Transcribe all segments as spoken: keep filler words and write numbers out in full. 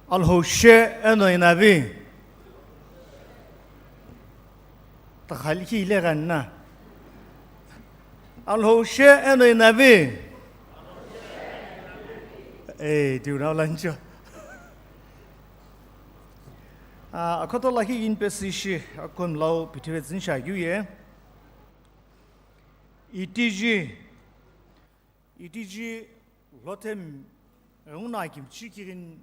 Alhou she eno inavi. Takhali ki ile ganna. Alhou she eno inavi. Eh, tiunau lancho. Ah, akhoto lakhi yin pesi shi akon lau pithive zin sha yu ye. Itiji, itiji lothem, eh, una kimchi kirin.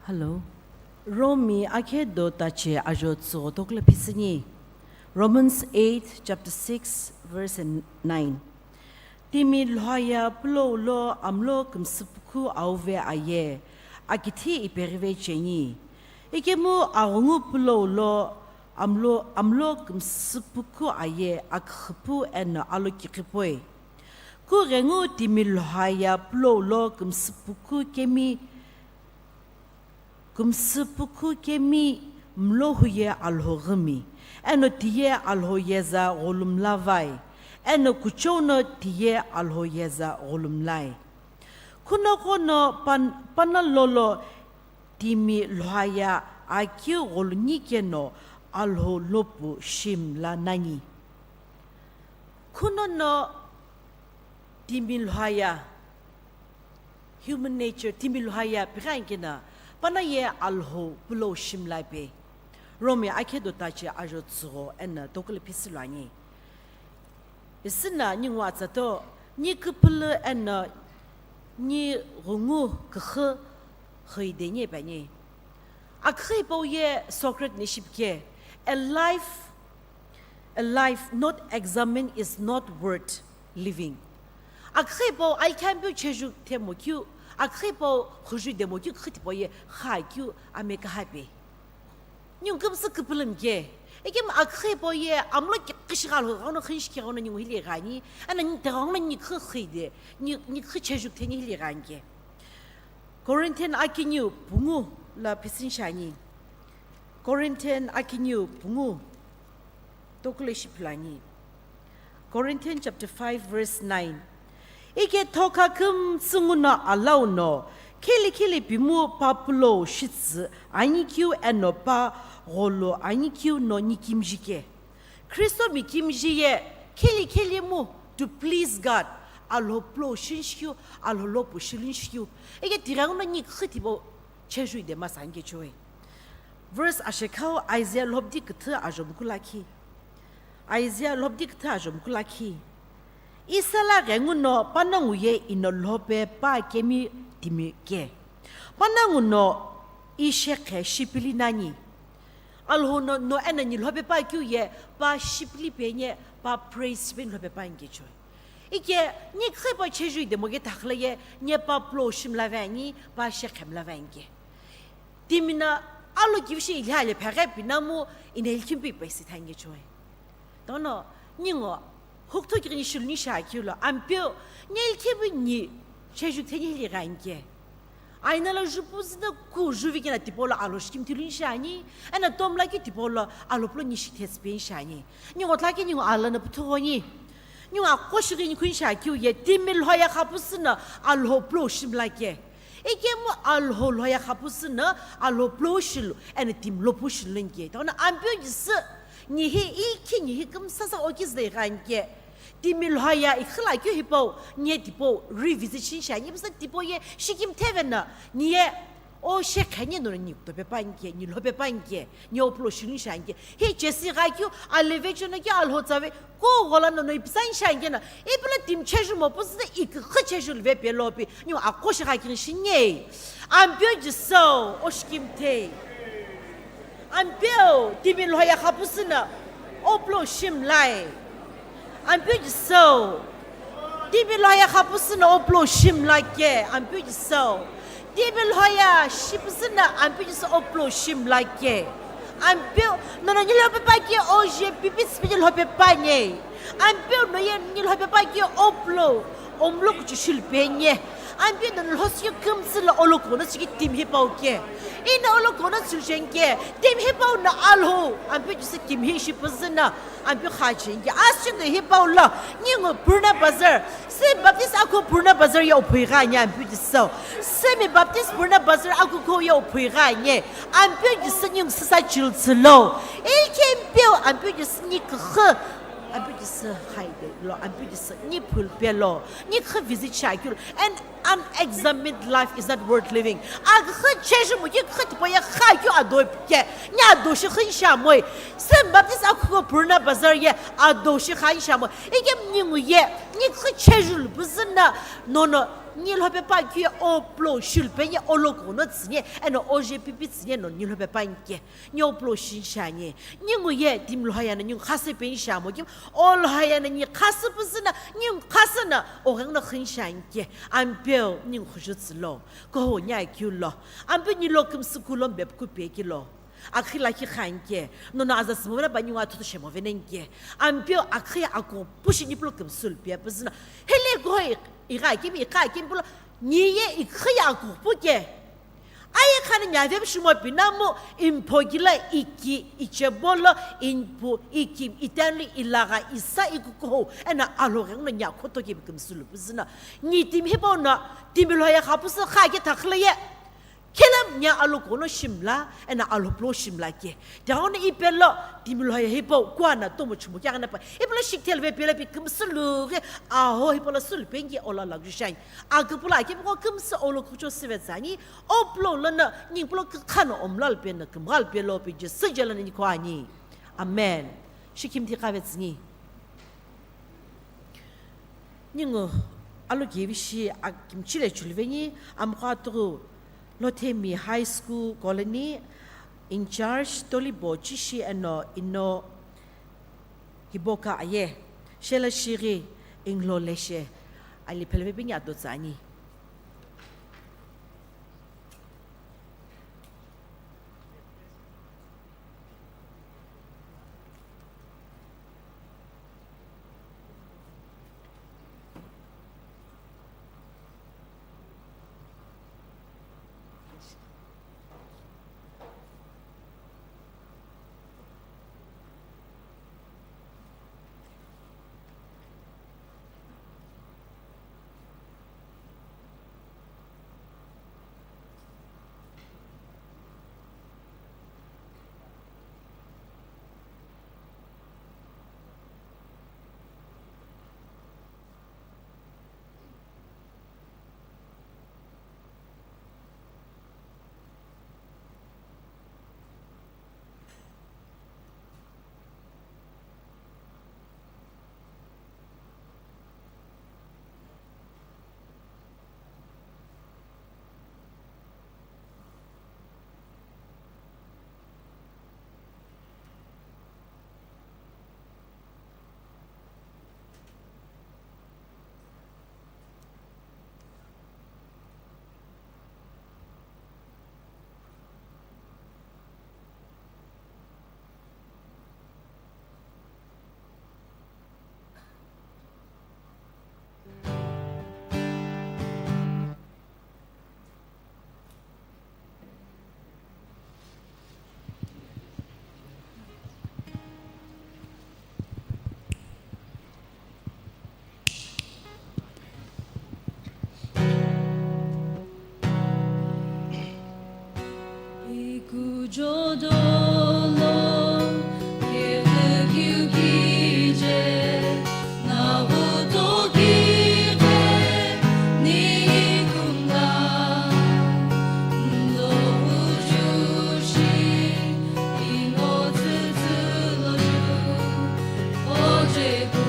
Hello. Romi akhe do tache ajo tsügho tokla phisini. Romans eight, chapter six, verse nine. Timi lhoya pulou lo amlo kümsüpukhu auve aye, akithi ipeghive cheni. Ikemu aghungu pulou lo amlo, amlo kümsüpukhu aye, akhüpu eno alo kiqipoi. Kughengu timi lhoya pulou lo kümsüpukhu kemi, kümsüpukhu kemi mlo huye Alhou ghümi, eno tiye Alhou yeza ghulumlavai, eno kuchou no tiye Alhou yeza ghulumlai. Khunoqo no pan-, pana lolo timi lhoya akeu ghulungi keno Alhou lopu shimla nani. Khunono timi lhoya, human nature, timi lhoya pighi ankena, pana ye Alhou pulou shimlai pe. Romi akhe do tache ajo tsügho eno tokla phisilo ani. Isina ni ngwa tsato, ni küpülü eno ni ghungu küxü hüi de ni pe ani. Akhi hipau ye Socrates ni shipike, a life, a life not examined is not worth living. Akhi hipau aikhampiu cheju themo keu, akhi hipau khuju demo keu, khuti hipau ye kha keu ame kahape. Ningu kümsü küpülümke. Ikemu aküxü hipau ye amlo kikhi shi gha Alhou ghenguno khinishi keghenguno ningu hile ighani. Eno ni teghenguno nikhi xide, ni, nikhi cheju kitheni hile ighanike. Corinthian akiniu pungu lo phisini shiani. Corinthian akiniu pungu tokule shipilani. Corinthians chapter five verse nine. Ike thokha kümtsü nguno alauno, khili khili pimu pa pulo shitsü anikeu eno pa gholo anikeu no nikimjike. Khristo mikimji ye khili khili mu to please God, Alhou pulo shinshikeu, Alhou lopu shilunshikeu. Ike tighenguno nikhi tipau cheju ide masanike choi. Verse ashekhau Isaiah lhobdi küthü ajomuku lakhi. Isaiah lhobdi küthü ajomuku lakhi. Isala ghenguno panongu ye ino lhope pa kemi timi ke. Panongu no ishekhe shipili nani. Alhou no, no eno ni lhope pa keu ye pa shipili penye pa praise peni lhope pa inike choi. Ike nikhi pa cheju ide moke thakhla ye nye pa pulo shimla vani, pa shekhe mla vani ke. Timi no alo kivishi ilhale phaghe pinamu ine ilkhimpi paisi thange choi. Tono ningu hukutho kighini shiluni shakeu lo Ampeu ni ilkhibi ni cheju kitheni hile ighanike. Aina lo jupu züda ku juvi kena tipau lo Alhou shikimthi luni shani, eno tomla ki tipau lo Alhou pulo ni shikithe tsipeni shani. Ningu thaki ningu alana puthughoni. Ningu aqo shighini khuni shakeu ye timi lhoya khapusü no Alhou pulo shimla ke. Ikemu Alhou lhoya khapusü no Alhou pulo shilu, eno timi lopu shilu nike. Tono Ampeu Jisü, nihi ilkhi nihi kümsasa okizü de ighanike. Timi lhoya ikhila keu hipau, nye tipau revisit shinshani, ipusa tipau ye shikimtheve no, nye o shekhe nye no ni kutope panike, ni lhope panike, nye o pulo shiluni shanike. Hi chesi gha keu, aleve chono keu Alhou tsave, ko ghola no no ipisani shanike no, ipilo timi cheju mopusü de ikhi cheju lve pelopi, ningu aqo shi gha kighini shinye. Ampeu Jisü, o shikimthe. Ampeu, timi lhoya khapusü no o pulo shimlai. Ampeu Jisü, timi lhoya khapusü no o pulo shimla ke, Ampeu Jisü. Timi lhoya shipusü no Ampeu Jisü o pulo shimla ke. Ampeu, nono ni lhope pa ke o je pipi tsipiti lhope pa nye. Ampeu, no ye ni lhope pa ke o pulo, omlo kuchu shilpe nye. Ampeu, nono lhosi kümtsü lo olokono tsiki timi hipau ke. Ino olokono tsülu shenike, timi hipau no Alhou, Ampeu Jisü timi hi shipusü no, Ampeu kha chenike. Asündo hipau lo, ningu Purna Bazar, Semi Baptist akhu Purna Bazar ye ophui gha nye Ampeu Jisü. Semi Baptist Purna Bazar akhu ko ye ophui gha nye. Ampeu Jisü ningu süsa chiltsü lo. Ilkhempeu Ampeu Jisü ni kükhe. Ampeu Jisü haide lo, Ampeu Jisü ni phulpe lo. Ni khe visit shakeu lo. And unexamined life is not worth living. Akhe cheju mu ki khe tipau ye kha keu ado ke. Ni ado shi khin shamoi. Semi Baptist akhu ko Purna Bazar ye ado shi khan shamoi. Ikemu ningu ye, ni khe cheju lupusü no, nono, ni lhope pa keu ye o pulo shilpe nye olokono tsünye, eno o je pipi tsünye no ni lhope pa nke. Ni o pulo shinshani, ningu ye timi lhoya no ningu khasü peni shamo ki, o lhoya no ni khasü pusü no, ningu khasü no, o ghenguno khin shanike, Ampeu ningu khuju tsü lo, koho ni akeu lo, Ampeu ni lo kümsü kulo mbepu kupeki lo, akhi lakhi khanike, nono aza sümove na pa ningu athutu shemove nenike, Ampeu akhi ako pushi ni pulo kümsü lupia pusü no, hele koho igha kemi, igha kemi pulo, ni ye ikhi ye ako puke. Aye khani nyave pishimo pinamu, impho kila iki, ichebo lo, inpu, iki, itanli, ilagha, isa, ikukuho, eno Alhou ghenguno nya khoto kebi kümsü lupusü no. Ni timi hipau no, timi lhoya khapusü kha ke thakhla ye. Khelam nya alokono shimla, eno Alhou pulo shimla ke. Tighenguno ipelo, timi lhoya hipau, kuana tomo chumu kya gana pa. Ipelo shikthel ve pelo pi kümsü lu ghe, aho hipau lo sulu pengi ola lagju shani. Aküpüla akipiko kümsü olo khucho süve tsani, o pulo lono, ning pulo kükhano omlal peno kümghal pelo pi Jisü jelo nani ko ani. Amen. Shikimthi kave tsini. Ningu alo kivishi akimchile chulveni, amkha tugu Lothemi High School Colony in charge Tolibo Chishi eno ino Hiboka aye, shela shighi inglo leshe, ali pheleve pingi ado tsani. Jodolo kekhiu kije, nawu toki khe ni kumla, ndo uju shi, ino tsütsü lo ju, oje ku.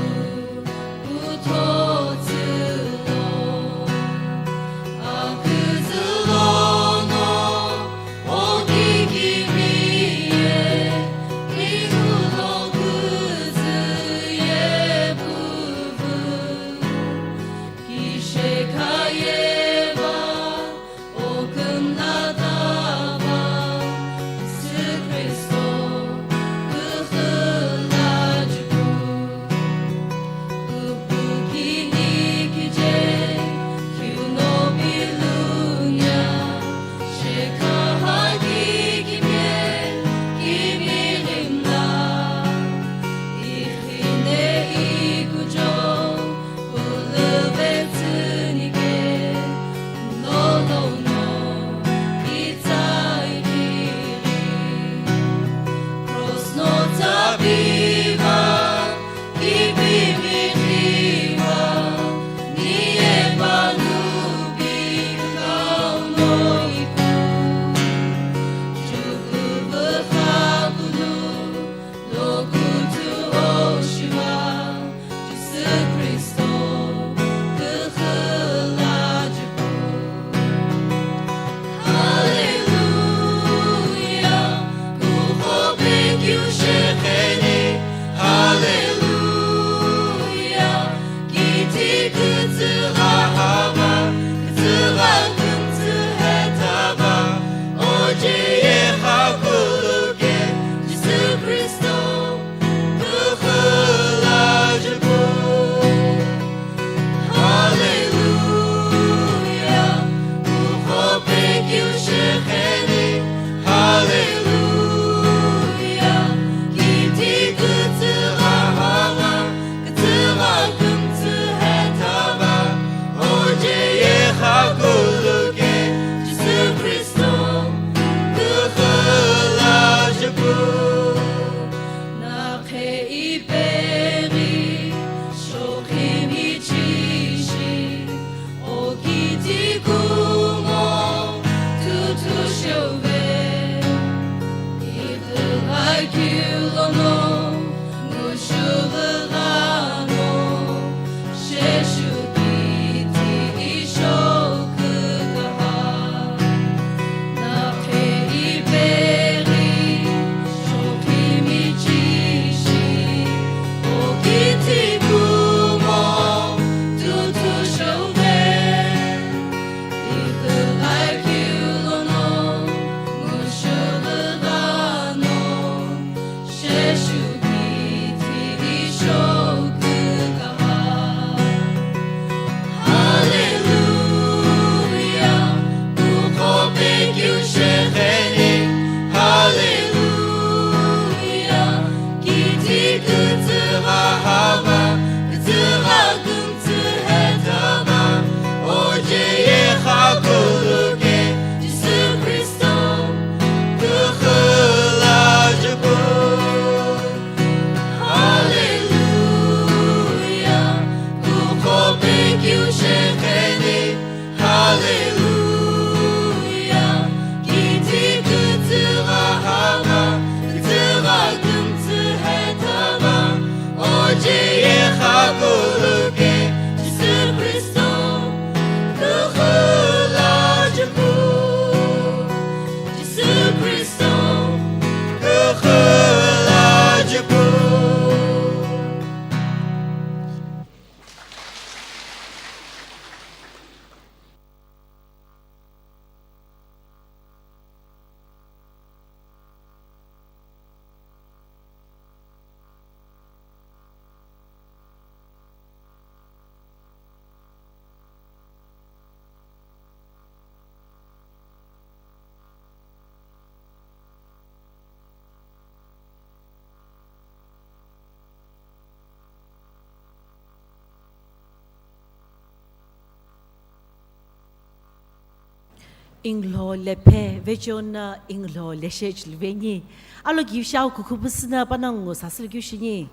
Inglo lephe vechona inglo leshe chiluveni. Alo ki shau kukhu pusuna panangu sasulu ki shini.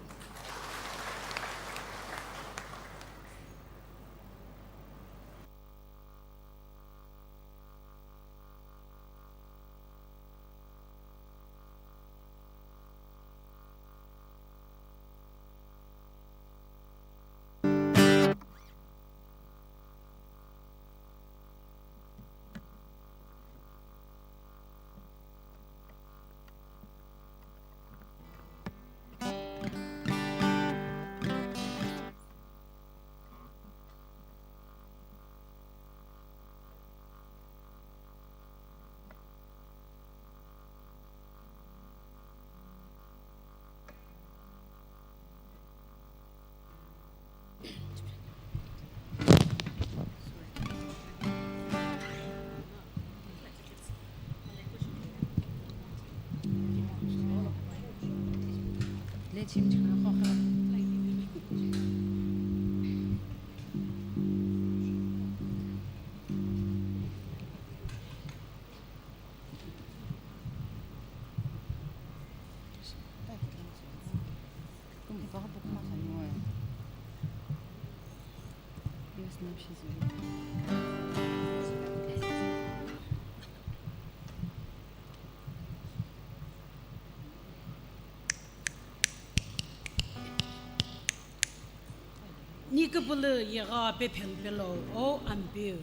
Niküpülü yegha pephelupelo o Ampeu.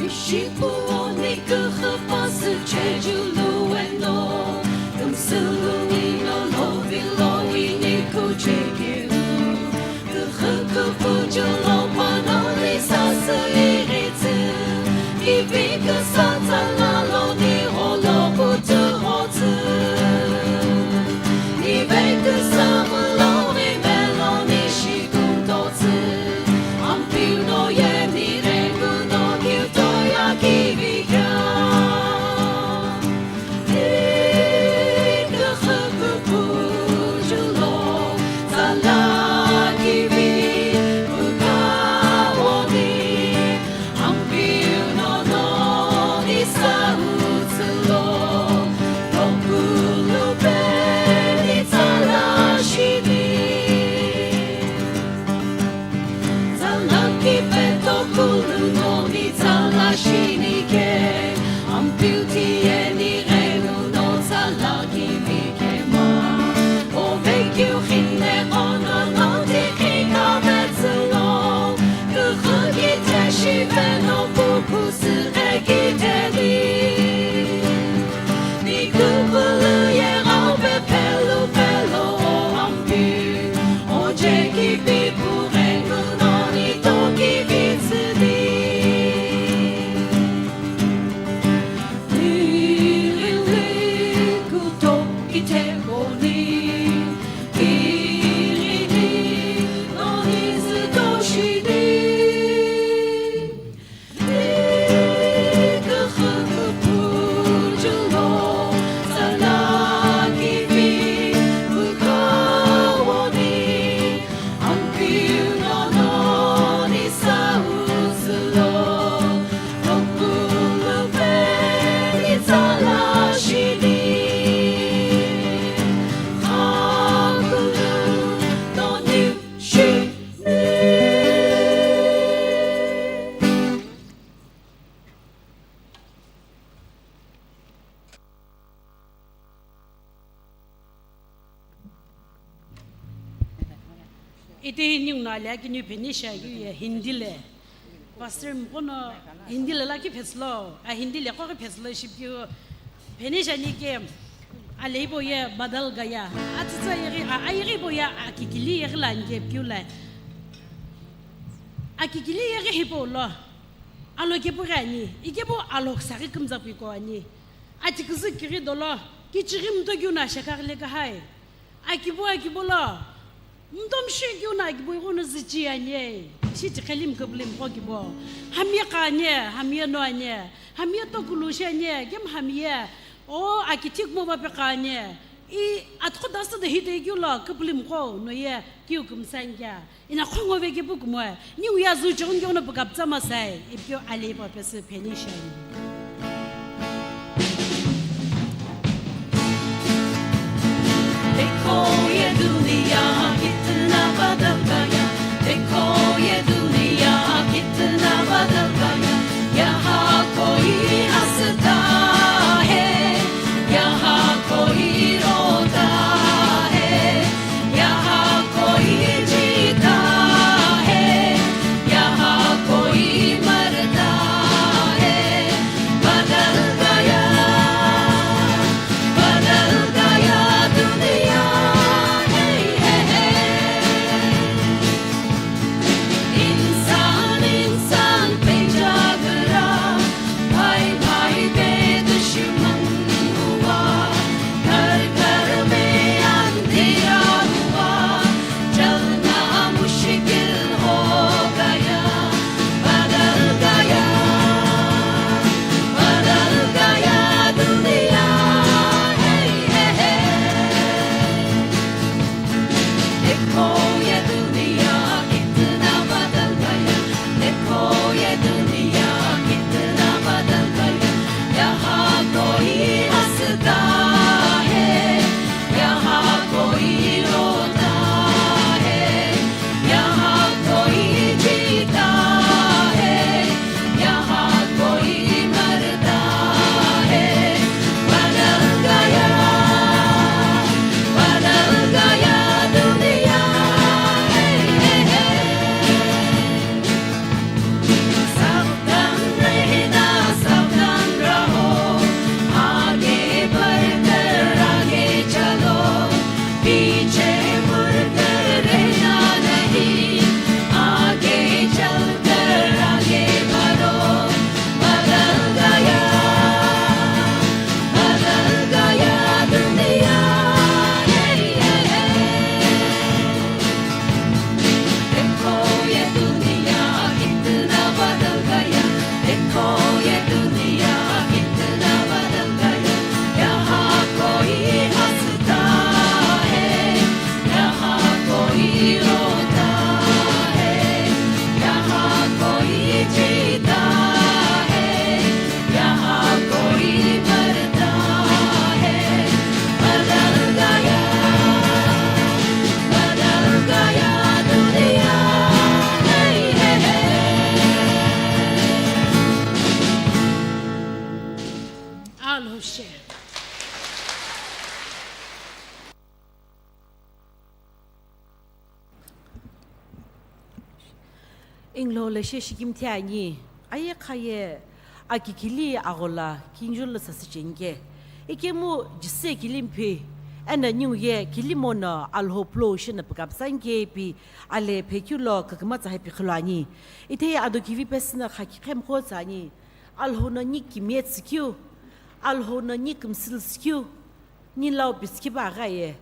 Ishipuo niküxü pasü chejulu eno, kümsüluni no lovilo ini kuchekeu. Küxü küpüjülo panoni sasü ighitsü, ipi küsa tsalalo ni gholo kutughotü. Ipi küsa müloni meloni shikung totsü, Ampeu no yeni rengu no kiutoya kivika. Tsalaki pe tokulu no ni tsala shini ke, Ampeu tiye ni ghenu no tsalaki vikema. O vekiu khine kono no tikhi ka vetsulo, küxü kite shive no puku süghe kite di. Niküpülü yegha pephelupelo o Ampeu, ojeki pipu rengu no ni toki vitsüdi. Nirili kutoki tegoni, kirini no ni zütoshidi. Ite ningu no ali akiniu Phenisha keu ye Hindi le. Pastor mqo no Hindi le lakhi phetsülo, a Hindi le qoghi phetsülo ishi pikeu Phenisha ni ke aleibo ye Badal Gaya. Atsütsa yeghi, a, ayeghi bo ye akikili yeghi lo ani ke pikeu lo. Akikili yeghi hipau lo. Alo kepughi ani, ikebo alo küsaghi kümtsapui ko ani. Ati küzü kighi dolo, kichighi mto keu no ashekha ghile kahai. Akibo, akibo lo, mto mshe keu no akibo ighono züchi ani. Ishi tiqheli mkübüli mqo kibo. Hami ye kha ani, hami ye no ani, hami ye tokulu shi ani, kemu hami ye. O, aki thik mo va pe kha ani. I atqo dasta de hite keu lo küpülümqo no ye keu kümsangya. Ina khongo ve kepu kumoe. Niu ya zu chongo no pukaptsa masai. Ipyo ale pa pese pheni shai. देखो ये दुनिया कितना बदल गया, देखो ये दुनिया कितना बदल गया। यहाँ कोई हंसता है, यहाँ कोई रोता है, यहाँ कोई जीता है, यहाँ कोई मरता है। बदल गया, बदल गया दुनिया। हे, हे, हे। इंसान इंसान पे झगड़ा, भाई भाई पे दुश्मन हुआ, घर घर में अंधेरा हुआ, चलना मुश्किल हो गया, बदल गया, बदल गया दुनिया। हे, हे, हे। देखो ये दुनिया कितना बदल गया, देखो ये दुनिया कितना बदल गया। यहाँ कोई हंसता है, यहाँ कोई रोता है, यहाँ कोई जीता है, यहाँ कोई मरता है। बदल गया, बदल गया दुनिया। हे, हे, हे। सावधान रहना, सावधान रहो, आगे बढ़कर आगे चलो, पीछे मुड़कर रहना नहीं, आगे चलकर आगे बढ़ो। बदल गया, बदल गया दुनिया। हे, हे, हे। देखो ये दुनिया कितना बदल गया, देखो ये दुनिया कितना बदल गया। यहाँ कोई हंसता है, यहाँ कोई रोता है, यहाँ कोई जीता है, यहाँ कोई मरता है। बदल गया, बदल गया दुनिया। हे, हे, हे। Alhou she. Inglo leshe shikimthi ani, aye khaye, aki kili aghola, kinjul sasü chenge. Ikemu jise kilimphi, ena ningu ye kilimono Alhou plo shina pukapsang kepi, ale phekeu lo kaküma tsa hepi khilo ani. Ithe ado kivi pesüna khaki khemkho tsa ani. Alhou no ni kimie tsükeu, Alhou no ni kümsül sükeu, ni lau piskiba aghaye,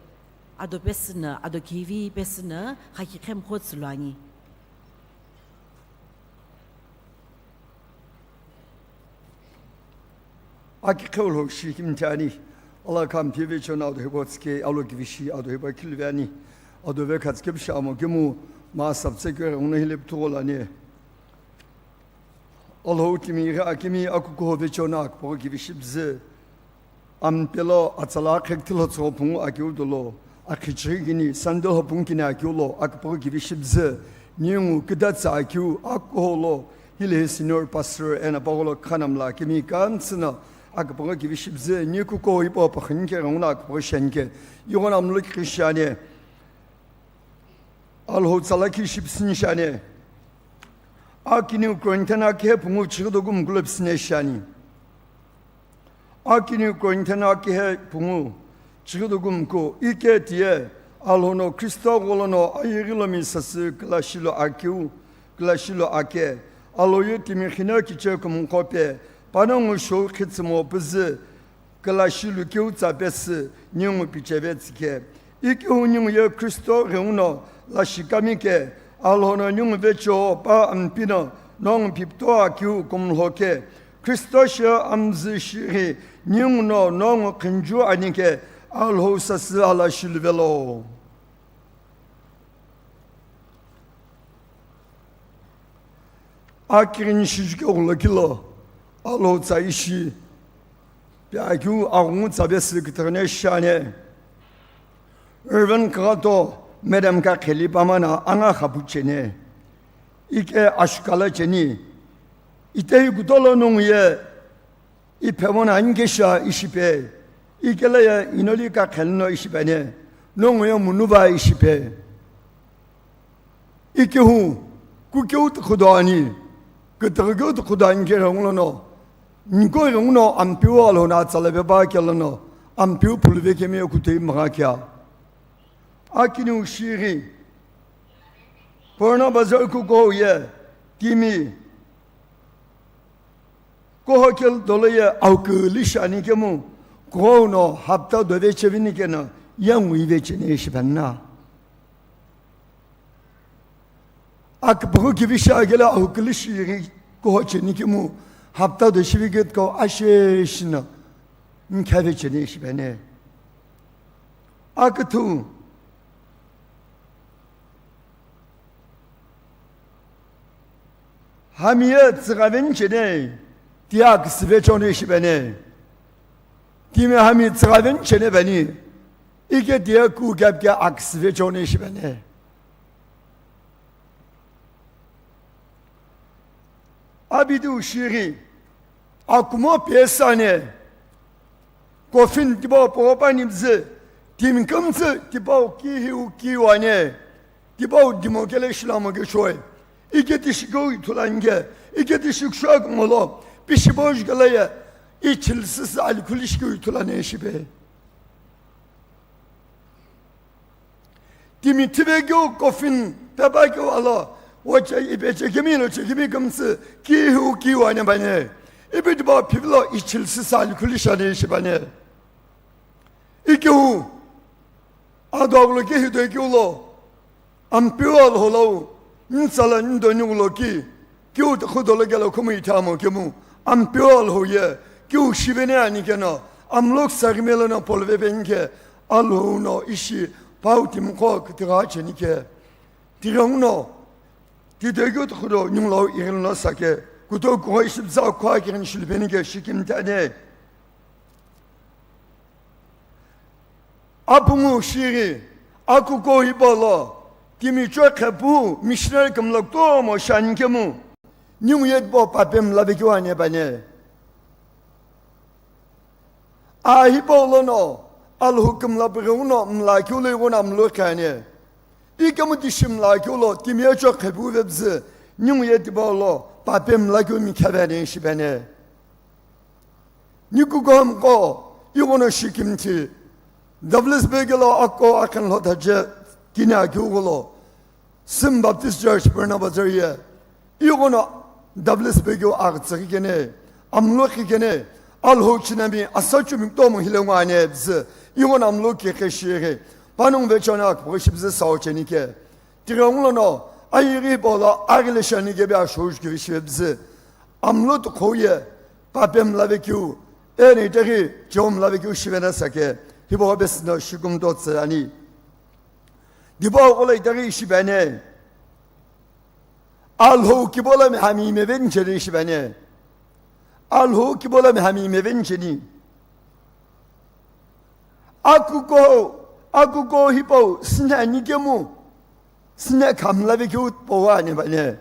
ado pesüna, ado kivi pesüna, khaki khemkho tsülo ani. Aki kheu lo shi kimthi ani, ala kam pive chona ado hebo tsike, alo kivi shi ado hebo kilve ani, ado ve khatske bisha amo kimu, ma saptse kyo re uno hile ptugol ani. Alhou timi ghi akimi akukuho vechona akipogho kivi shibzü. Ampelo atsala akhekthilo tsügho pungu akiu dolo, akhichighi kini sandal ho pungu kini akiu lo akipogho kivi shibzü. Ningu kidatsa akiu akukuho lo, hile hi senior pastor ena pagholo khanamla akimi kantsüna akipogho kivi shibzü. Ni kukuho ipo pakhinike ghanguna akipogho shenike. Ighona amlo kikhi shani. Alhou tsala ki shipsini shani. Akiniu Korinthian akihe pungu chighido gumkulo psine shani. Akiniu Korinthian akihe pungu chighido gumku ike tiye Alhou no Kristo gholo no ayeghi lomi sasü kila shilo akiu, kila shilo ake. Alhou ye timi khina kiche kumqope, panongu shou khitsümo püzü, kila shilu keu tsa pesü ningu picheve tsike. Ikeu ningu ye Kristo gheuno lashi kami ke, Alhou no ningu vecho pa ampino nongu pipto akiu kumlho ke. Kristo shi amzü shighi ningu no nongu khinju ani ke, Alhou sasü ala shiluvelo. Akighini shijukeu ghulokilo, Alhou tsa ishi, pi akeu aghungu tsa pesü kütüghüne shani. Reverend Kaghato, Madam Kakheli pamana anga khapu cheni. Ike ashukala cheni. Itehi kutolo nungu ye, iphemona anikesha ishipe. Ikela ye inoli kakhelino ishipene. Nungu ye munuva ishipe. Ikehu, kukeu tukhudo ani. Kütüghükeu tukhudo ani kere ngulono. Niko ye nguno Ampeu Alhou na atsala veva kelono. Ampeu phuluve kemi okutei mgha kea. Akiniu shighi. Purana Bazar kuko ye. Timi. Kuho kelo dolo ye auküli shani kemu, kuho no hapta dove chevini keno, yangu ive cheni shipanna. Akipughu kivi shi akelo auküli shighi kuho cheni kemu, hapta do shivi ketko ashe shino, nkhave cheni shipane. Akithu, Hami ye tsüghaveni cheni, tiye aküsüve cheni shipeni. Timi hami tsüghaveni cheni peni. Ike tiye ku kepke aküsüve cheni shipeni. Abidu shiri. Akumo pesane. Coffin tipau pogho pani bzü, timi kümtsü tipau kihiu kiwane, tipau dimo kele shilamo kechoi. Ike tishikeu ithulani ke, ike tishikshua kumolo, pishipau jukela ye, ichilsisi alikhuli shikeu ithulani shipe. Timi thivekeu coffin pepakeu alo, wo che-, ipe chekemi lo chekemi kümtsü, kihiu kiwane bane. Ipi tipau phivilo ichilsisi alikhuli shani shipane. Ikeu, ado agulo kehidoi keu lo, Ampeu Alhou lo, ntsala ndo ningulo ki, kiu tikhu dolo kelo khumu ithamo kemu, Ampeu Alhou ye, kiu shivene ani keno, amlok sagimelo no polve penike, Alhou no ishi, pau timkho kitiga chenike. Tighenguno, titoi keu tikhu do ningulo ighilo sake, kuto kuho ishi bza kho akighini shilpenike shikimtane. Apungu shiri, akuko hipau lo, timi chokhe pu, missionary kümla kutomo shani kemu, ningu ye tipau pape mlavekeu ane bane. A hipau lono, Alhou kümla pighenguno mlakeu lo ighono amlo khane. Ikemu tishi mlakeu lo, timi ye chokhe pu vebzü, ningu ye tipau lo, pape mlakeu mikhave ane shipane. Nikukuhumqo, ighono shikimthi, Douglas Bey kelo ako akhan lhotha je kini akeu gholo, Sim Baptist Church Purana Bazar ye, ighono Douglas Bey keu agtsüghi kene, amlokhi kene, Alhou chinami asa chumi kutomo hile ngwane bzü, ighono amlokhi khe shighi, panongu vechona akpoghi shibzü sao chenike. Tighengulono, ayeghi hipau lo, aghile shani kebi ashou jukivi shive bzü. Amlo tukhou ye, pape mlavekeu, eno itaghi, cheo mlavekeu shivena sake, hipau pesüno shikumto tsü ani. Dipau kolo itaghi shipane. Alhou kibo lo mi hami meveni cheni shipane. Alhou kibo lo mi hami meveni cheni. Akuko, akuko hipau, sine ani kemu, sine khamlavekeu powa ani bane.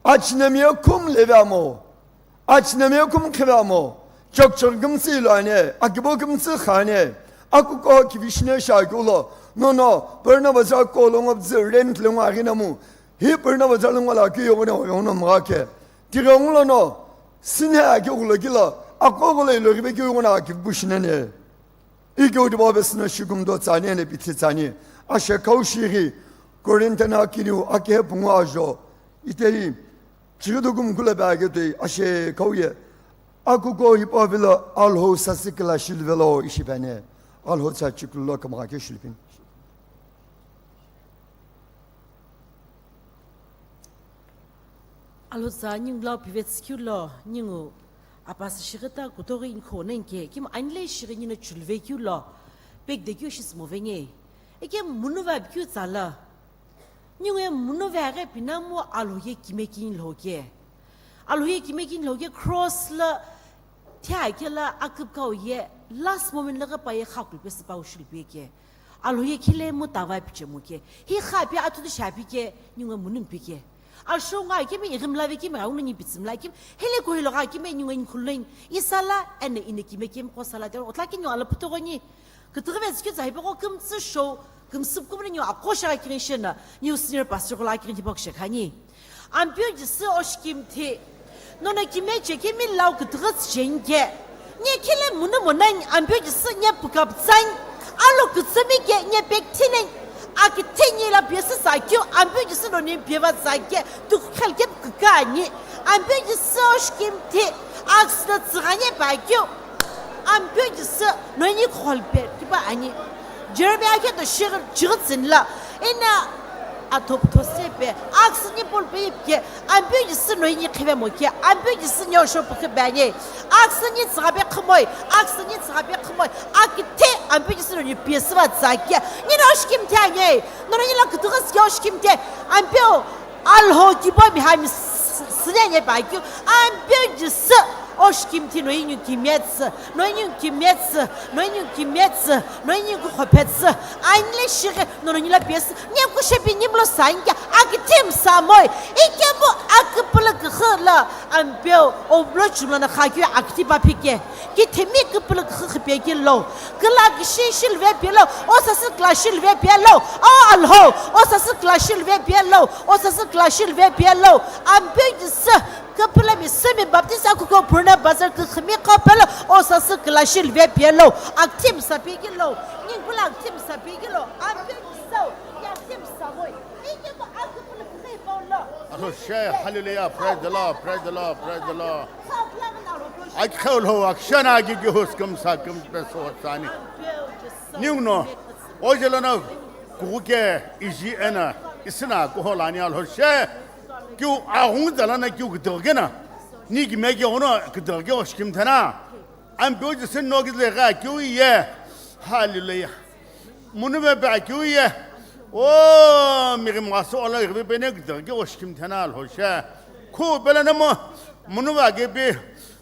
Achinamiye khum leve amo, achinamiye khum kheve amo, chokchok kümtsü ilo ane, akibo kümtsü khane, akuko kivishine shakeulo, nono, Purana Bazar kolo ngo bzü rent lo ngo aghinamu, hi Purana Bazar lo ngo lakeu yogo ne, yogo no mga ke. Tighengulono, sine akeu ghulo kilo, ako ghulo ilo ghibe keu ighono akipu shinene. Ikeu tipau pesüno shikumto tsani ene pithi tsani. Ashe kau shighi, Korinthian akiniu akehe pungu ajo. Itehi, chighidu kumkula pe aketoi, ashe kau ye. Akuko hipau vilo Alhou sasü kila shiluvelo ishipane. Alhou tsa chikulu lo kümgha ke shilupin. Alhou tsa ningu lo pivetskeu lo ningu Apasa shighi ta kutoughi inikho nani ke, ikemu anile shighi nino chuluve keu lo, pekide keu shi tsümove nge. Ikemu munuva pikeu tsa lo. Ningu ye munuva ghi pinamu Alhou ye kime kini lho ke. Alhou ye kime kini lho ke cross lo thea kelo aküpkau ye last moment lo ghi pa ye khakulu pesü pau shulupe ke. Alhou ye khile mu tava pichemu ke. Hi kha pi athu tu sha pi ke, ningu ye munu pi ke. Asho nga ikemu ighimla ve ikemu gha unu ni pitsimla ikemu. Hile kuhilo gha ikemu ningu ye nikhulu nani. Isala, eno ino kime kemu kosala te, otla ke ningu ala puto goni. Kütüghüve zikyu tsa hipaqo kümtsü show, kümsüp kumri ningu aqo shaghi kirin shena, ningu senior pastor qo lo akirin tipaqo shekhani. Ampeu Jisü oshikimthi, nono kime chekemi lau kütüghü tsücheni ke. Nye khile munu monani, Ampeu Jisü nye pükapütsani, alo kütsümi ke nye pekithinani, akithe nye la piyesü sa keu, Ampeu Jisü nono pieva sa ke, tukukhel ke pükükani. Ampeu Jisü oshikimthi, aksü tsüghanye pa keu. Ampeu Jisü nono khulpe tipau ani. Jeremiah khe to shighi chighi tsünla. Ena athopu those pe. Aksü ni pulpe ipke. Ampeu Jisü nono khivemo ke. Ampeu Jisü nyo shopu khibani. Aksü ni tsüghabe khumoi. Aksü ni tsüghabe khumoi. Akithe Ampeu Jisü nono piyesü va tsake. Nino oshikimthi ani. Nono nilo kütüghü sike oshikimthi. Ampeu Alhou kibo mi hami s-, s-, sünenye pa keu, Ampeu Jisü oshikimthi nono kimietsü, nono kimietsü, nono kimietsü, nono kukhopetsü, anile shighi nono nilo piyesü, nye kushepi nimlo sanke, akithe mi samoi, ikemu aküpülü kükhü lo, Ampeu, oblo chumlo na kha keu akithe pa phike. Kithimi küpülü küxü khipekelo. Küla kishi shilve pelo. O sasü küla shilve pelo. O Alhou. O sasü küla shilve pelo. O sasü küla shilve pelo. Ampeu Jisü küpülü mi semi Baptist akuko Purna Bazar küxümi ko pelo. O sasü küla shilve pelo. Aktim sapekelo. Ning küla aktim sapekelo. Ampeu Jisü. Aktim samoi. Ike ko aküpülü küxü pelo. Alhou she, hallelujah, praise the Lord, praise the Lord, praise the Lord. Akhe Alhou, akshana ki ki hus kum sa kum pe so tsani. Niu no, o jelo na kuku ke iji ena, isina kuho lani Alhou she, kiu ahung zala na kiu kito kena, ni ki me ke ono kito ke oshkim thana. Ampeu Jisü no ki le ga kiu ye. Hallelujah. Munu me pa kiu ye. O, mi ki maso ola ki pene ki ki oshkim thana Alhou she. Khu pela na mo, munu va ke pi,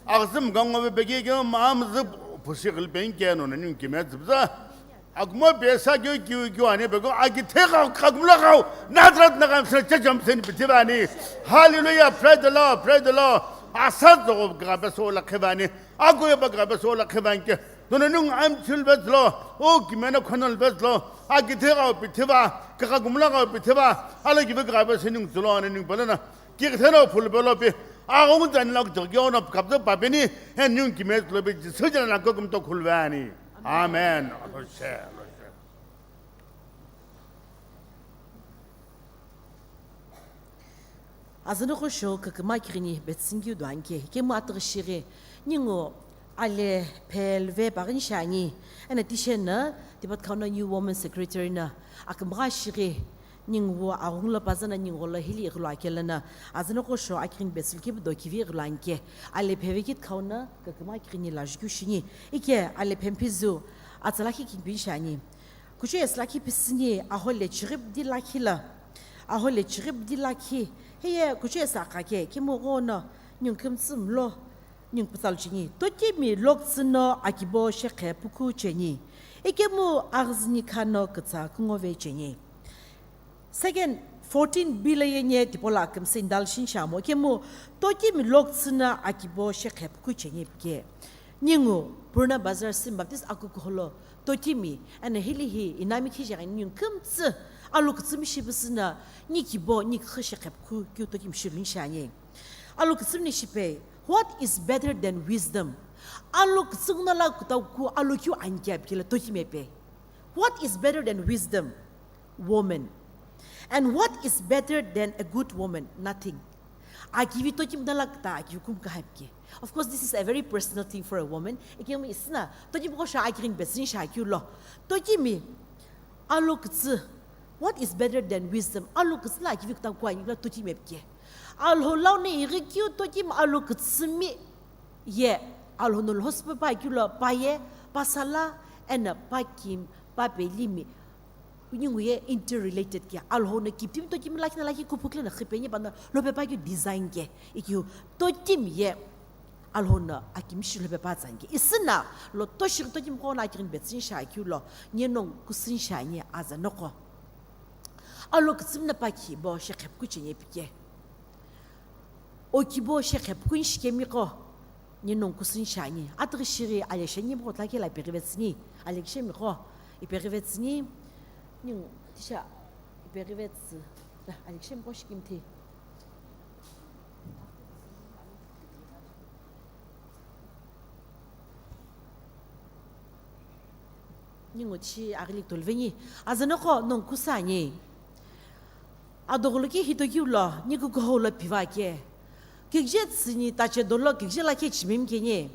agzim gango pe ke ke ma am zip pusi gil pen ke no na ning ki me zip za. Agmo pe sa ke kiu kiu ani pe ko, agi the ka, ka gumla ka, Nazareth na kam se che jam sen biti bani. Hallelujah, praise the Lord, praise the Lord. Asa zo ga pe so la khebani. Ago ye ba ga pe so la kheban ke. Nono nung am chul vet lo, o ki mena khonol vet lo, a ki the ga pi the ba, ka ka gumla ga pi the ba, ala ki ve ga pe se nung chulo ne nung pala na. Ki the no phul belo pi, a ong zan la to ki ono kap to pa pe ni, he nung ki met lo pi, Jisü jan la ko kum to khul va ni. Amen. Alhou she, Alhou she. Azünoqo show küküma kighini betsingi duanke, ikemu atüghü shighi, ningu ale phelve paghini shiani, ena tishe na, tibat khauna new woman secretary na, akümgha shighi, ningu aghungu lo pazana ningu lo hili ighilu akela na, azünoqo show akighini betsilki budo kivi ighilu anke, ale pheve kit khauna, küküma kighini lajukeu shini, ike ale phempizu, atsalakhi kingpin shiani. Kuchou ye sü lakhi pisüni, aho le chighipdi lakhi la. Aho le chighipdi lakhi. Heye kuchou ye sü aqake, ikemu ghono, ningu kümtsü mlo, ningu pütsalu cheni. Totimi lokütsü no akibo shekhe puku cheni. Ikemu aghüzüni khano kütsa kungove cheni. Second, fourteen B lo ye nye tipau lo akümsü indulge shini shamo. Ikemu totimi lokütsü no akibo shekhe puku cheni pike. Ningu, Purna Bazar Sim Baptist akukuholo, totimi, ena hili hi, inami khijaghi ningu kümtsü, alu kütsümi shipüsü na, ni kibo, ni kükhe shekhe puku, kiu totimi shiluni shani. Alu kütsümi ni shipe, what is better than wisdom? Alu kütsü no la kutau ku, alu kiu ani kea pike la totimi epe. What is better than wisdom? Woman. And what is better than a good woman? Nothing. Akivi totimi no la küta akivi kum kahapke. Of course, this is a very personal thing for a woman. Ikemu isina, totimi ko sha akirin betsin sha kiu lo. Totimi, alu kütsü. What is better than wisdom? Alu kütsü la akivi küta kuani la totimi epke. Alhou lau ne ighi kiu totimi alu kütsümi. Ye Alhou no lhosupe pa keu lo pa ye, pa sala, eno pa kim, pa pelimi, ningu ye interrelated ke. Alhou no kiptimi tokimi lakhi na lakhi kuphukle na khipe ni pa no lhope pa keu design ke. Ikeu tokimi ye Alhou no akimi shi lhope pa tsa ni ke. Isina lo toshi tokimi ko na akirin betsin sha keu lo, ni nongu kusin sha ni aza noko. Alo kütsümna pa kibo shekhe pükücheni pike. O kibo shekhe pükün shikemiqo, ni nongu kusün shiani. Atüghü shighi ale sheni miqo tla kela ipeghi vetsüni. Ale kishemiqo, ipeghi vetsüni. Ningu, tisha, ipeghi vetsü. La, ale kishemiqo shikimthi. Ningu chi aghili tolveni. Azanoko nongu kusa ani. Adogholoki hitokiu lo, ni kukuhou lo piva ke. Kikje tsüni tache dolo, kikje lakhe chimim keni.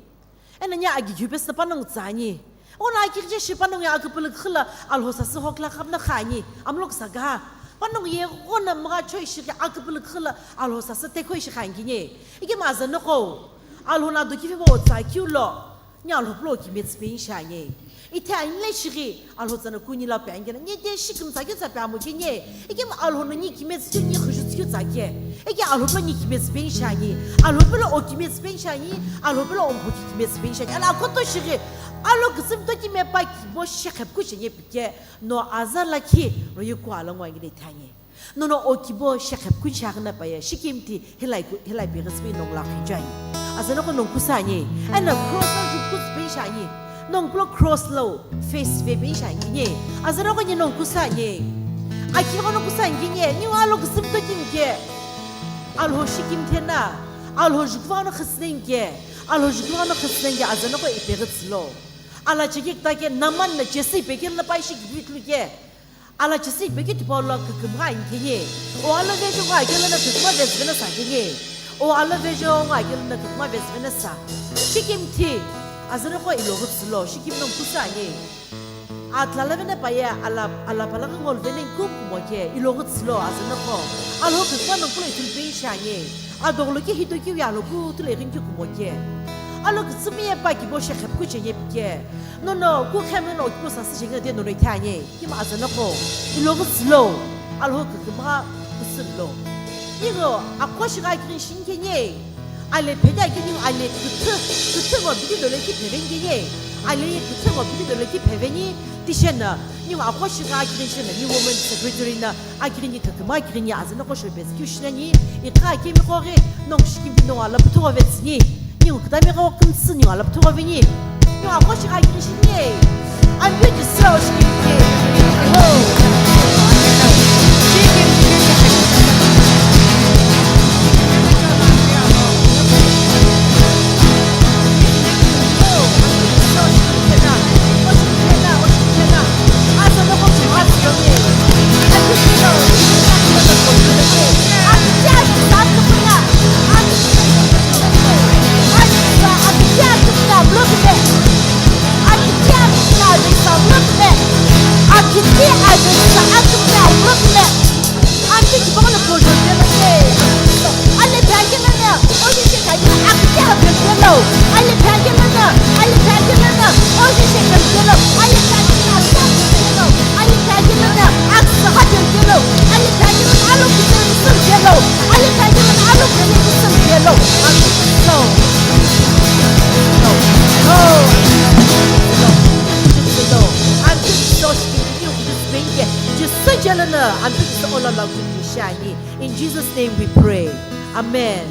Ena ni agi kiupesü panongu tsani. Ona akikje shi panongu ya akupulu khula Alhou sasü hokla khapna khani. Amlo kusaka. Panongu ye ona mga choi shi akupulu khula Alhou sasü tekho shi khangini. Ike ma azanoko. Alhou na doki febo tsa kiu lo. Ni Alhou pulo kimetsü pe inshani. Ithe anile shighi, Alhou tsana kuni la pe angena. Ni te shi kimtsa keu tsa pe amo ke ni. Ike ma Alhou no ni kimetsü keu ni khuju tsü keu tsa ke. Ike Alhou pulo ni kimetsü pe inshani. Alhou pulo o kimetsü pe inshani. Alhou pulo o mbo ki kimetsü pe inshani. Ala koto shighi. Alo küsüm to kime pa kibo shekhe pükücheni pike. No aza lakhi royu ku ala ngwa ngile thani. Nono o kibo shekhe püküni shi aghüna paye, shikimthi hilai ku-, hilai pighi sipeni nongu la khichani. Azanoko nongu kusa ani, ena cross lo jukutsu pe inshani. Nongu pulo cross lo face ve pe inshani kini. Azanoko ni nongu kusa ani. Akighono kusa ani kini, ni wa lo küsüm to kini ke. Alhou shikimthi na, Alhou jukuva no khasneni ke. Alhou jukuva no khasneni ke, azanoko ipeghi tsülo. Ala chekik ta ke, Naman na Jesse ipeghi na pa ishi kibi tlu ke. Ala chisi peki tipau lo kükümgha ani kini. O alo vejo ngo akelo na küküma vesvena sa kini. O alo vejo ngo akelo na küküma vesvena sa. Shikimthi. Azanoko iloghi tsülo. Shikim nongu kusa ani. Atla la vena paye ala, ala pala ngol vena kum kumo ke. Iloghi tsülo azanoko. Alhou küküma nongu kulo ithulpe inshani. Adogholoki hitokiu ya Alhou kuthu lo ighinikeu kumo ke. Alo kütsümi ye pa kibo shekhe pükücheni pike. Nono, kukhemu no kibo sasü shengena de nono ithani. Kima azanoko. Iloghi tsülo. Alhou kükümgha kusülo. Ningu, akho shighi akirin shini keni. Ale phede akini ale küthü, küthü ngo bidi dolo ki pheveni keni. Ale küthü ngo bidi dolo ki pheveni. Tishena, ningu akho shighi akirin shena, ni women secretary na, akirini küküma akirini azanoko shou pezü keu shinani, iqa akemiqo ghi nongu shikimthi nongu ala püthügho vetsüni, ningu kütamiqo kümtsü ningu ala püthügho veni, ningu akho shighi akiri shini, ambi jisü lo shikimthi. Oh. In Jesus' name we pray. Amen.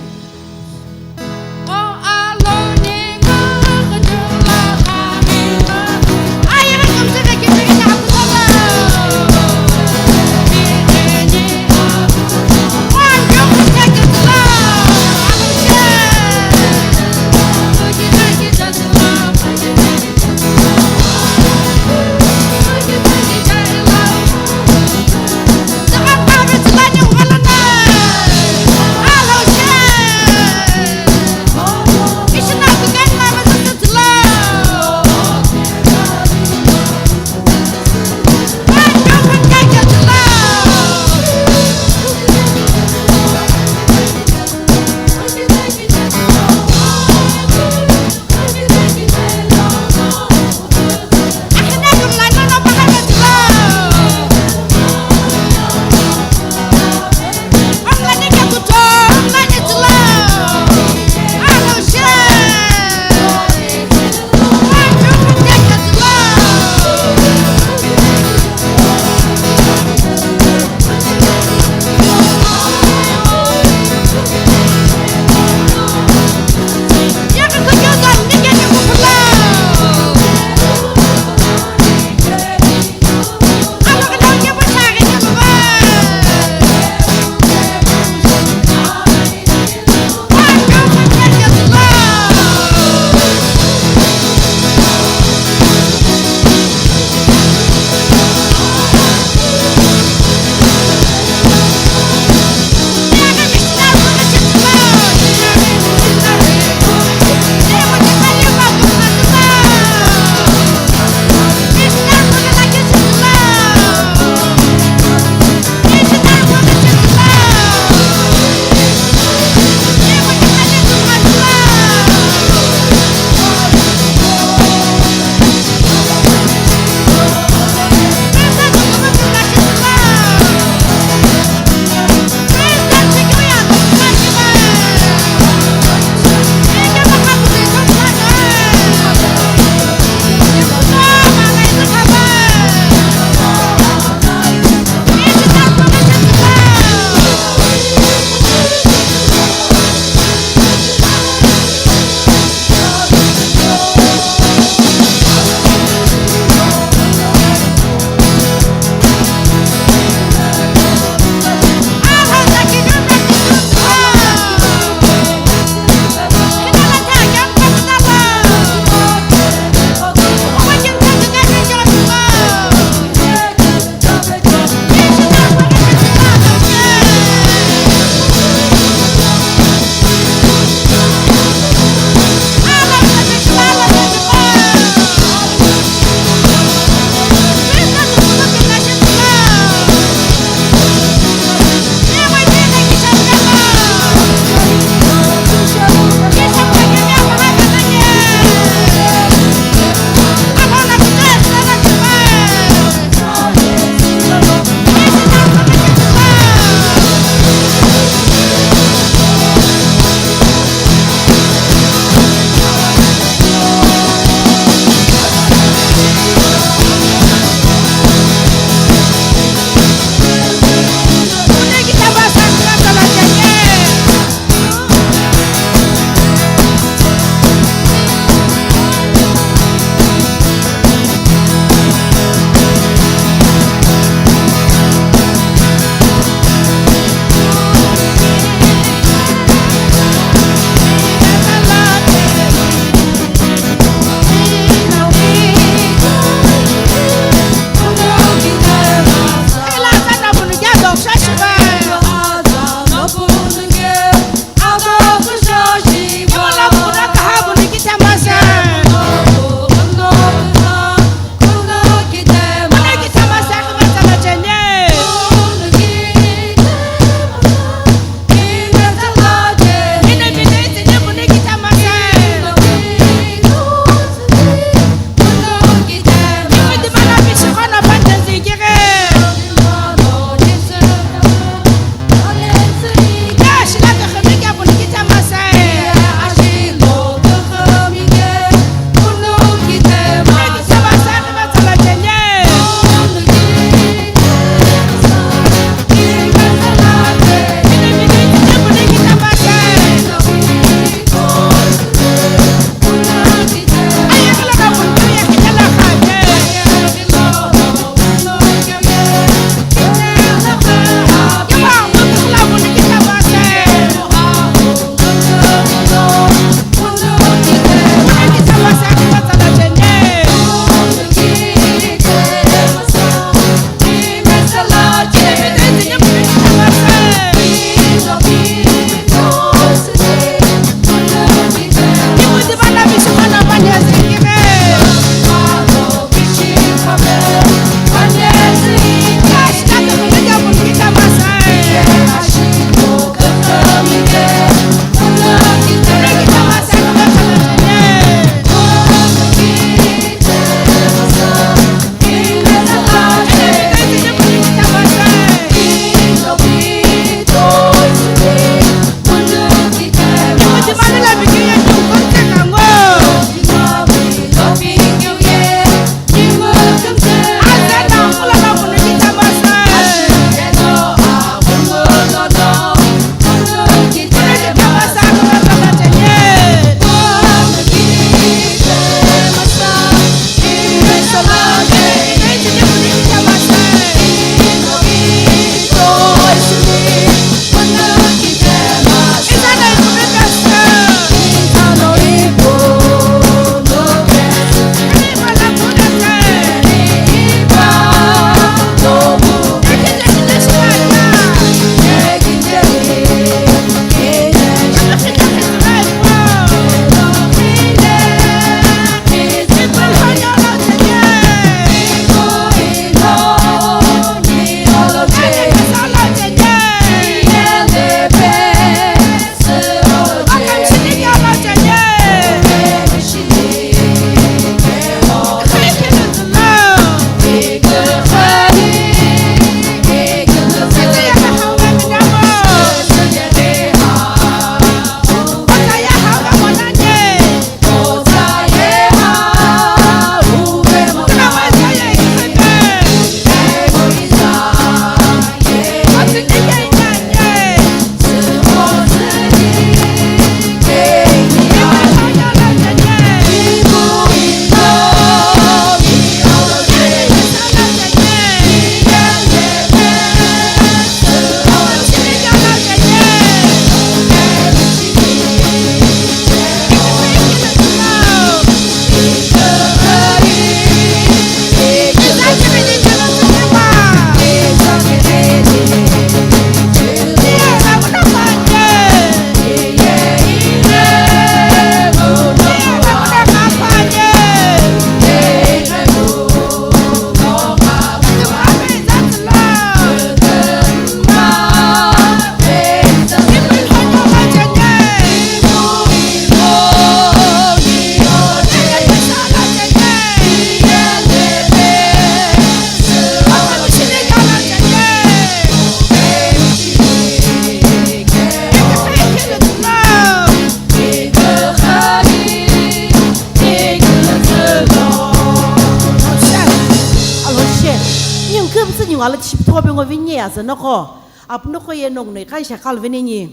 Ala tishipitho pengo vinye aza noko. Apnoko ye nong no ikan sha kal veneni.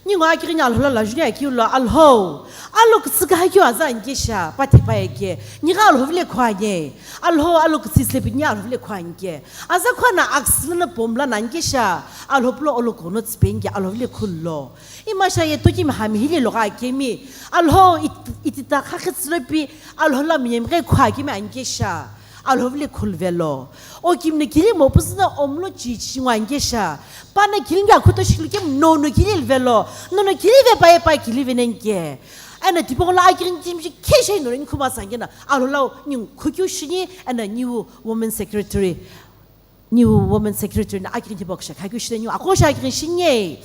Ningo akirini Alhou la lajuni akilo Alhou. Alo kutsuka hakyo aza ankesha. Pati pa eke. Niga Alhou vile khwanye. Alhou alo kutsi slepi ni Alhou vile khwanye. Aza khwana aksila na pomla na ankesha. Alhou pulo olo kono tsipenge Alhou vile khullo. Imasha ye toki mi hami hile loga kemi. Alhou it-, itita khakhe tsilopi. Alhou la miyem ghe khwa kemi ankesha. Alhou vile khulvelo. O kimni kili mo pusna omlo chi chi ngwa ankesha. Pana kili nga khuto shikli kem no no kili velo. No no kili ve pa e pa kili venenke. Ana tipong la akirin tim shi keshe no ni khuma sangena. Alhou la ni khukyu shini ana new woman secretary. New woman secretary na akirin tipo ksha khakyu shini new akosha akirin shinye.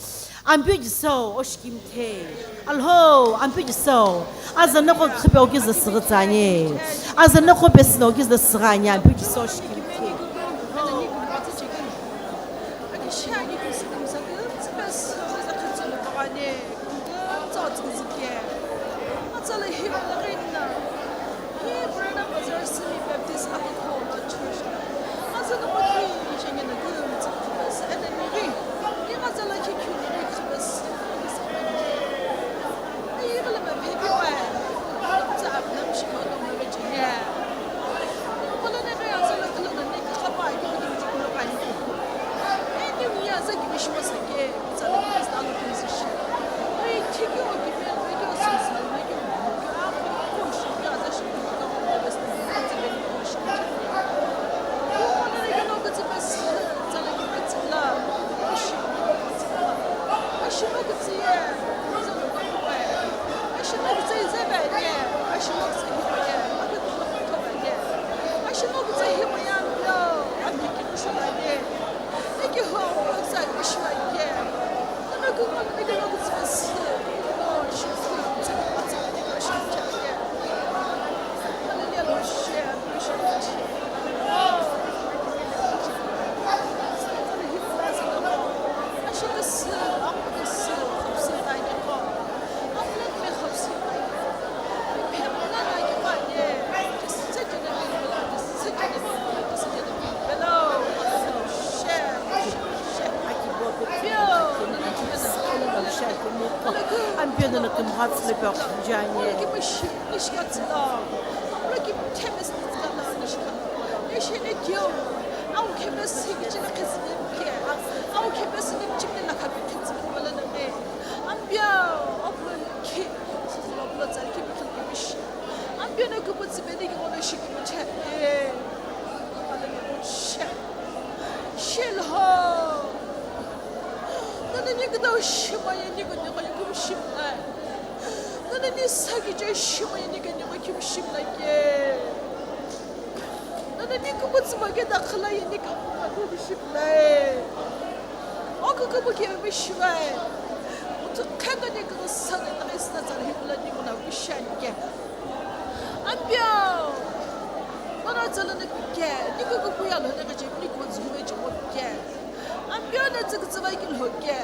Ampeu jisou, oshikimthe. Alhou, ampeu jisou. Aza noko khipe okiza sigitsanye. Aza noko pesina okiza siganya, ampeu jisou oshikimthe. Hi Purana Bazar Sumi Baptist Akukho lo church. Aza no kutui shengena kumtsi khipes, ena nighi. Igha zala khikhu nighi khipes. Ayi ghala ma baby wa. Tsa abnam shimo no ma vechenya. Pala ne kaya zala khala na ne khapa ki ki ki. Eni ni aza ki bishimo sake. Ampeu no na kümgha tsüle pe jani. Ampeu no kümgha tsüle pe jani. Ampeu no kümgha tsüle pe jani. Hallelujah. Shelo. Nana ni kida shima ye ni kida kida kümshimla. Nana ni sagi je shima ye ni kida kida kümshimla ke. Nana ni kubu tsima ke da khala ye ni kubu ma kümshimla. O kubu ke mishimla. Utu kaka ni kida sana na isna tsara hibula ni kuna kushan ke. Ampeu, mano tsala na pike, niko kukuya lo na kaje, niko zume je mo pike. Ampeu na tsik tsaba ki lo ke.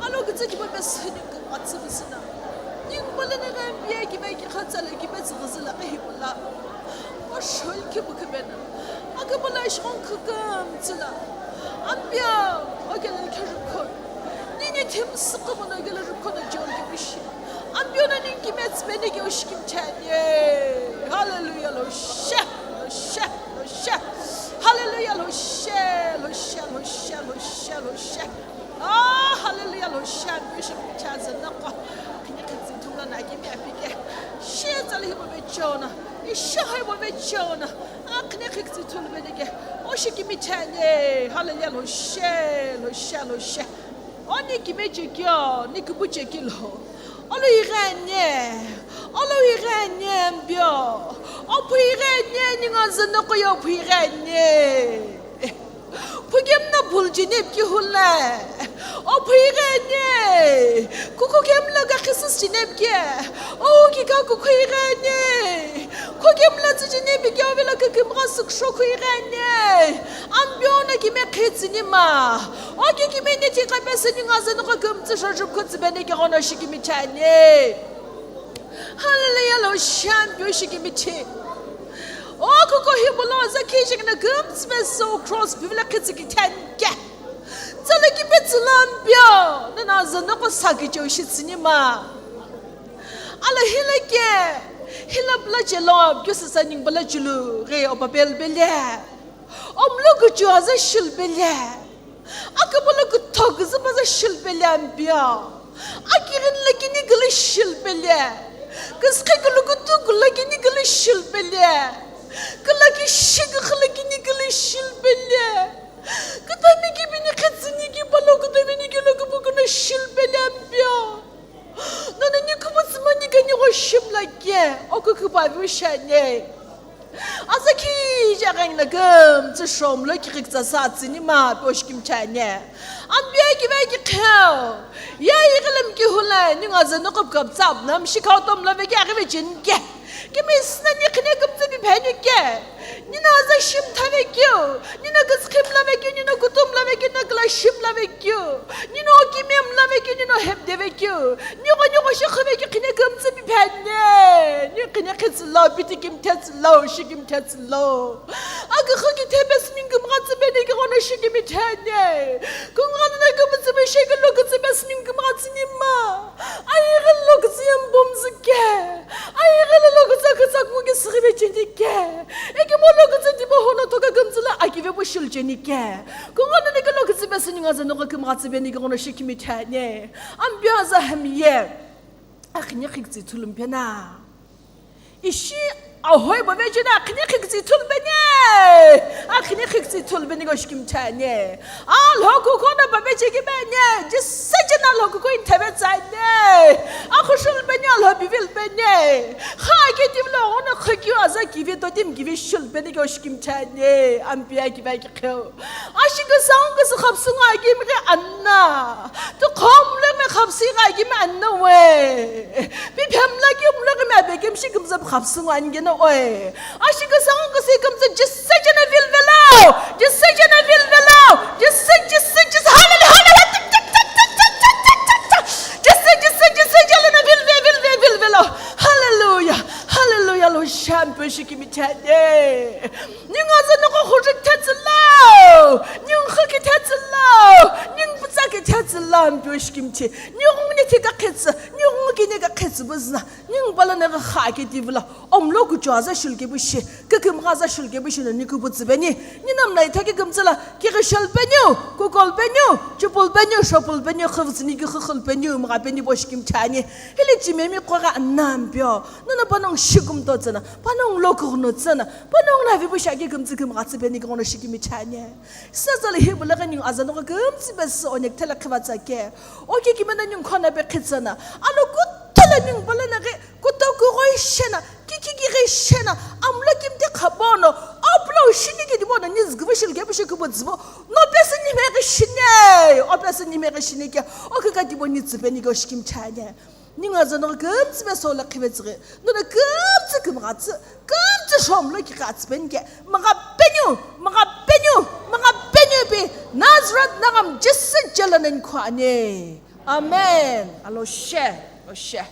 Alo kitsa ki ba sini ka atsi sina. Ning bala na ka ampeu ki ba ki khatsa la ki ba tsik zila ka hibula. O shol ki bu ka bena. Aka bala shon ka kam tsila. Ampeu, o ke la ka ko. Nini tim sakamono gele rukona John ke bishi. Ampeu no ninki mets bene ke ushkim chanye. Hallelujah, lo she, lo she, lo she. Hallelujah, lo she, lo she, lo she, lo she, lo she. Ah, hallelujah, lo she, ampeu shim chaza na kwa. Kini kitsi tumla na ke mi apike. She tsali hibo be chona. Isha hibo be chona. Akhne khikitsi thulu bene ke. Oshikimi chanye. Hallelujah, lo she, lo she, lo she. Oni kime chekio, ni kibu chekilo. Olu ighanye, olu ighanye mbio. Opu ighanye, ninga zanoko yo opu ighanye. Pugem na bul jinep ki hule. Opu ighanye. Kuku kem la ga khisis jinep ki. O ki ka kuku ighanye. Kuku kem la tsi jinep ki ovela kuku mga suksho ku ighanye. Ambio na kime khitsi ni ma. Oke kimini ti kapesini nga zanu ka kumtsu shajub kutsi bene ke gono shikimi chanye. Hallelujah, lo shambio shikimi chi. O Khuko hipau lo aza khijekina kümtsü pesü cross pivilo khitsü kitheni ke. Tsala kipetsü lo Ampeu, nana aza noko sakicheu shitsüni ma. Ala hila ke, hila pula chelo, kyo sasa ning pula chulu, ghe opa bel bele. Omlo kuchu aza shil bele. Akapolo kuthok züpaza shilpele Ampeu. Akirin lakini gülü shilpele. Küskhe kulukutu kulakini gülü shilpele. Külaki shigükh lakini gülü shilpele. Kütami kibini khetsüni kipalo kütami ni kilo kupukuno shilpele Ampeu. Nono ni kuputsümani kani ghoshimla ke. Oku kupavi ushane. Aza khija ghenguno kümtsü shomlo kighikütsa sa tsüni ma pi oshikimchani. Ampeu kive kiqheu. Ye ighilim kihule, ningu aza noqo pukaptsap, nam shikhau tomlo veke aghi vecheni ke. Kimi sinani khine kümtsü pipheni ke. Nino aza shimtha vekeu. Nino kütsükhimla vekeu, nino kutumla vekeu, nino külashimla vekeu. Nino okimemla vekeu, nino hepde vekeu. Nigho nigho shikhu vekeu khine kümtsü pipheni. Ni khine khitsülo, piti kimthetsülo, shikimthetsülo. Aküxü kithepesü ningu kümghatsü peni kighono shikimitheni. Kunghanana kümtsü pe shekelo kütsü pesü ningu kümghatsü nima. Ayighi lo kütsü yembomzü ke. Ayighi lo kütsü kütsü kungu ke sighi vecheni ke. Ekimo lo kütsü tibo hono toka kümtsü lo akive pu shilcheni ke. Kunghanana kelo kütsü pesü ningu aza noqo kümghatsü peni kighono shikimitheni. Ampeu aza hamiye. Akhini khikütsü ithulu mpena. Ishi ahoi bo vecheni akhini khikütsü ithulu peni. Akhini khikütsü ithulu peni koshikimchani. Alho kuko no babe cheki peni. Jisecheni alho kuko inthabe tsani. Akhushul peni alho bivil peni. Kha ke tivlo ono khokyu aza kivi totim kivi shul peni koshikimchani. Ampeu kive kiqheu. Ashiküsa ongküsü khapsü ngo akimi ghi anna. Tukhom lemi khapsü ghi akimi anna we. Piphem lakimi lemi abe kümshi kümtsü khapsü ngo angena oe. Ashiküsa ongküsü kümtsü jisecheni vilvelo. Jisecheni vilvelo. Jise, jise, jise. Hallelujah, hallelujah. Tik, tik, tik. Jise, jise, jise. Jalana vilve, vilve, vilvelo. Hallelujah. Hallelujah. Lo shampu shikimitheni. Ningu aza noqo khuju kithetsülo, ningu khuki thetsülo, ningu putsa kithetsülo, Ampeu shikimthi. Ningu nguni thika khetsü, ningu kini ka khetsü buzna, ningu pala nega kha ke tivula, omlo kuchu aza shulke bushi, kükümgha aza shulke bushi no ni kuputsü peni, ni namla ithaki kümtsüla, kighi shul peniu, kukol peniu, chupul peniu, shopul peniu, khuvtsüni ki khukhul peniu, mga peni bo shikimthani. Hili chimemi qogha anna Ampeu, nono panongu shikumto tsüna, panongu lokughuno tsüna, panongu navi bu shaki kümtsü kümghatsü peni kighono shikimithani. Sazali hibulaghi ningu aza noqo kümtsü pesü onek thela khivatsa ke. Oki kimena ningu khona pe khitsana. Alo kutela ningu pala naghi kutoku ghoishena, kiki ghi ghoishena, amlo kimti khabono, oplo shini kidi bono, nizgü vishil ke bishi kubo dzbo, no pesü ni meghi shini, o pesü ni meghi shini ke, oki kadi bo nizgü peni koshikimchani. Ningu aza noqo kümtsü pesü ola khivetsüghi. Nono kümtsü kümghatsü, kümtsü shomlo kighatsü peni ke. Mga peniu, mga peniu, mga peniu pi Nazareth nagam Jisü jalanen khuani. Amen. Alo she, alo she.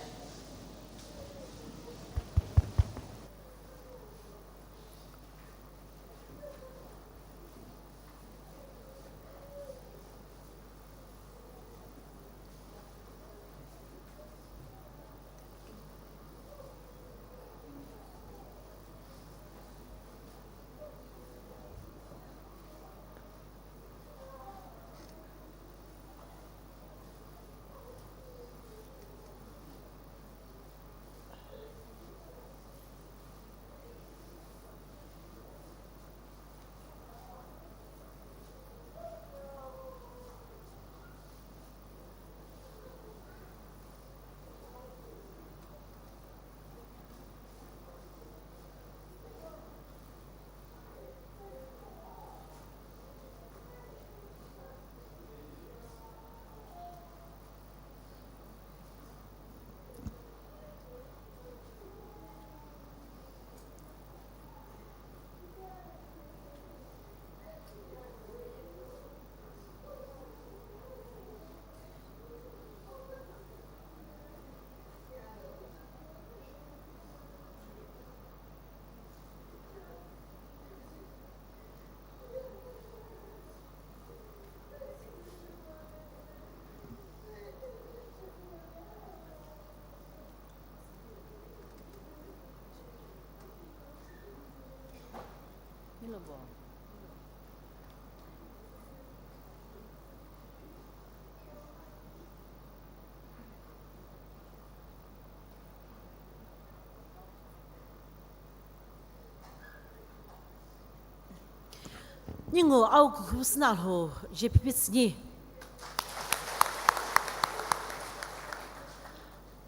Ningu au kukhupu sü no Alhou je phipitsü ni.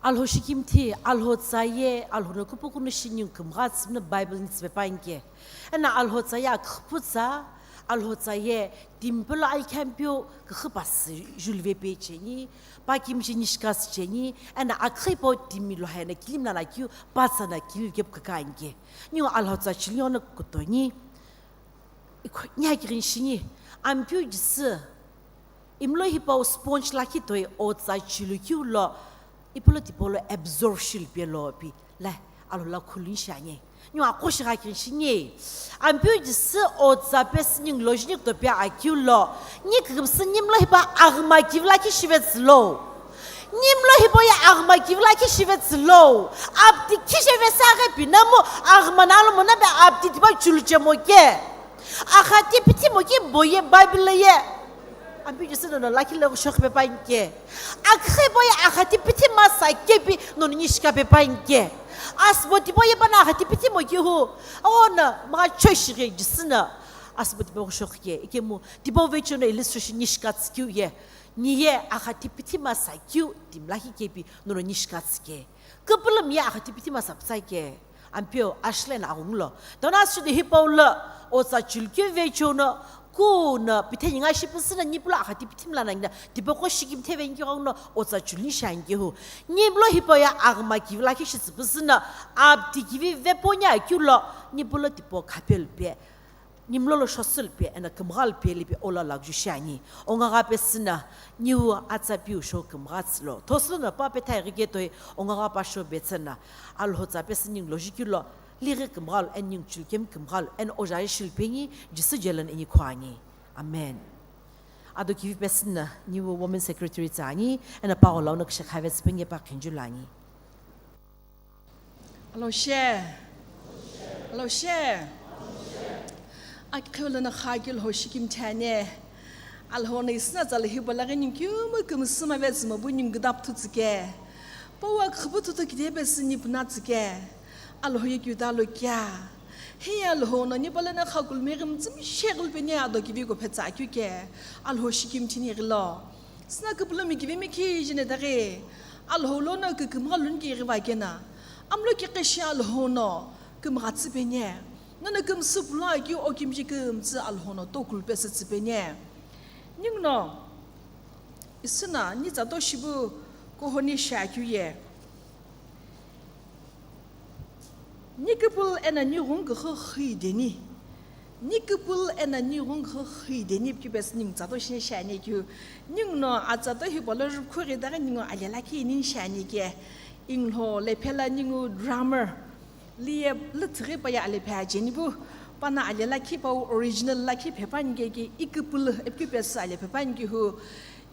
Alhou shikimthi, Alhou tsa ye, Alhou no kupukunu shi ningu kümgha tsüpüno Bible ni tsüpe panike. Eno Alhou tsa ye aküphu tsa, Alhou tsa ye timi pelo alikhami peu küxü pasü juluve pe cheni, pa kimshi nishikasü cheni, eno aküxü hipau timi lo haino kilimla lakeu, pa tsa no kililu kepu küka anike. Ningu Alhou tsa chiliu no kutoni. Ikho, ni hakighi shini, Ampeu Jisü, imlo hipau sponge lakhi toi otsa chilukeu lo, ipolo tipolo absorb shilupe lo pi, la, Alhou la khuluni shiani. Ningu aqo shi hakighi shini, Ampeu Jisü otsa pesü ningu lo jini kutope akeu lo, ni kükümsü nimlo hipau aghüma kivi lakhi shive tsülo. Nimlo hipau ye aghüma kivi lakhi shive tsülo. Apti khisheve saghi pinamu aghüma nalo monabe apti tipa chuluche moke. Axati pithimo ki boye Bible ye. Ampeu Jisü nono lakhi lo shokhe pe panike. Aküxü boye axati pithima sa kepi nono nishika pe panike. Asübo tipa ye pana axati pithimo ki hu. Ono ma choishi ghi Jisü no. Asübo tipa shokhe ikemu. Tipau vecheono illustration nishika tsükeu ye. Ni ye axati pithima sa keu timi lakhi kepi nono nishika tsüke. Küpülümi ye axati pithima sa pütsake. Ampeu ashile no aghungu lo. Dono asüde hipau lo otsa chilukeu vecheono kuno pithe ninga shi püsü no nipilo axati pithima lana ngina tipaqo shikimthi venike ghenguno otsa chiluni shianike hu. Nipilo hipau ye aghüma kivi lakhi shitsü püsü no apti kivi vepo ni akeu lo nipilo tipau khapelu pe. Nimlo lo shosülu pe eno kümghalu pe lipe ola lakju shiani. Ongagha pesü no niu atsa piu sho kümgha tsülo. Thosülo no pa pethai ghike toi ongagha pa sho betsü no. Alhou tsa pesü ningu lo jukeu lo lighi kümghalu eno ningu chilukemi kümghalu eno ojae shilupe ni Jisü jelo no ini khuani. Amen. Ado kivi pesü no niu women secretary tsa ani eno pa gholau no kishakha vetsü penge pa khinjulani. Alhou she. Alhou she. Akhiu lono xakeu Alhou shikimthi ani. Alhou no isüna tsa lo hipau laghi ningu kiumu kümsüma vetsümo bu ningu küdapthu tsüke. Pawu aküphu thuto kide pesü ni puna tsüke. Alhou ye kiu ta lo kea. Hiye Alhou no nipilo no xakulumi ghimtsümi sheghilu peni ado kivi ko phetsa akeu ke. Alhou shikimthi ni ghilo. Süna küpülümi kivi mikhi jeni daghi, Alhou lono kükümgha luni kighiva kena, amlo kighishi Alhou no kümgha tsüpeni, nono kümsü pulo akeu okimji kümtsü Alhou no tokulu pesü tsüpeni. Ninguno, isüna, ni tsa to shipu kuhoni shiakeu ye. Ni küpülü eno ni ghungu kükhu xü deni. Ni küpülü eno ni ghungu kükhu xü deni pi keu pesü ningu tsa to shini shiani keu. Ninguno atsa to hipau lo rüphu ghi daghi ningu ale lakhi ni shiani ke. Inglho lephe lo ningu drummer. Liye lüthighi pa ye alephe ajeni pu. Pano ale lakhi pa original lakhi phe panike ke I küpülü pi keu pesü alephe panike hu.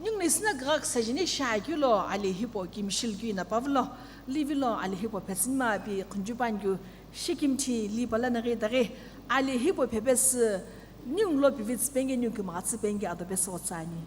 Ninguno isüna gak sajini shiakeu lo ale hipau kimshilukeu ina pa vilo. Livilo ali hipau phetsüma pi khunju pangu shikimthi li pala naghi daghi ali hipau phepesü ningu lo pivitsü penge ningu kümghatsü penge ado pesü otsani.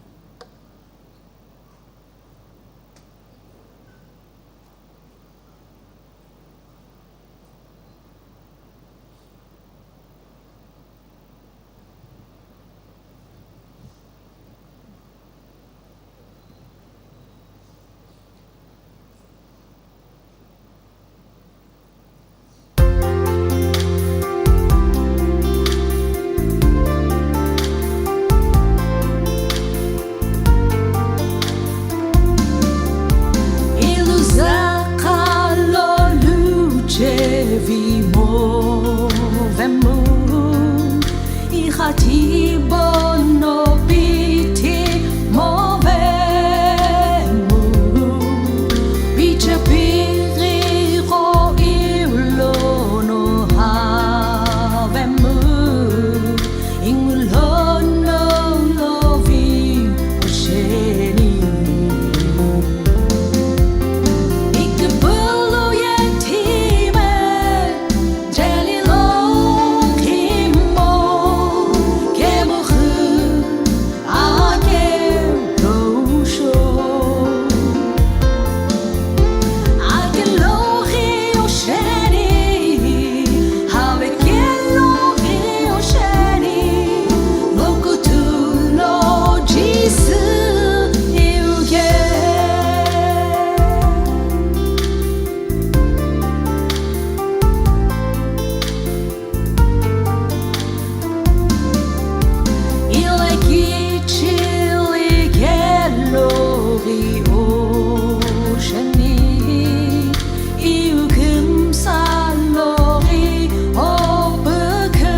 Iluza kalo luce vimo vemu. Ikhati bono piti movemu, piche piri ko iulono havemu, ingulono lovi osheni. Ikipulu yetime. Jelilo kimo Sheni, havekelo rio sheni, lokutulo Jisü iuke. Ileki chili kelori osheni, iukim salori opukemi,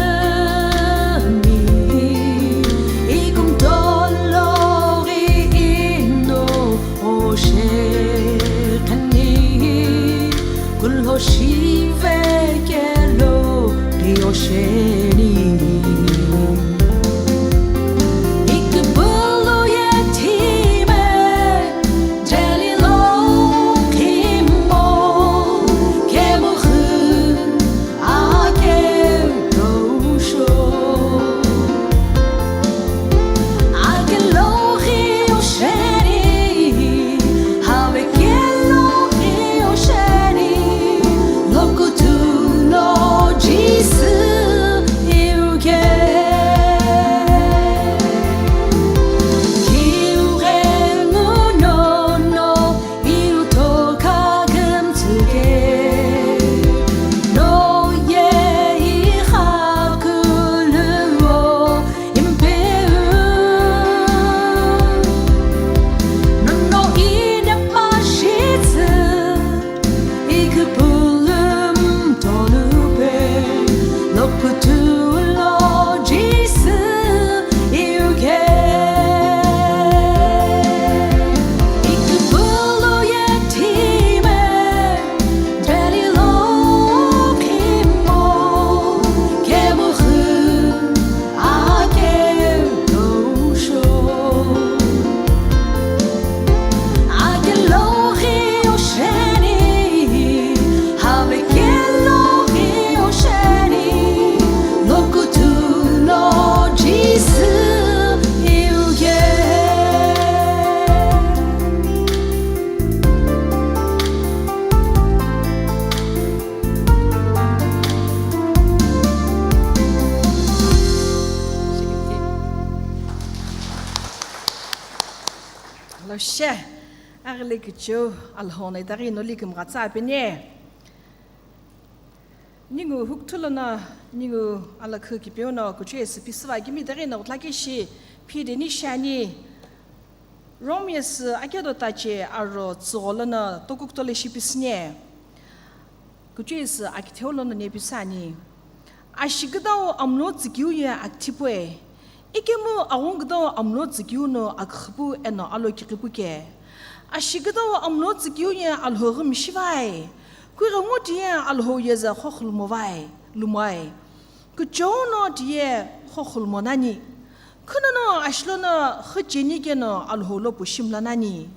ikum dolori ino oshekeni, kulho shivekelo rio sheni. Ikipulu yetime, delilo kimo, kemuhu, Ake rosho. Ake lohi osheni, haveke lohi osheni, lokutulo Jisü iuke. Kiuke ngunono, Iutoka kümtsüke, noye iha kuluo impeu. Nono ine pashitsü, ikupulum tolupe, lokutulo Jisü iuke. Ikupulu yetime, delilo kimo, kemuhu, ake rosho. Ake lohi osheni, haveke lohi osheni, lokutulo Jisü iuke. Hello, she. Aghili kicheu Alhou no itaghi no likimgha tsa pene. Ningu hukuthu lono, ningu alakhu kipeu no kuchou esi pisiva kimi itaghi no kutla kishi phideni shani. Romius akedo tache aro tsugho lono toku kutole shi pisine. Kuchou esi akitheu lono ne pisani. Ashi küdau amlo tsükeu ye akithipu e, ikemu aghungu küdau amlo tsükeu no aküxüpu eno alo kiqipu ke. Ashi küdau amlo tsükeu ye Alhou ghi mishivai, kughengu tiye Alhou yeze xoxulumovai, lumoai. Kuchou no tiye xoxulumo nani. Khunono ashi lono xü cheni keno Alhou lo pushi mla nani.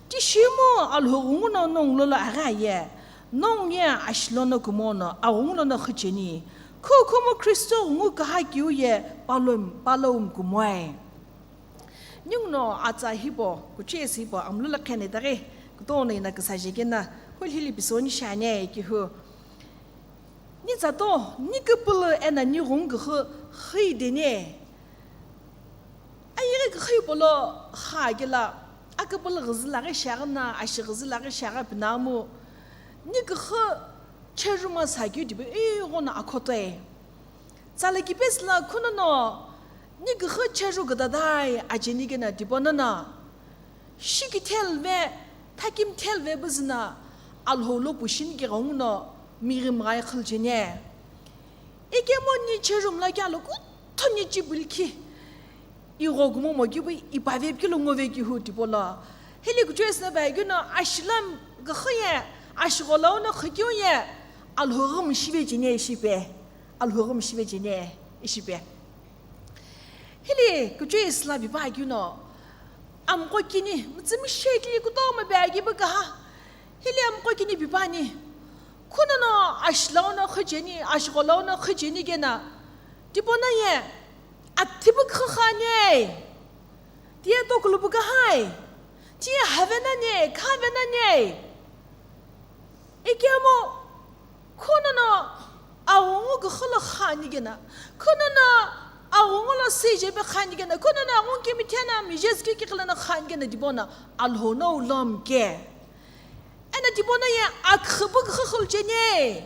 Tishimu Alhou ghungu no nongu lolo aghi aye. Nongu ye ashi lono kumono, aghungu lono xü cheni. Khukhumu Kristo ghungu kaha kiu ye palom, palom kumoe. Ninguno atsa hipau, kuchou esi hipau, amlo lo khene daghi, kutono ina küsaje kena, huli hili pisoni shane kihu. Ni tsato, ni kupulu ena ni ghungu xü, xü dene. Ayeghi küxü polo xaghi la, aküpülü ghüzü laghi shiaghi na, ashi ghüzü laghi shiaghi pinamu, ni küxü chejuma sakeu tipau ighono akhotoe. Tsala kipesi la khunono, ni küxü cheju küdadai ajeni kena tipau nana. Shikithelve, thakimthelve buzüna, Alhou lo pushini kighenguno, mighimghai khüljene. Ikemu ni chejumla kya lo kuthu ni chibilkhi. Ighogumo mokibu ipave pikilo ngove kihu tipolo. Hili kuchou esi no bai kino ashilam gakhiye, ashigholau no khikyu ye, Alhou ghi mishive jene ishipe. Alhou ghi mishive jene ishipe. Hili kuchou esi la bipa kino, amqo kini, mtsimi shekli kutomo bai kibu kaha. Hili amqo kini bipani. Khunono ashilau no khijeni, ashigholau no khijeni kena. Tipau no ye, athibu khakha ne. Tiye tokulubu kahai. Tiye have nani, khave nani. Ikemu, khani kena, khunono aghungu lo sije be khani kena, khunono aghungu kemi thena mije zikiki khalana khani kena, tipona Alhou no ulom ke. Ena tipona ye akhübü khükhül jene.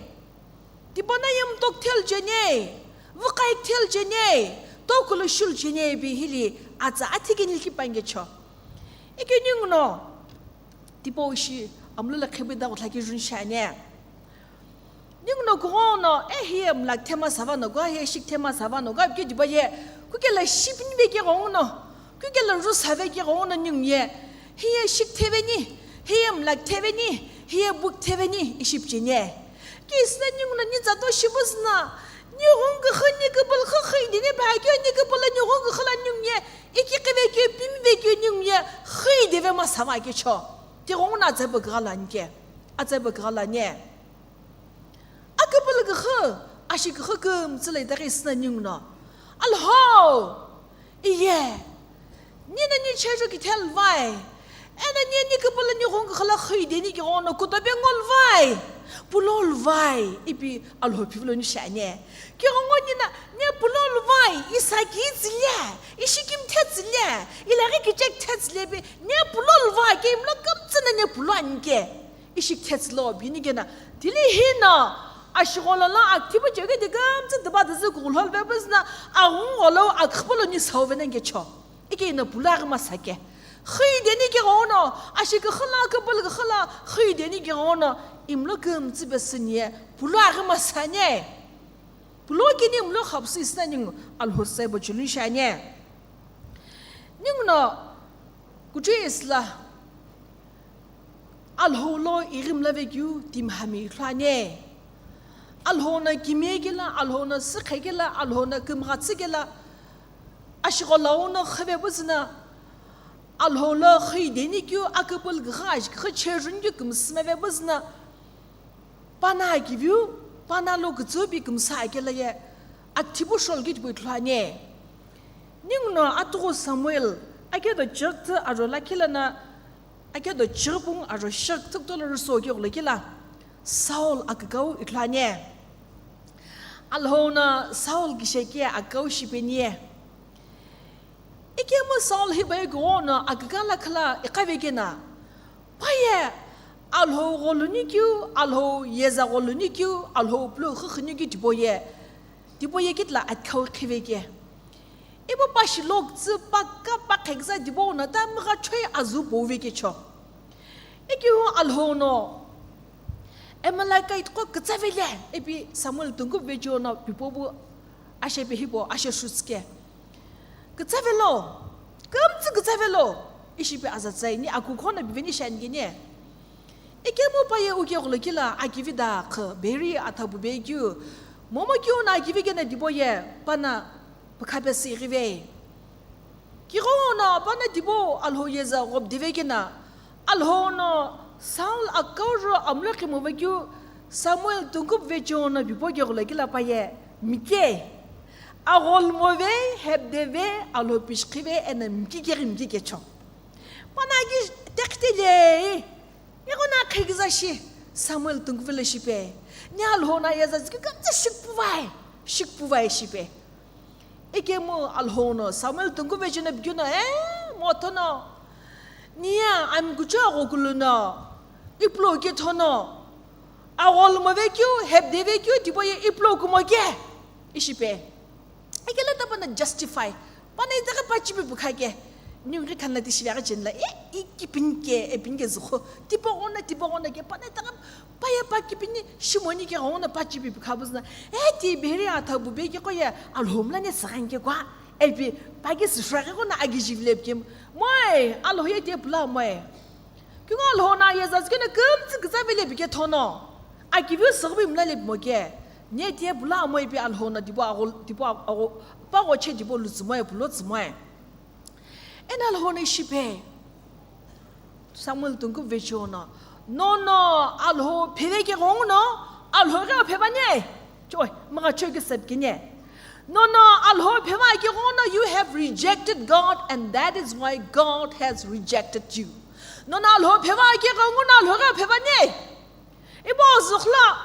Tipona ye mtok thel jene. Vukai thel jene. Tokulu shul jene bi hili atsa athikini liki pange cho. Ike ninguno. Tipo ishi amlo la khebe da utla ki jun shane. Ninguno kugono, e hiye mlak thema sava no, gua hiye shik thema sava no, gua biki diba ye, kuke la shipin ve ke gono, kuke la rus have ke gono ningu ye, hiye shik theve ni, hiye mlak theve ni, hiye buk theve ni, iship chine. Ki isna ninguno ni zato shibus na, ni gong ke khani ke bal kha khai dini ba ke ni ke bal ni gong ke khala ningu ye, iki keve ke pin ve ke ningu ye, khai deve ma sava ke cho. Ti gong na atsa ba gala ni ke, atsa ba gala ni. Akapal gakha, ashi gakha kümtsü le daghi sina ninguno. Alhou! Iye! Nina ni chejo ki tel vai. Ena ni ni kapal ni gong gakha la khui de ni ki gong no kuta be ngol vai. Pulol vai. Ipi Alhou pivlo ni shane. Ki gong nina ni pulol vai. Isa ki tsile. Ishi kim te tsile. Ila ki chek te tsile be. Ni pulol vai. Ke imlo kümtsü na ni pulo anke. Ishi kethetsü lo bini kena, tili hino, ashigho lo lo aktibu cheghi di kümtsü diba dizü kughulhol vebüzüna, aghungu lo akhüpü lo ni sau vena ngecho. Ike ina pulaghi masa ke. Xüi deni ke ghono, ashi kükhala, küpül kükhala, xüi deni ke ghono, imlo kümtsü besü nie, pulaghi masa nie. Pulo kini imlo khapsü isna ningu Alhou sai bo chulun shanie. Ninguno, kuchou isla, Alhou lo ighimla vekeu timi hami ithuluani. Alhou no kimiye kela, Alhou no sikhe kela, Alhou no kümghatsü kela, ashigho lau no khave buzüna, Alhou lo xüi deni keu aküpül gha, gha cherun keu kümsüme ve buzüna, pana akiviu, pana lo kütsübi kümsa akela ye, akithipu shol kitipu ithuluani. Ninguno atughu Samuel, akedo chighi aro lakhi lana, akedo chighi pung aro shighi thukto lo rüso keghulo kila, Saul akükau ithuluani. Alhou no Saul kisheke akükau shipenie. Ikemu Saul hibai ghono akükala khala iqavekena. Paye Alhou gholuni keu, Alhou yeza gholuni keu, Alhou pulo khukhuni keu tipoye. Tipoye kitla akhau khiveke. Ibo pashi loktsü paka pakhekza tibo no ta mgha choi azu poveke cho. Ikeu Alhou no Amalekite qo kütsavele, ipi Samuel tungkup vecho no pipo bu ashe pe hipo ashe shutske. Kütsavelo, kümtsü kütsavelo, ishipi azatsai ni aku khona biveni shan gini. Ikemu paye uke ghulo kila akivi da khü beri athabu be keu, momo keu na akivi gena dibo ye, pana pükhape si ighive. Kighono pana dibo Alhou yeza ghop deve kena, Alhou no Saul akau ro amlo khimo vekeu Samuel tungkup vecho no bipo keghulo kila paye, mike. Aghol move, hepdeve, Alhou pishkhive, ena miki keghi miki kecho. Pana ki tekhtele, ighono akhekza shi, Samuel tungkup velo shipe. Ni Alhou no yeza ziki kümtsü shikpuvai, shikpuvai shipe. Ikemu Alhou no Samuel tungkup vecho no bikeu no, e, mothono. Niya, ami kuchou aghokulu no, iplo kethono. Aghol move keu, hepdeve keu, tipoye iplo kumo ke. Ishipe. Ikela ta pana justify. Pana itaghi pachipi pükha ke. Ningu khanla ti shilaga chenla. E, iki pinke, e pinke zukho. Tipo ghono, tipo ghono ke. Pana itaghi Paye pa kipini shimoni ke ghono pa chipi pükha buzüna, e ti beri athabu be ke qoye Alhou mla ne saghan ke kwa, epi pa ke sifra ke ghono agi jivle ke, moi, Alhou ye te pula moi. Kigho Alhou no yeza zikene kümtsü kütsavele bi ke thono. Akiviu sogbi mla le mo ke. Ne te pula moi pi Alhou no dibo aghol, dibo agho, pa ghoche dibo lutsü moi, pulo tsü moi. Ena Alhou no ishipe. Samuel tungkup vecho no. Nono, Alhou pheve ke ghono, Alhou ghi phevani. Choi, maga choi ke sep kine. Nono, Alhou pheva ke ghono, you have rejected God and that is why God has rejected you. Nono, Alhou pheva ke ghono, Alhou ghi phevani. Ibo zukhla,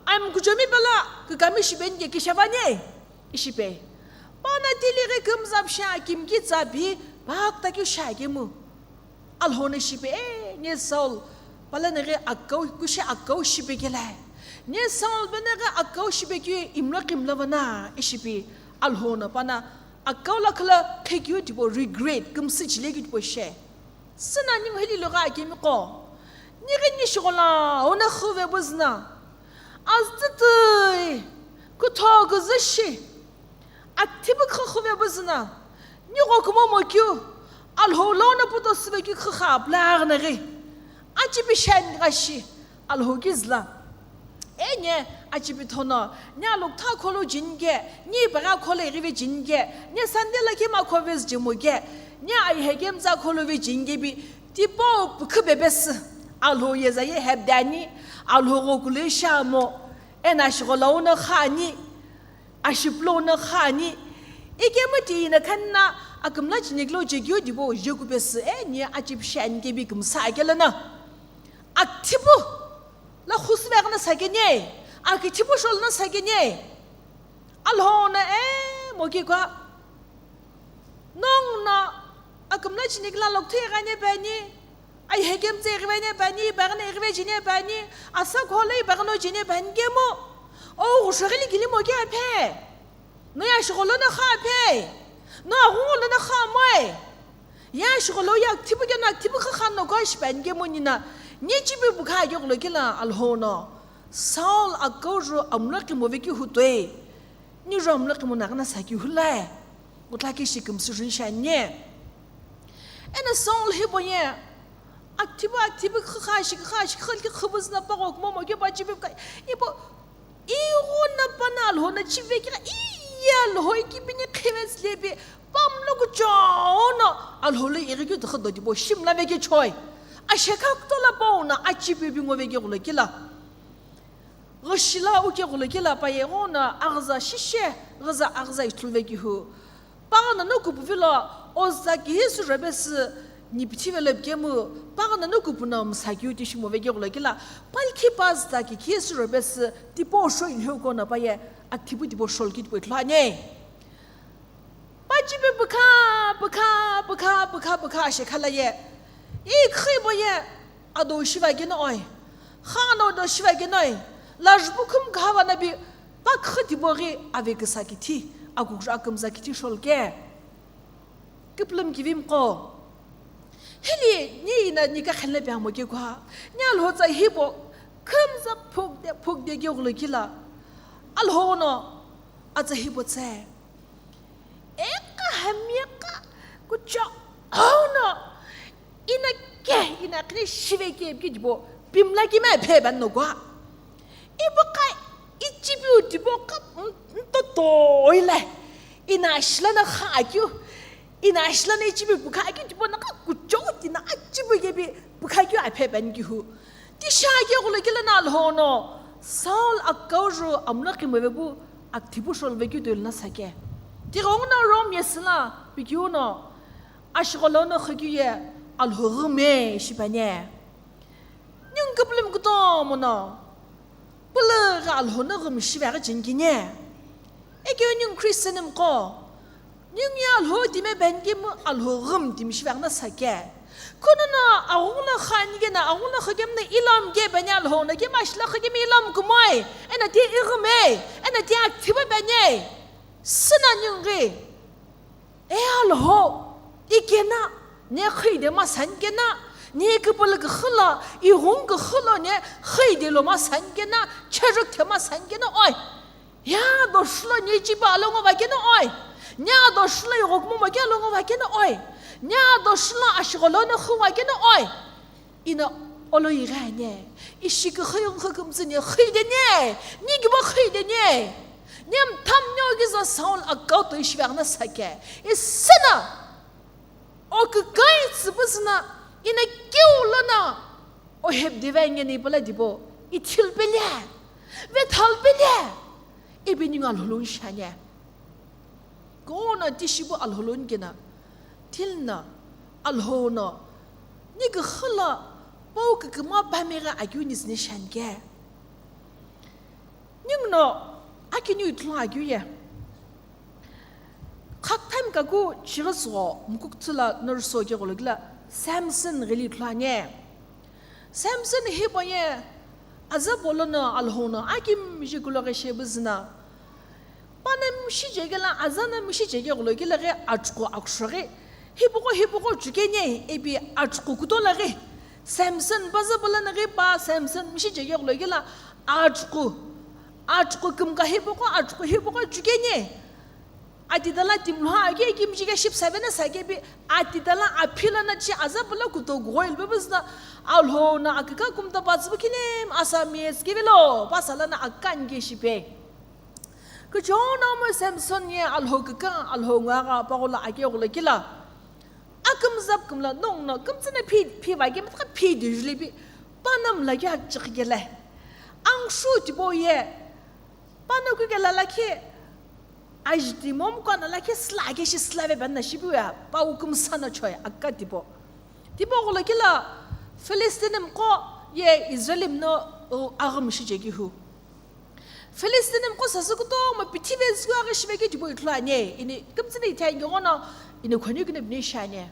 Ami kuchomi pala kükami shipeni ke kishavani? Ishipe. Pana tilighi kümzap sha kimki tsapi bhakta kyu sha kemu. Alhona shipe, e, ne Saul, pala naghi akau, kushe akau shipe kela. Ne Saul, pala naghi akau shipe kyu imlo kimlo vana, ishipe. Alhona pana akau la khala khekyu tipo regret, kümsü chile kyu tipo she. Süna ningu hili logha akemi qo. Nighi nishighola, ona khuve buzna. Aztütüi, kutho kuzushi. Akithipu khü khuve buzna. Nigho kumomo kyu. Alhou lo na puto süve kyu khü kha blag naghi. Achipi shen gashi. Alhou kizla. E ne, achipi thono, ne alokutha kholo jinike, ne ipegha kholo ighive jinike, ne Sunday lakhi ma khovezi jimoke, ne ayihe kemtsa kholo ve jinike bi, tipo pükhu bebesü, Alhou yeza ye hebdani, Alhou ghokule shamo, ena ashigho lo uno khani, ashipu lo uno khani, ikemu ti ina khanna, akümla chiniklo jekyo dibo, jeku besü, e ne achipi shen kebi kümsa akelana. Akithipu la khusu veghi na sakeni, akithipu sholu na sakeni. Alhou na e moki kwa. Nongu na akümla chinikla lokuthu ighani bani, ayihe kemtsa ighive ni bani, ibeghi na ighive jini bani, asa kholo ibeghi no jini bani kemu. O ghushoghili gili moki aphe. No ye ashigho lo na kha aphe. No aghungu lo na kha moe. Ye ashigho lo ye akithipu keno akithipu kha kha no ko shipeni kemu nina. Ne chipi pükha akeghulo kila Alhou no. Saul akau ju amlo kimo ve kyu hu toi. Ni ju amlo kimo na ghana sa kyu hulae. Kutla kishi kümsü jun shani. Ena Saul hipo ye. Akithipu, akithipu, khikha, shikha, shikha, khibuzna pa ghok momo ke pa chipi kai. Ipo, igho na pana Alhou na chive kira, iya Alhou ikipini khivets lepi, pamlo kuchou no, Alhou lo ighi kyu dikha dodibo, shimla ve ke choi. Ashekha kutola pau na, achipi bi ngo ve ke ghulo kila. Ghashila uke ghulokila pa ye ghono aghüza shishe, ghüza aghüza ithulu vekihu. Pagano no kupu vilo, oza kihi sü rhobesü nipithi velo pikemu, pagano no kupu no msa kiu ti shimo veke ghulokila, palkhi pazüta ki kihi sü rhobesü, tipau sho ilheu kono pa ye, akithipu tipau sho lki tipau ithulu ane. Pachipe pükha, pükha, pükha, pükha, pükha ashe khalaye. Ikhibo ye, ado shiva keno oi. Khano do shiva keno oi. Lajbu khum khava na bi, pakhu tibo ghi ave kisa kithi, akukra akümza kithi sholke. Kiplum kivim ko. Hili, ni ina ni ka khenle pya mo ke kwa. Ni alho tsa hibo, khumza phuk de, phuk de ke ghulokila. Alho no, atsa hibo tse. Eka hamiaka kucho auno ina ke ina kini shive ke ki jibo pimla ki me phe ban no gwa. Ibo ka ichibi utibo ka ntoto ile ina shila na kha kyu ina shila na ichibi bu kha kyu jibo na ka kucho tina achibi ke bi bu kha kyu a phe ban ki hu. Tisha ke ghulokila na alho no, Saul akau ju amlo khimove bu akithipu sholve keu toilna sake. Tighenguno Rome ye sila, pikeuno, ashigho lono khokeu ye alho ghume shipane. Ningu kupulum kutomo no, pulughi alho no ghume shive aghi jingkine. Ekeu ningu Christian mqo, ningu ye alho timi bani kemu alho ghum timi shive aghi na sake. Kuno no aghungu lo kha ani kena, aghungu lo kha kemu no ilom ke bani alho no kemu ashila kha kemu ilom kumoi, ena ti ighumei, ena ti akithipu bani. Sina ningu ghi, e alho, ikena, ne khide ma san kena, ne kipulughi khilo, ighungu khilo ne khide lo ma san kena, cheruk the ma san kena, oi. Nya doshlo ni chiba longo va keno oi. Nya doshlo yogokmu ma kya longo va keno oi. Nya doshlo ashigolo no khu va keno oi. Ina olo igane. Ishiki khuyung khukumtsini khuyidene. Ni gibo khuyidene. Nem tam nyo giza Saul akau to ishivagna sake. Isana. O kukai tsüpüzüna ina keu lono o hepdeva ingeni pala dibo, ithil pele, vethal pele, ibe ningu alholo nshane. Kono tishibu alholo nkena, thilna alhono, ni kukhula, pau kukuma pamega akiu nisne shanke. Akiniu ithulu akeu ye. Khakthami kaku chighi sugho mukukthula nurso keghulo kila Samson ghili ithulu anie. Samson hipau ye aza polo no Alhou no akimiji kulo ghi shebuzüna. Pana mishi chekela, aza na mishi cheke ghulo kila ghi achuqu akusho ghi. Hipaqo, hipaqo chukenie ipi achuqu kutola ghi. Samson paza polo no ghi pa Samson mishi cheke ghulo kila achuqu. Achuqu kümka hipaqo, achuqu hipaqo chukenie. Atitala timlha ake kimchi ke ship seven sa ke bi atitala aphila na chi aza polo kuto goi lbe buzna Alhou na akaka kumta pa tsubukinem asa mies ke velo pa sala na akan ke shipe. Kuchono mo Samson ye Alhou kaka Alhou ngaga pa gola ake ghulo kila. Akümzap kümla nong no kümtsüne phi phi va ke mtaka phi dijli bi panam la ke akchik ke le. Angshu tipo ye pano ku ke la la ke ajdi mom ko na la ke sla ke shi sla ve ban na shibu ya pa ukum sana choi akka tipo. Tipo ghulo kila Philistinim ko ye Israelim no agum shi cheki hu. Philistinim ko sasü kutomo pithive züghi aghi shiveke tipau ithulu anie, ini kümtsüni ithiange ghono, ini khonyu kini bini shianie.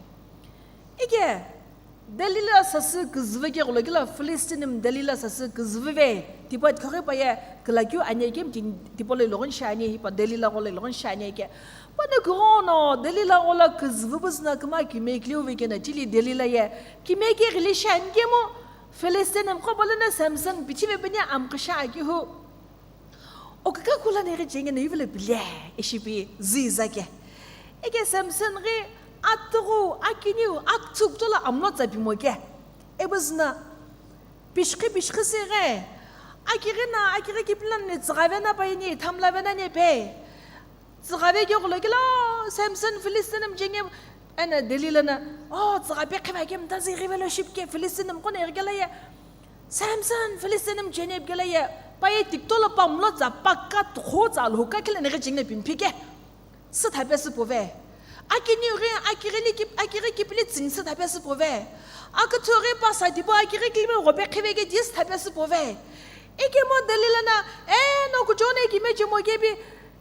Ike, Delila sasü küzüve ke ghulo kila Philistinim Delila sasü küzüve ve, tipau ithulu paye külakeu anie ke mtin tipau lo iloghon shianie, hipa Delila ghola iloghon shianie ke. Pano kughono Delila ghola küzüve buzna küma kime kliu ve ke na tili Delila ye, kime ke ghili shian ke mo, Philistinim ko bolo na Samson pithive bini amkisha akihu. Okaka kula neghi chengena yuvelo pile, ishi pi ziza ke. Eke Samson ghi atughu, akiniu, akthuk tola amlo tsa pimo ke. Ebuzna, pishqi pishqi se ghe. Akighi na, akighi kipila ne tsüghave na pa ini, thamlave na ne pe. Tsüghave ke ghulo kila, Samson Philistinim chenge, ena Delila na, oh, tsüghave khiva ke mta zighi velo ship ke Philistinim ko neghi kela ye. Samson, Philistinim chene pikela ye, paye tikto lo pamlo tsa paka tukho tsa Alhou ka kile neghi chingna pimphi ke. Sü thape sü pove. Akiniu ghi, akighi li kip-, akighi kipili tsing sü thape sü pove. Aküthu ghi pa sa dibo akighi kipili ghope khive ke di sü thape sü pove. Ike mo Delila na, e, no kuchone kime chemo ke bi,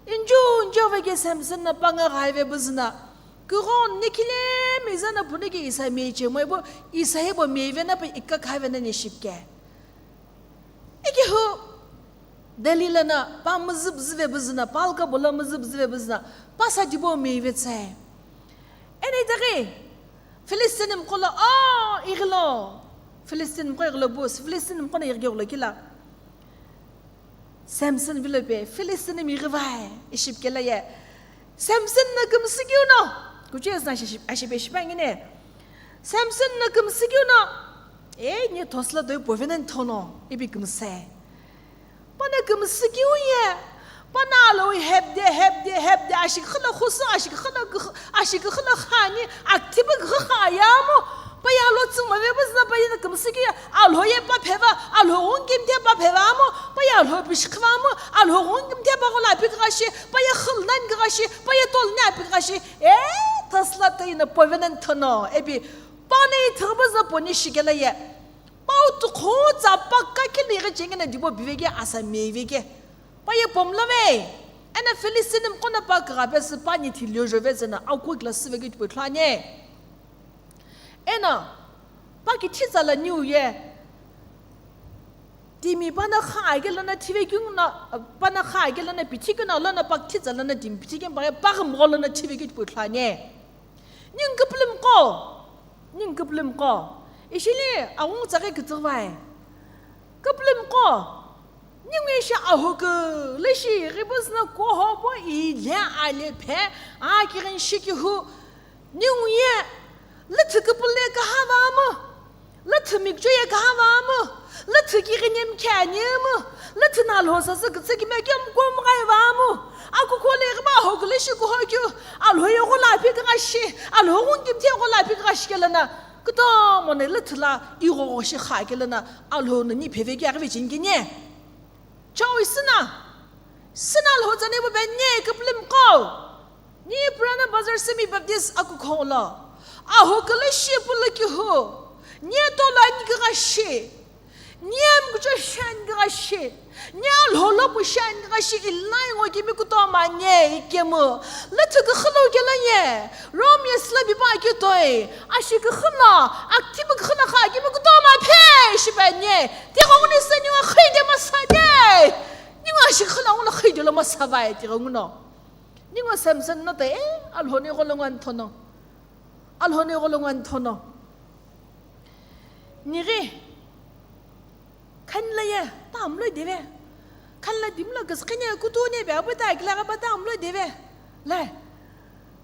inju, inju ve ke Samson na panga ghaive buzna. Kugho nikhile miza na punu ke isa mei chemo ibo, isa hebo meive na pa ikka khaive na ne ship ke. Ikehu Delila na pa müzübzüve buzna, palka bola müzübzüve buzna, pa sa dibo meive tsae. Ene itaghi, Philistinim ko lo, oh, ighilo. Philistinim ko ighilo bus, Philistinim ko na ighighi ghulo kila. Samson vilo pe, Philistinim ighivae, ishi pikela ye. Samson na kümsü kiu no. Kuche na ashipe shipa ngine. Samson na kümsü kiu no. E, nye thosla doi povena thono, ipi kümsü. Pana kümsü kiu ye. Pana alo hepde, hepde, hepde, ashik khila khusu, ashik khila gh-, ashik khila khani, aktibi gh-, khaya mo. Paye Alhou tsüngmave buzna paye na kümsü kiu ye. Alhou ye pa pheva, Alhou ghungkimthe pa pheva mo. Paye Alhou pishikhiva mo, Alhou ghungkimthe pa ghola apikigha shi, paye khilnan kigha shi, paye tolne apikigha shi. E, thosla toi na povena thono, epi, pani thighiba za poni shikela ye. Pau tukho tsa pa kakili ghi chengena dibo biveke asa meiveke. Paye pomlave. Ena Philistinim ko na pa kigha pesü pani thilio jove tsena akhu kila süveke tipau ithulu anie. Ena pa kithi tsa la niu ye. Timi pana kha ake lana thive keu na, pana kha ake lana pithi keu na lana pa kithi tsa lana timi pithi keu pa ye pa ghi mo lana thive keu tipau ithulu anie. Ningu küpülümqo, ningu küpülümqo. Ishili aghungu tsaghi kütsüghüvae. Küpülümqo, ningu ishi ahukü, leshi ghibuzü na kuhobo ile ale phe, akighin shikihu. Ningu ye, lüthü küpüle kahava mu. Lüthü mikcho ye kahava mu, lüthü kighi nyemkhe ani mu, lüthü na Alhou sasü kütsü kime kemu kumu ghai va mu. Akukho le ghima ho kule shi kuho kyu, Alhou ye ghola pi kigha shi, Alhou ghungkimthe ghola pi kigha shi kelana. Kutomo ne lüthü la ighogo shi kha kelana, Alhou na ni pheve kya ghi vechin kinye. Chau isina, sina Alhou tsane bu ben nye küpülümqo. Ni Purana Bazar Semi Baptist akukhong lo, ahu kala shi pulu kihu, nie to la ni kigha shi. Niye mkucho shiani ghashi. Niye Alhou lo pu shiani ghashi ilai ngo kimi kutoma niye ikemu. Lüthü küxü lo kela ye. Rom ye sila bipa akitoi. Ashi küxü lo, aktibu küxü lo kha kimi kutoma phe shipa niye. Tighengu ni se niye khide masade. Niye ashi küxü lo ngulo khide lo masavai tighengu no. Niye Samson no te, eh, Alhou ni gholongan thono. Alhou ni gholongan thono. Nighi, khanla ye, ta amlo deve. Khanla dimla gas khine kutu ne be abu ta ikla ga ba ta amlo deve. Lai.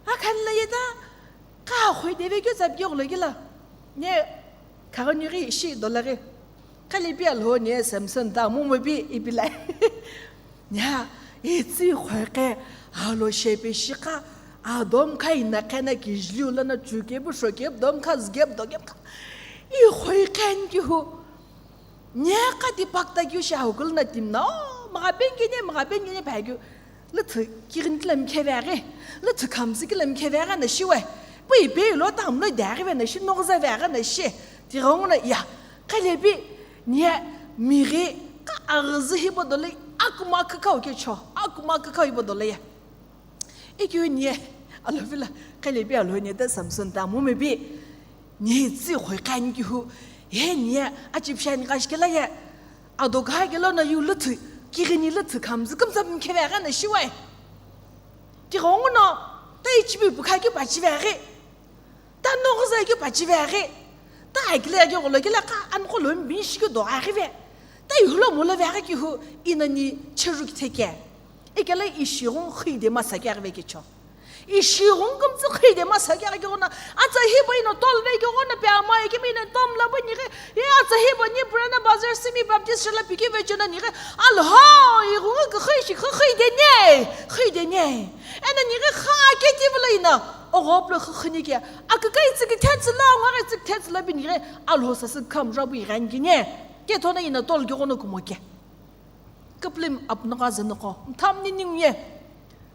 A khanla ye ta, ka khoi deve kyo zap yo lo gila. Ne, ka nighi shi dolare. Khalepi Alhou ne Samson ta mu mu bi ipi lai. Nya, itsi khoiqe, alo shepe shikha, a domkha ina khena kijliu lana chukepu shokepu domkha zkepu dokepu kha. I khoiqe ani kihu. Nya kati pakta kiu shi ahukul na timna, o, mghapen kine, mghapen kine pha kiu. Lüthü kirin kila mkheveghi, lüthü khamzi kila mkheveghi na shiwe. Pui pe lo ta amlo daghi ve na shi, nogza veghi na shi. Tighengu na ya. Khalepi, niye mighi ka aghüzü hipo dole, akuma kakau kecho, akuma kakau hipo dole ye. Ikeu niye, Alhou vila, Khalepi Alhou niye ta Samson ta mu mebi, niye itsi khoiqe ani kihu, ye niye, achipshani kashkela ye, ado ka kelo na yu lüthü, kighini lüthü khamzi kümsa mkheveghi na shiwe. Tighengu no, ta ichibi bukha ki pachi veghi. Ta nogza ki pachi veghi. Ta akile ki golo kila ka an ko lo mbi shi ki do aghi ve. Ta yulo mo lo veghi kihu ina ni cheru ki theke. Ikele ishi ghon khide masa ki aghi ve kicho. Ishi ghon kümtsi khide masa ki aghi ghona. Atsa hibo ina tol ve ki ghona pe ama ki mina tom la bo nighi. Ye atsa hibo ni Purana Bazar Simi Baptist Church la piki ve chona nighi. Alhou, i ghon ki khide ne. Khide ne. Ena nighi kha ke ti vula ina. Oghop lo khukhuni ke, akaka itsiki thetsü lo, ngwaghi itsiki thetsü lo bini ghi, Alhou sasü kham rabu ighan kine. Ke thona ina tol ke ghono kumo ke. Kaplim apno gha zeno ko, mtham ni ning ye.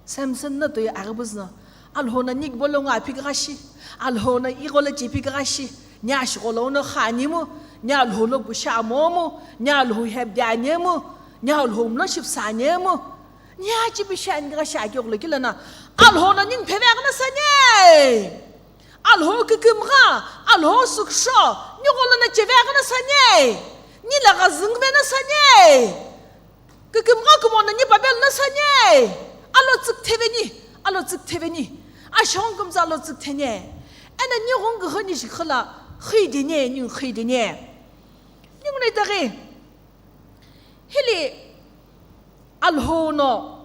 Samson na to ye aghi buzna. Alhou na nik bolo nga aphi ghashi. Alhou na i ghola chi phi ghashi. Nya shi ghola ono khani mu. Nya Alhou lo busha mo mu. Nya Alhou heb de ane mu. Nya Alhou mlo ship sa ane mu. Ni achi bi shi ani gha shi ake gholo kila na. Alhou na ning pheve aghana sane. Alhou kikimgha, Alhou suksho, ni gholo na cheve aghana sane. Ni la gha zingve na sane. Kikimgha kumo na ni babel na sane. Alo tsik theve ni, alo tsik theve ni. Ashong kumza alo tsik thene. Ena ni ghong gho ni shikhala, khide ne, ni khide ne. Ni ngune taghi. Hili Alhou no,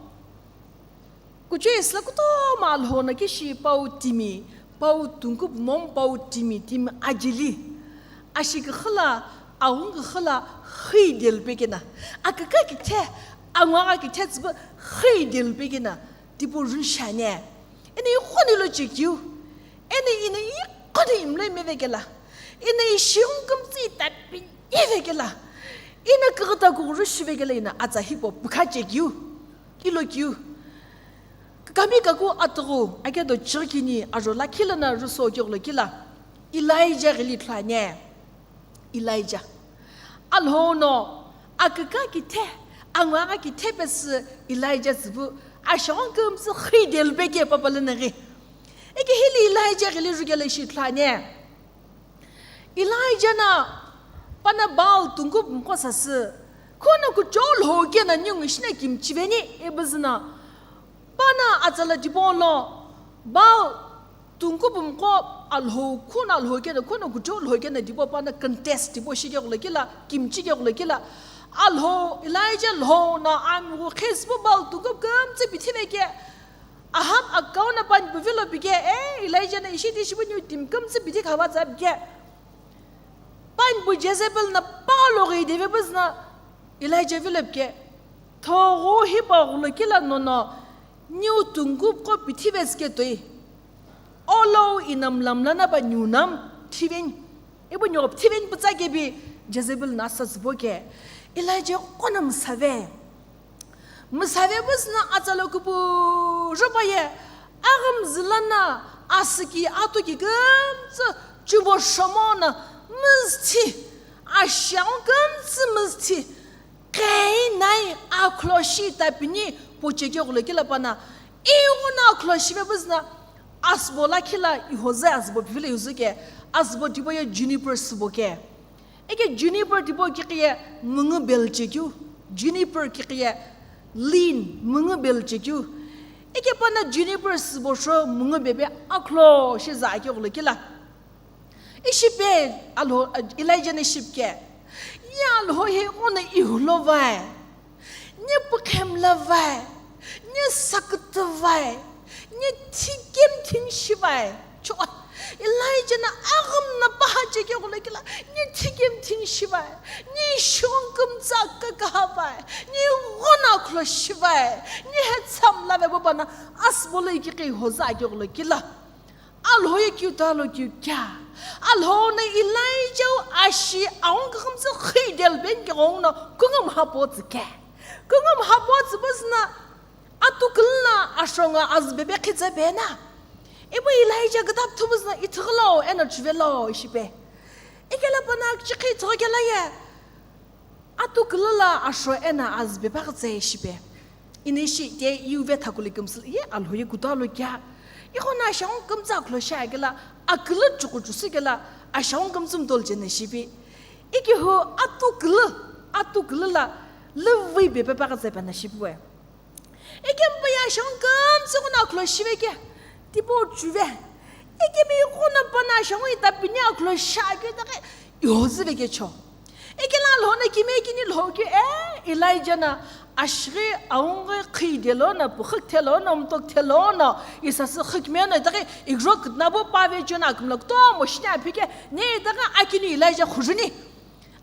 kuchou isla kutomo Alhou no kishi pau timi, pau tungkup mom pau timi, timi ajili. Ashiki khala, aung khala, khidel pekena. Akaka kithe, angwa kithe tsba, khidel pekena. Tipo run shane. Ena ikhoni lo chekiu. Ena ina ikhoni imlo imevekela. Ina ishung kumtsi tapin ivekela. Ina kagata kuguru shivekela ina atsa hipau pukha chekiu. Ilo kiu. Kami kaku atughu, akedo chirkini ajo lakhi lana ruso keghulo kila. Elijah ghili ithulu ane. Elijah. Alhou no, akaka kithe, angwa kithe pesü Elijah tsübu, ashong kumtsü khidel peke papalana ghi. Eke hili Elijah ghili rugele shi ithulu ane. Elijah na, pana Baal tungkup mqo sasü, khona kuchou lhou kena ningu shina kimchiveni, ebuzüna, Pana atsala tipau lo, Baal tungkup mqo Alhou, khona Alhou kena, khona kuchou Alhou kena tipau pana contest tipau shike gholo kila, kimchike gholo kila. Alhou, Elijah Alhou na ami gu khespu Baal tungkup kumtsi pithi veke. Ahab akau na pani bu vilo pike, eh, Elijah na ishi tishi bu niu timi kumtsi pithi khawa tsa pike. Pani bu Jezebel na palo ghi deve buzna Elijah vilo pike. Thoghu hipau gholo kila nono, niu tungkup qo pithi vesike toi. Olou ina mlamlana ba niu nam thiveni. Ibu niu thiveni putsa kebi Jezebel na asa tsübo ke. Elijah qo na msave. Msave buzna atsalo kupu ropa ye. Agham zilana asiki atoki kumtsü chubo shomona mzthi. Ashiaghi kümtsü müzüthi, qhei nai akhlo shi tapini pochekeu ghulokila pana, ighono akhlo shive püzüna, asübo lakhi la ihoze asübo pivilo ihoze ke, asübo tipau ye juniper sübo ke. Eke juniper tipau kiqi ye mungü belchekeu, juniper kiqi ye lin mungü belchekeu. Eke pana juniper sübo sho mungü bebe akhlo shi za akeu ghulokila. Ishipe Alhou, Elijah na shipke. Ye Alhou, hi ighono ihulo vai. Ni pukhemla vai. Ni sakütü vai. Ni thikemthing shi vai. Cho, Elijah na aghüm na paha chekeu ghulokila. Ni thikemthing shi vai. Ni shongkümtsa kakaha vai. Ni ighono akhlo shi vai. Ni he tsamla ve bubana asübo lo ikiqi ihoze akeu ghulokila. Alhou ye kiu talo kiu kea. Alhou no Elijah wu ashi aghungu kümtsü xü idelbe ni keghenguno kungu mhapo tsü ke. Kungu mhapo tsü püzüna atu külü la ashonga azü bebe khitsa bena. Ipu Elijah kütapthu püzüna ithighi lo eno chüve lo ishipe. Ikela pana kichikhi ithighi kela ye. Atu külü la asho eno azü bebe khitsa ishipe. Ini shi te yuve thakuli kümsü ye Alhou ye kuta lo kea. Ighono ashiaghi kümtsü akhlo shi akela akülü chukuchu sükela ashiaghi kümtsü mtol chena shipi. Ikihu atu külü, atu külü la lüvü bebe khitsa bena shipi we. Ikemu pa ye ashiaghi kümtsü ighono akhlo shive ke, tipau chuve. Ikemu ighono pana ashiaghi tapini akhlo shi akeu itaghi ihoze ve kecho. Ikela Alhou no kime kini lhokeu, e, Elijah na ashighi aghungu xü idelo no, pukhü kthelo no, mtokthelo no, isasü xükme no, itaghi igro kütnabo pave chena akümla kutomo shini aphi ke, ni itaghi akini Elijah khujuni.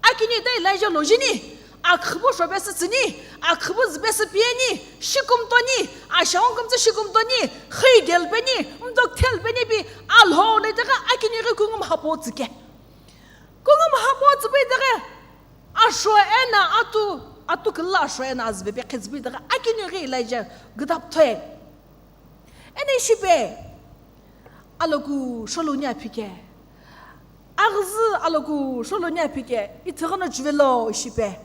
Akini ita Elijah lojini, akhübo shobesü tsüni, akhübo zübesü pieni, shikumtoni, ashiaghi kümtsü shikumtoni, xü idelbeni, mtokuthelbeni pi Alhou no itaghi akini ghi kungu mhapo tsü ke. Kungu mhapo tsü pu itaghi asho eno atu, atu külü la asho eno azü bebe khitsü pu itaghi akini ghi Elijah kütapthu ye. Eno ishipe, aloku sholo ni aphi ke. Aghüzü aloku sholo ni aphi ke, ithighi no chüve lo ishipe.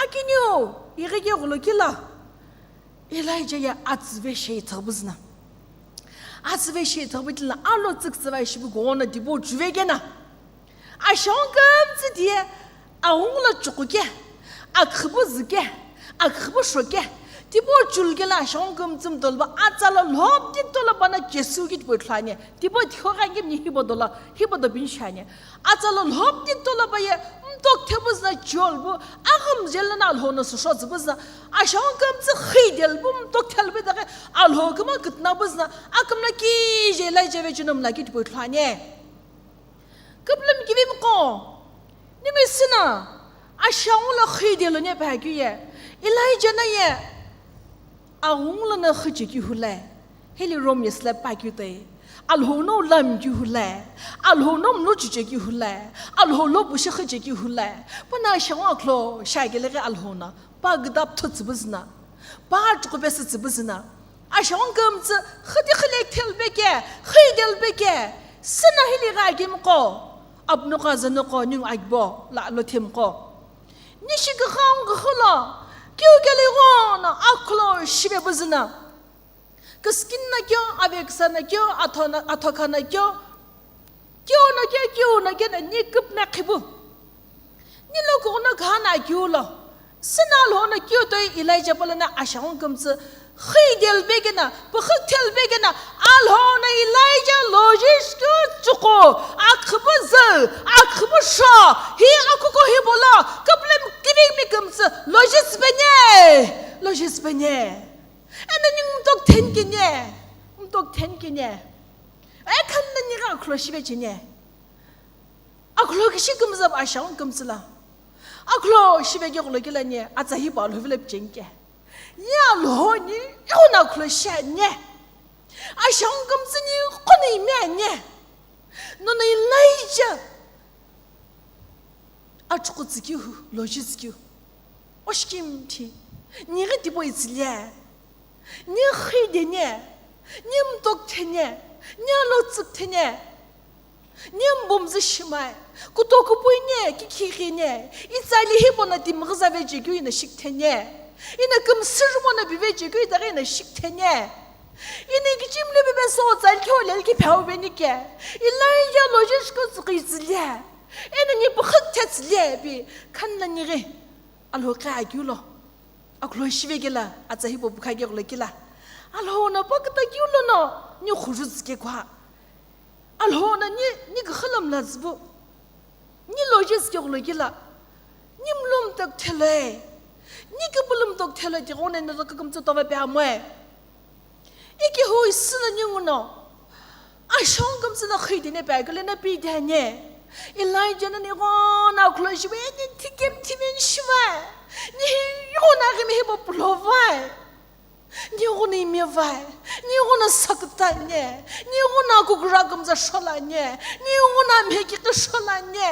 Akiniu, ighi ke ghulokila. Elijah ye atsüve shi ithighi püzüna. Atsüve shi ithighi püzüna, alo tsüktsü va ishipu ighono tipau chuve kena. Ashiaghi kümtsü tiye, aghungu lo chuku ke, akhübo zü ke, akhübo sho ke, tipau chulu kela ashiaghi kümtsü mtolo pa atsa lo lhop titolo pana Jisü ki tipau ithulu ani, tipau ithighi ghenguno hipau dolo, hipau do pini shi ani. Atsa lo lhop titolo pa ye, mtokuthe püzüna cholu pu, aghümjelo no Alhou no süsho tsü püzüna, ashiaghi kümtsü xü idelo pu mtokuthelbe itaghi Alhou küma kütna püzüna, akümla kije Elijah ve cheno mla ki tipau ithulu ani. Küpülümi kivimqo, ningu süna, ashiaghi lo xü idelo ni pa keu ye, Elijah no ye, aghungu lono xü chekeu hule, hili Rome ye slap pa keu toi, Alhou no lam keu hule, Alhou no mlo chuche keu hule, Alhou lo pushi xü chekeu hule, pana ashiaghi akhlo shi akele ghi Alhou no, pa kütapthu tsü püzüna, pa chuku pesü tsü püzüna, ashiaghi kümtsü, xüti xüle thelbe ke, xü idelbe ke, süna hili ghi akimiqo, apunoqo azanoqo ningu akibo, la lo themiqo. Nishi küxü aghungu küxü lo, kiu kelo ighono akhlo shive püzüna. Küsükin no keu, aveküsa no keu, atho no, athokha no keu, keu no keu, keu no keu no, ni küpüno khipu. Ni lo kughuno khana keu lo. Süna Alhou no keu toi Elijah polono ashiaghi kümtsü xü idelbe kena, pukhü kuthelbe kena, Alhou no Elijah loji sükeu tsüqo, akhübo zü, akhübo sho, hi akuko hi polo, küpülümi kivimqo kümtsü, loji süpeni, loji süpeni. Eno ningu mtokuthe keni, mtokuthe keni. Ekhan no nigha akhlo shive cheni. Akhlo kishi kümtsü pa ashiaghi kümtsü la. Akhlo shive ke ghulokila ni, atsa hi pa Alhou vilo picheni ke. Ye Alhou ni, ighono akhlo shi ani. Ashiaghi kümtsü ni ighono ime ani. Nono Elijah. Achuku tsükeu, loji tsükeu. Oshikimthi, nighi tipau itsüle, ni xü ideni, ni mtokuthe ni, ni alo tsükuthe ni, ni mbumzü shimai, Kutoku pui ne, kikhi ghi ne, itsali hipau no timi ghüzave chekeu ino shiktheni. Ino kümsü jumo no pive chekeu itaghi ino shiktheni. Ino kichimlo pipe so tsali khe olel ki phau veni ke. Elijah lo je shiko tsüqi tsüle. Eno ni pukhuk thetsüle pi, khanla ni ghi. Alhou khe akeu lo. Akhuloi shive kela, atsa hipau pukha ke kulo kela. Alhou no pa küta keu lono, ni khuju tsüke kua. Alhou no ni, ni kükhalam la tsübu. Ni lo je tsüke kulo kela. Ni mlum tok thelo e. Ni küpülüm tok thelo e, tigho ne no tok kümtsü tova pe amoe. Iki hui sino ninguno. Ashong kümtsü no khidi ne pe kele na pi de ne. Elijah no ni gho na khulo shive ni thikem thimen shive. Ni gho na ghi mi hibo pulo vai. Ni gho ni me vai. Ni gho na sakta ne. Ni gho na kukura kümtsü shola ne. Ni gho na mheki ki shola ne.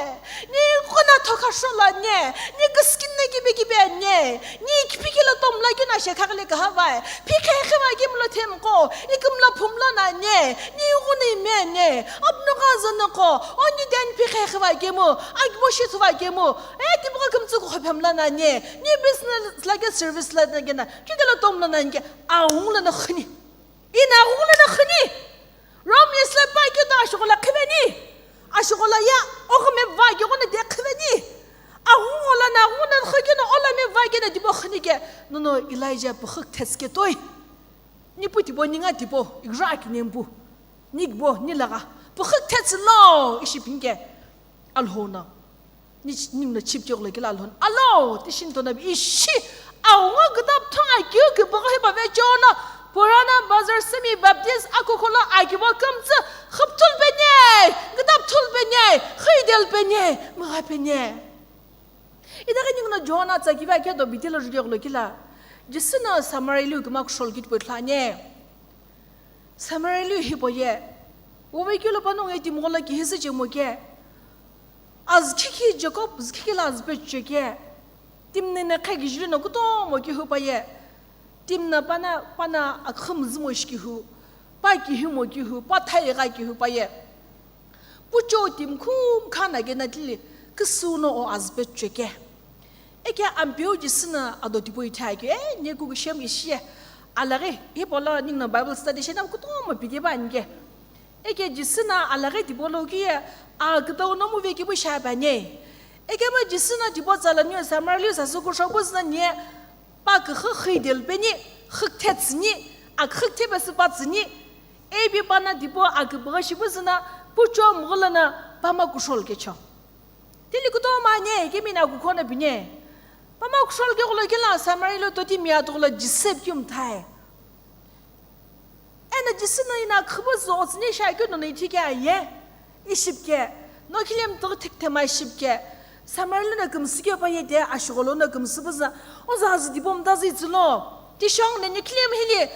Ni gho na thokha shola ne. Ni kiskin ne kibe kibe ne. Ni kipikila tomla kina shekha kele kaha vai. Phikhe khe va kimlo themko. Ikimla phumla na ne. Ni gho ni me ne. Apno ka zano ko. O ni den phikhe khe va kemu. Akibo shi thu va kemu. E tibo kümtsü ko phemla na ne. Ni business la ke service la na ke na. Kikela tomla na ke. Aung la na khuni. Ina aghungu lono khuni. Rom yesla pa keu ta ashughulo khiveni. Ashughulo ya oghumi va keu ghono de khiveni. Aghungu lono aghungu lono khokeno olami va keno dibo khuni ke. Nono Elijah pukhuk thetsüke toi. Nipu dibo ninga dibo igra ki nembu. Nigbo nilaga. Pukhuk thetsü lo ishi pinke. Alhou no. Ni ch-, ninguno chip choklo kila alhou no. Alo, tishin tona bi ishi. Aunga gdap thonga kiu ki bogo hiba ve chono. Purana Bazar Semi Baptist akukolo akibo kümtsü. Khapthul penye. Gdap thul penye. Khidel penye. Mga penye. Idaghi ninguno John atsa kiva kedo bitilo jukeklo kila. Jisu no Samaria lu kima kushol kit po thlanye. Samaria lu hipo ye. Uve kilo panongu ye timghola kihisi chemo ke. Azkhikhi Jacob zkhikhi la azpe cheke. Timni ne khe gijili no kutomo kihu paye. Timna pana, pana akhum zimo shikihu. Pa kihimo kihu, pa thaiga kihu paye. Pucho timkhum khana gena tili, kisu no o azpe cheke. Eke ampeu Jisu no ado tipau ithai keu, e, neku kishem ishi ye. Alaghi, hipau lo ninguno Bible study shina kutomo pike ba nike. Eke Jisu no alaghi tipau lo ki ye, a, kütau no mu ve kipu sha ba ne. Eke ba Jisu no tipau tsala niu Samaria lu sasu kusho bu zna nie, pa küxü xidel peni, xükthetsüni, a, xükthepesü patsüni, ebi pana tipau a, küpügha shipu zna, pucho mgulana, pama kushol kecho. Tili kutomo ane, kemi na kukhono pine. Pama kushol ke kulo kela Samaria lo toti mia to kulo Jisu pi kümthai. Eno Jisu no ina khübüzü otsüni shai keu nono ithi ke aye. Ishipke. No khilem to thik thema ishipke. Samaria lo no kümsü ke paye de ashughulo no kümsü buza. Oza azü dibo mtazü itsülo. Tishong ne ni khilem hili.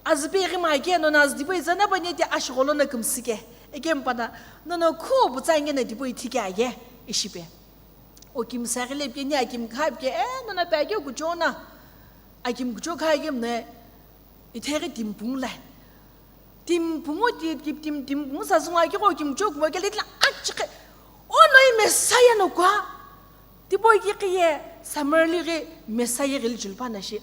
Azü pe ghima ke nono azü dibo izana ba ne de ashughulo no kümsü ke. Ekempana, nono khu butsa nge na dibo ithi ke aye, ishipe. O kimsa ghi lepke ni akim kha pke, e, nono pe ke kuchona. Akim kucho kha ke mne, itheghi timpung la. Timpung o ti, ti, tim, timpung sa zunga ke ko kim kucho kumo ke litla achike. O no i Messiah no kwa. Tipau ki kiye Samaria lu ghi Messiah ghi lichulpa na shi.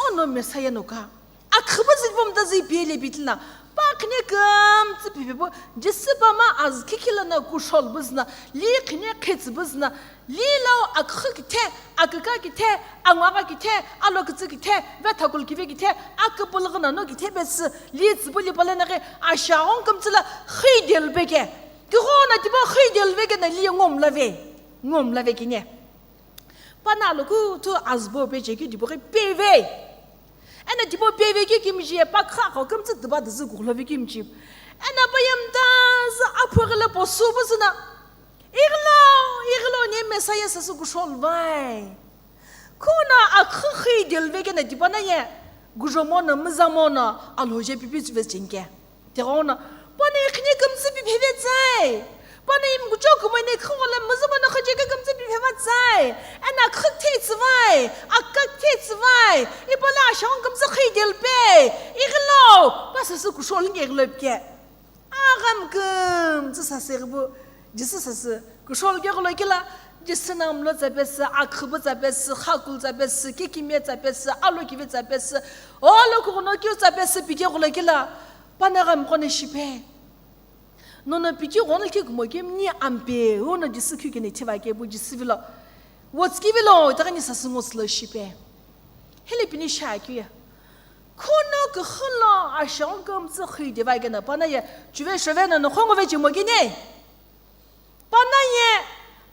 Ono Messiah no ka. Akhübüzü tipau mtazü pele bitlina. Pa khine kümtsü pipepu. Jisu pama azkhikhi lono kushol buzna. Li khine khetsü buzna. Li lau akhü kithe, aküka kithe, angwagha kithe, alo kütsü kithe, vethakul kive kithe, aküpülüghü nano kithe besü. Li tsüpu li palana ghi ashaong kümtsü la khidel beke. Kigho na tipau khidel beke na li ngom lave. Ngom lave kine. Pana lo kuthu azübo peche keu tipau ghi peve. Eno tipau peve keu kimchi ye pa khaqo kümtsü tiba dizü kukhlo ve kimchi. Eno pa yemtazü aphughile posu buzüna. Ighilo, ighilo ne Messiah sasu kushol vai. Khuna akhü khidel vekena tipana ye. Gujomo no, mizamo no, alhoje pipi tsüve chenke. Tighono, pano ikhine kümtsü pipheve tsai. Pano imkucho kumane khungola muzumano khajeke kümtsü pipheva tsai. Ena khükthetsü vai, akakthetsü vai. Ipola ashong kümtsü khidel pe. Ighilo, pa sasu kushol nge ighilo pke. Agam kümtsü sasü bu, Jisu sasü. Kushou keghulo kela, Jisü no mlo tsapesü, akhübü tsapesü, khakulu tsapesü, kikimiye tsapesü, alokivi tsapesü, olokhughuno keu tsapesü pi keghulo kela, pana ghamghono shipe. Nono pi keghono khe kumo kemni ampe, ono Jisü keu keno thiva kepu Jisü vilo. Wotsuki vilo, itaghi ni sasü ngo sülo shipe. Hile pini shakeu ye. Khuno küxü lo asheghu kümtsü xüide va keno, pana ye, chuve shove no noqho ngo ve chemo kene. Pana ye,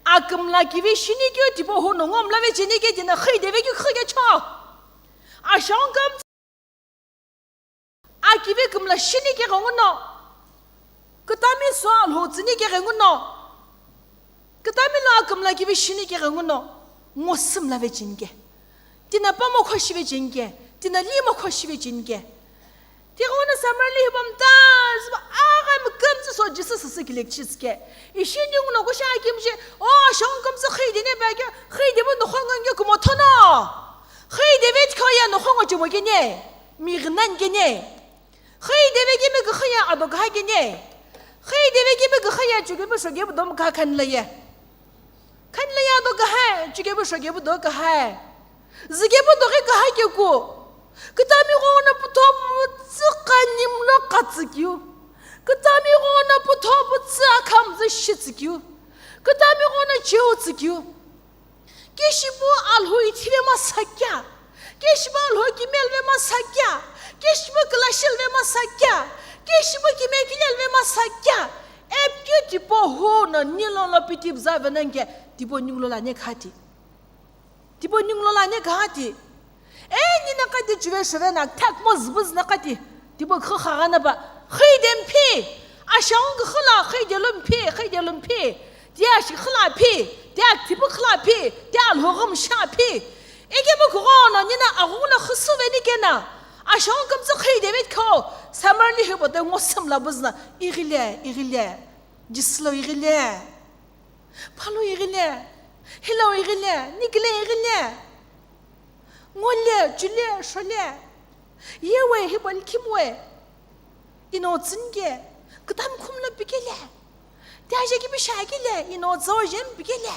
akümla kivi shini keu tipau hu no ngo mla ve cheni ke tino xüide ve keu küxü kecho. Asheghu kümtsü akivi kümla shini keghenguno. Kütami so Alhou tsüni keghenguno. Kütami lo akümla kivi shini keghenguno. Ngo sümla ve cheni ke. Tino pamo kho shive cheni ke. Tino limo kho shive cheni ke. Tighenguno Samariali hipau mta, züpa aghi mi kümtsü so Jisü sasü kilekchitsü ke. Ishi ninguno kusha akimshi, o, asheghu kümtsü xüide ne pa keu, xüide pu noqho ngo keu kumo thono. Xüide ve tikho ye noqho ngo chemo kene. Mighinan kene. Xüide ve kemi küxü ye ado kaha kene. Xüide ve kemi küxü ye chukepu shokepu dom kaha khanla ye. Khanla ye ado kaha, chukepu shokepu do kaha. Zükepu doghi kaha keku. Kütami ghono putho putsü khanimlo katsü keu. Kütami ghono putho putsü akhamzü shitsü keu. Kütami ghono cheu tsü keu. Keshipu Alhou ithive masakya, keshipu Alhou kimelve masakya, keshipu külashilve masakya, keshipu kimekilelve masakya, epikeu tipau hu no nilo lo piti püzave nani ke, tipau ningu lo lani khati. Tipau ningu lo lani khati. E, nina kati chuve shove na, thak mo zübüzü na kati. Tipau khü khagha na ba, xüide mphi, asheghu küxü lo xüide lo mphi, xüide lo mphi, ti ashighi lo phi, ti akitipu khü lo phi, ti Alhou ghi msha phi. Ikemu kughono nina aghungu lo xüsüve ni kena, asheghu kümtsü xüide ve kho, Samariali hipau toi ngo sümla buzü na, ighile, ighile, Jisü lo ighile, phalo ighile, hilo ighile, nikile ighile. Ngole, chule, shole. Yewe, hipau likhi mowe. Ino tsünike, kütami khumlo pikele. Tiaje kipi shakile, ino tsoje mpikele.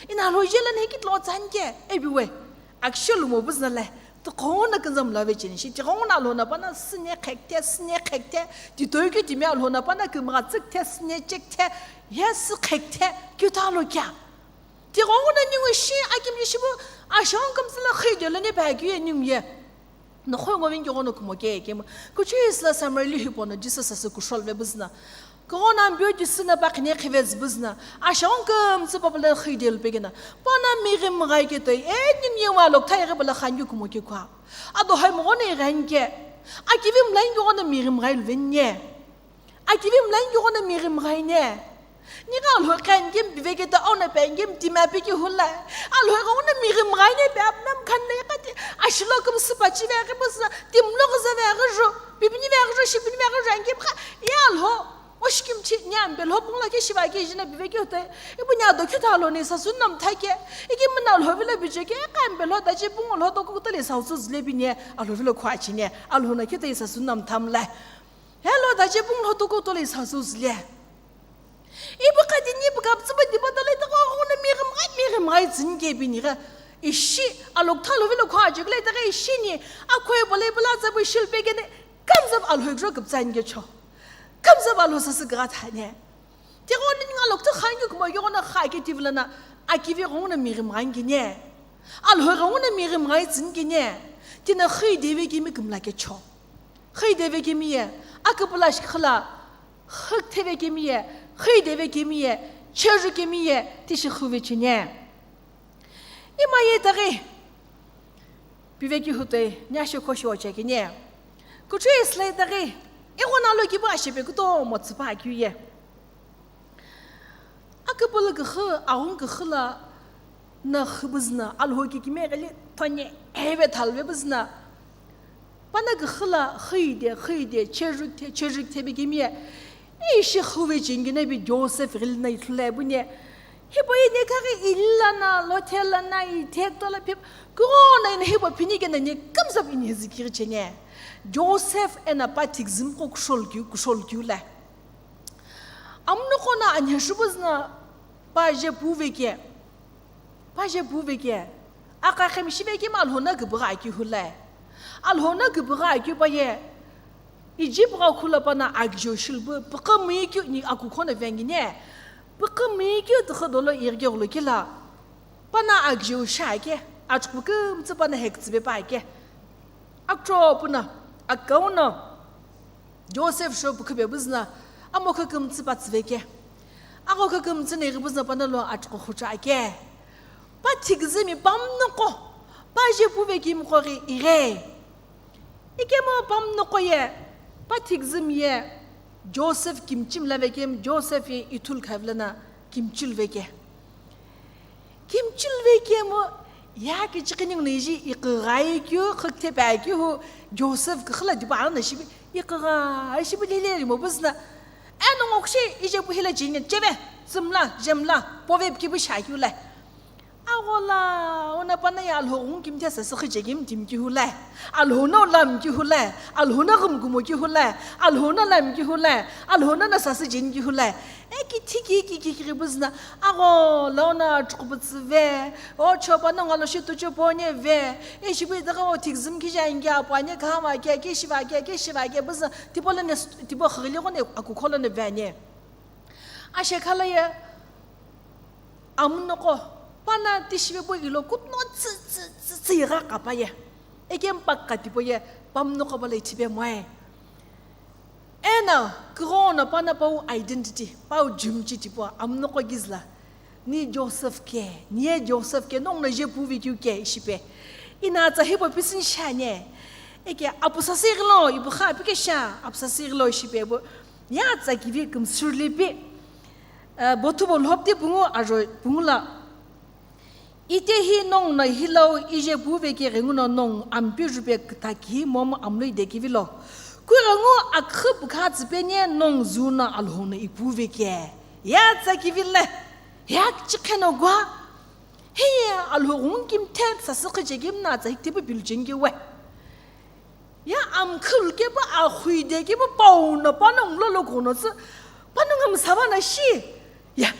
Ino Alhou je lana hikitlo tsanike, epiwe. Akisho lumo buzü na le, tighenguno künzü mla ve cheni shi, tighenguno Alhou no pana süne khekte, süne khekte, titoi keu timi Alhou no pana kümgha tsükte, süne chekte, ye sü khekte, keu ta lo kea. Tighenguno ningu shi akimshi shipu, asheghu kümtsü lo xüide lo ne pa keu ye ningu ye. Noqho ngo ve keghono kumo ke kemu. Kuchou isü lo Samariali hipau no Jisü sasü kushou ve buzü na. Kughono ampeu Jisü no pa khine khive zübüzü na. Asheghu kümtsü pa pala xüide lo pe kena. Pana mighi mghai ke toi, e ningu ye wa lokthai ghi pala khan keu kumo ke kua. Ado hai moghono ighenike. Akivi mlai keghono mighi mghai lo veni ye. Akivi mlai keghono mighi mghai ne. Nigha Alhou khan kemu pive keta ono pe kemu timi api keu hula. Alhou ghenguno mighi mghai ne pe apna mkhan le kati. Ashilo kümsü pachi ve ghi buzü na, timlo ghiza ve ghi ju, pipini ve ghi ju, shipini ve ghi ju anke mkha. Ye Alhou, oshikimchi, ni ampe lho punglo ke shiva ke jina pive keu toi. Ipu ni ado keu ta lo ni sasu nam thake. Ikemu no Alhou vilo biche ke, ka ampe lho tache pung lho to kuto le sausu zile bi ne, Alhou vilo khuachi ne, Alhou no keu toi sasu nam tham le. Hello, tache pung lho to kuto le sausu zile. Ipu kati ni ipu kaptsü pa tipa tale ta ghenguno mighi mghai, mighi mghai tsünike pi nigha. Ishi, alokutha lo vilo khuachi kile ta ghi ishi ni, akhoi pale pala tsa pu shil pe kene, kümtsü pa Alhou kro küptsa nike cho. Kümtsü pa Alhou sasü kugha thane. Tighenguno ningu alokutha khan keu kumo keghono kha ke tivilo na, akivi ghenguno mighi mghai kene. Alhou ghenguno mighi mghai tsünikene. Tino xüide ve kemi kümla kecho. Xüide ve kemi ye, aküpüla shi khüla, xüküthe ve kemi ye, xüide ve kemi ye, cheju kemi ye, tishi xüve cheni. Ima ye itaghi, pive keu hutoi, ni ashe kho shi ocha kene. Kuchou isü lo itaghi, ighono alokipu ashepe kutomo tsüpa keu ye. Aküpüla küxü, aghungu küxü lo no xü buzü na, Alhou kikimiye ghili thone eve thalve buzü na. Pana küxü lo xüide, xüide, cheju the, cheju the ve kemi ye. Ishi xüve cheni kene pi Joseph ghili no ithulu la ipu ne. Hipau ye ne kaghi ilila no, lothe la no, ithe tola phi, kughono ino hipau phini keno ne kümtsü pa ino hizü kighi cheni. Joseph eno pa thiküzü mqo kushou keu, kushou keu la. Amno qo no anhe shubuzü no, Pa je puve ke, pa je puve ke, aqaqhemi shive kemu Alhou no küpüghü akeu hu le. Alhou no küpüghü akeu pa ye, Egypt gha khula pa no aküjeu shilu pu, püqü mui keu ni akukho no vengi ne, püqü mui keu tüxü dolo irge ghulo kila. Pa no aküjeu shi ake, achughu kümtsü pa no hekütsüve pa ake. Akutho pu no, akau no, Joseph sho püküpe buzü no, amokha kümtsü pa tsüve ke. Aghokha kümtsü no ighi buzü no pa no lo achughu khucha ake. Pa thiküzümi pamnoqo, pa je puve kemu qo ghi ighe. Ikemu pamnoqo ye, pa thiküzümi ye, Joseph kimchimi la ve kemu, Joseph ye ithulu khavila no kimchilu ve ke. Kimchilu ve kemu, ya kichiki ningu no iji iqigha keu, khüküthe pa keu hu, Joseph küxü la dipa ana shibi, iqigha shibi lele rimo buzü no. Eno ngo kushi ije pu hila jini, cheve, zümla, jemla, pove kibu shakeu le. Aghola, ono pa no ye Alhou ghungu kimthe sasü khiche kemu timi keu hu le. Alhou no lam keu hu le. Alhou no ghumkumo keu hu le. Alhou no lam keu hu le. Alhou no no sasü jeni keu hu le. E kithi ki, ki, ki, ki, ki buzü no. Aghola, ono achughu putsü ve. O chopa no ngalo shi tucho po ne ve. E shibi daga o thiküzümi kija ingi apu ane khama ke, ke shiva ke, ke shiva ke buzü no. Tipau lo ne, tipau khaghi lo ne akukho lo ne ve ne. Ashe khala ye, amnoqo, pa no tishi ve pu ilo kutono tsü, tsü, tsü, tsü igha qapa ye. Ekemu pa katipo ye, pamnoqo pa lo ithipe moe. Eno, kughono pa no pau identity, pau jumchi tipau, amnoqo kizü lo. Ni Joseph ke, ni ye Joseph ke, nongu no je puve keu ke, ishipe. Ino atsa hipau pisini shani. Eke apu sasü ighi lo, ipu kha, pi ke sha, apu sasü ighi lo, ishipe, bu. Ye atsa kivi kümsürli pi, eh, bothu bo lhopti pungu ajo pungu lo. Itehi nongu no hilo ije puve ke ghenguno nongu Ampeu jupe kütha kihi momu amloi de kivilo. Kughengu akhü pükha tsüpe ne nongu zu no Alhou no ipuve ke. Ye atsa kivi le, ye kichikhe no gua. Hiye Alhou ghungu kimthe sasü khiche kemu no atsa hiktipu pilu cheni ke we. Ya amkhulu kepu, axuide kepu, pau no pa no ngulo lo kono tsü, pa no ngamsava na shi. Ya,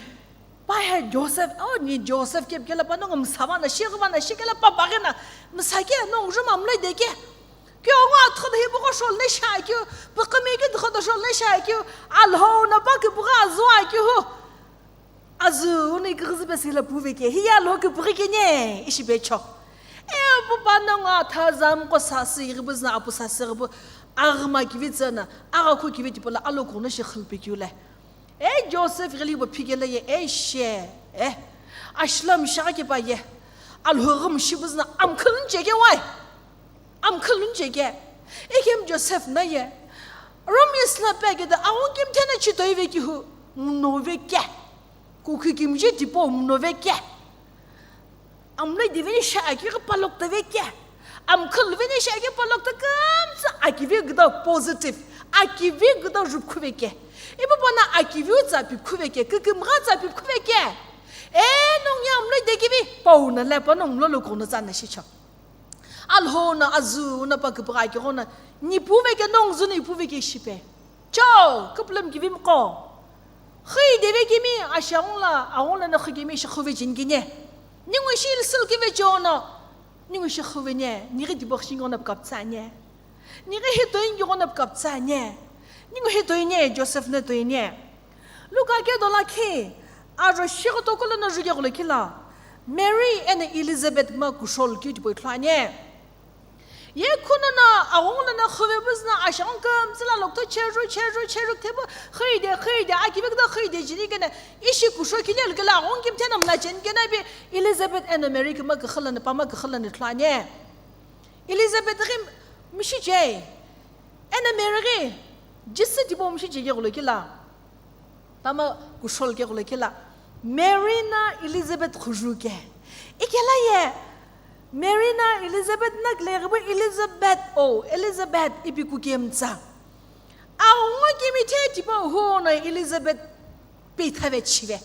pa he Joseph, oh, ni Joseph kepu kela pa no ngamsava na shi, ghuva na shi kela pa baghi na, msa ke no ngujuma mlo de ke. Ke ongo athon hi buko shol ne sha ke, püqümi ke dikhoto shol ne sha ke, Alhou no pa ke buga azua ke hu. Azü uni kighizi pesila puve ke, hiya lo ke pughi ke ne, ishi pecho. E pu pa no ngo tha zam ko sasü ighi buzü no apu sasü ighi bu, aghima kivi tsü no, agha khu kivi tipau lo alo kono shi khilpe kiu le. E Joseph ghili bo phike le ye, e she, e. Ashlam shagha ke pa ye. Alhou ghim shi buzü no amkhulun che ke wai. Amkhulun che ke. Ikem Joseph no ye. Rom isla pe ke da, aghungu kimthe no chitoi ve ki hu, mno ve ke. Kukhu kimji tipau mno ve ke. Amlo de ve ni sha aki ghi palok ta ve ke. Amkhul ve ni sha aki palok ta kümtsü akivi gda positive. Akivi gda jupkhu ve ke. Ipu pa no akivi tsa pipkhu ve ke. Kükümgha tsa pipkhu ve ke. E nongu ye amlo de kivi. Pau no le pa nongu lo lo kono tsa na shicho. Alhou no azü no pa küpügha ke ghono, ni puve ke nongu zu ni puve ke shipe. Cho, küpülüm kivi mko. Xü deve kimi, ashe aghungu lo, aghungu lo no xü kimi shi xüve jin kine. Ningu shi ilsül kive chono. Ningu shi xüve ne, nighi dibok shingo no kaptsa ne. Nighi hi toingi ghono kaptsa ne. Ningu hi toine, Joseph no toine. Luka ke dola khe, ajo shigho tokolo no juge ghulo kila. Mary eno Elizabeth ma kushol keu tipau ithulu ani. Ye khuno no, aghungu lo no xüve buzü no, ashe aghungu kümtsü lo lokto cheru, cheru, cheru, thepu, xüide, xüide, akivi gda xüide, jini kene, ishi kusho kile lukela, aghungu kimthe no mla chen kene bi, Elizabeth eno Mary kima küxü lo no, pama küxü lo no ithulu ani. Elizabeth ghi mishi je, eno Mary ghi, jisü tipau mishi je ke ghulo kila. Pama kushol ke ghulo kila. Mary no Elizabeth khuju ke. Ikela ye. Mary no Elizabeth no kile ghibu Elizabeth o, Elizabeth ipi kukemtsa. Aghungu kimithe tipau hu no Elizabeth pe ithave chive.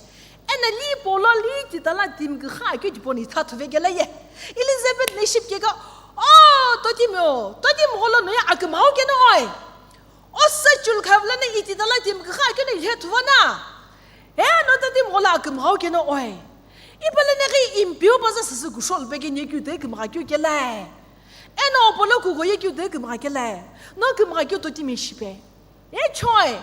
Eno li polo li titala timi kükha keu tipau no itha thuve kela ye. Elizabeth no ship ke ka, o, totimi o, totimi gholo no ye akümau keno oi. O sa chul khavla no ititala timi kükha keno ilhe thuva na. Eno tati mghola akümghau keno oi. Ipale neghi impiu baza sasü kushol peke nyekeu toi kümgha keu kelae. Eno opolo kugo yekeu toi kümgha kelae. No kümgha keu totimi shipe. E choi.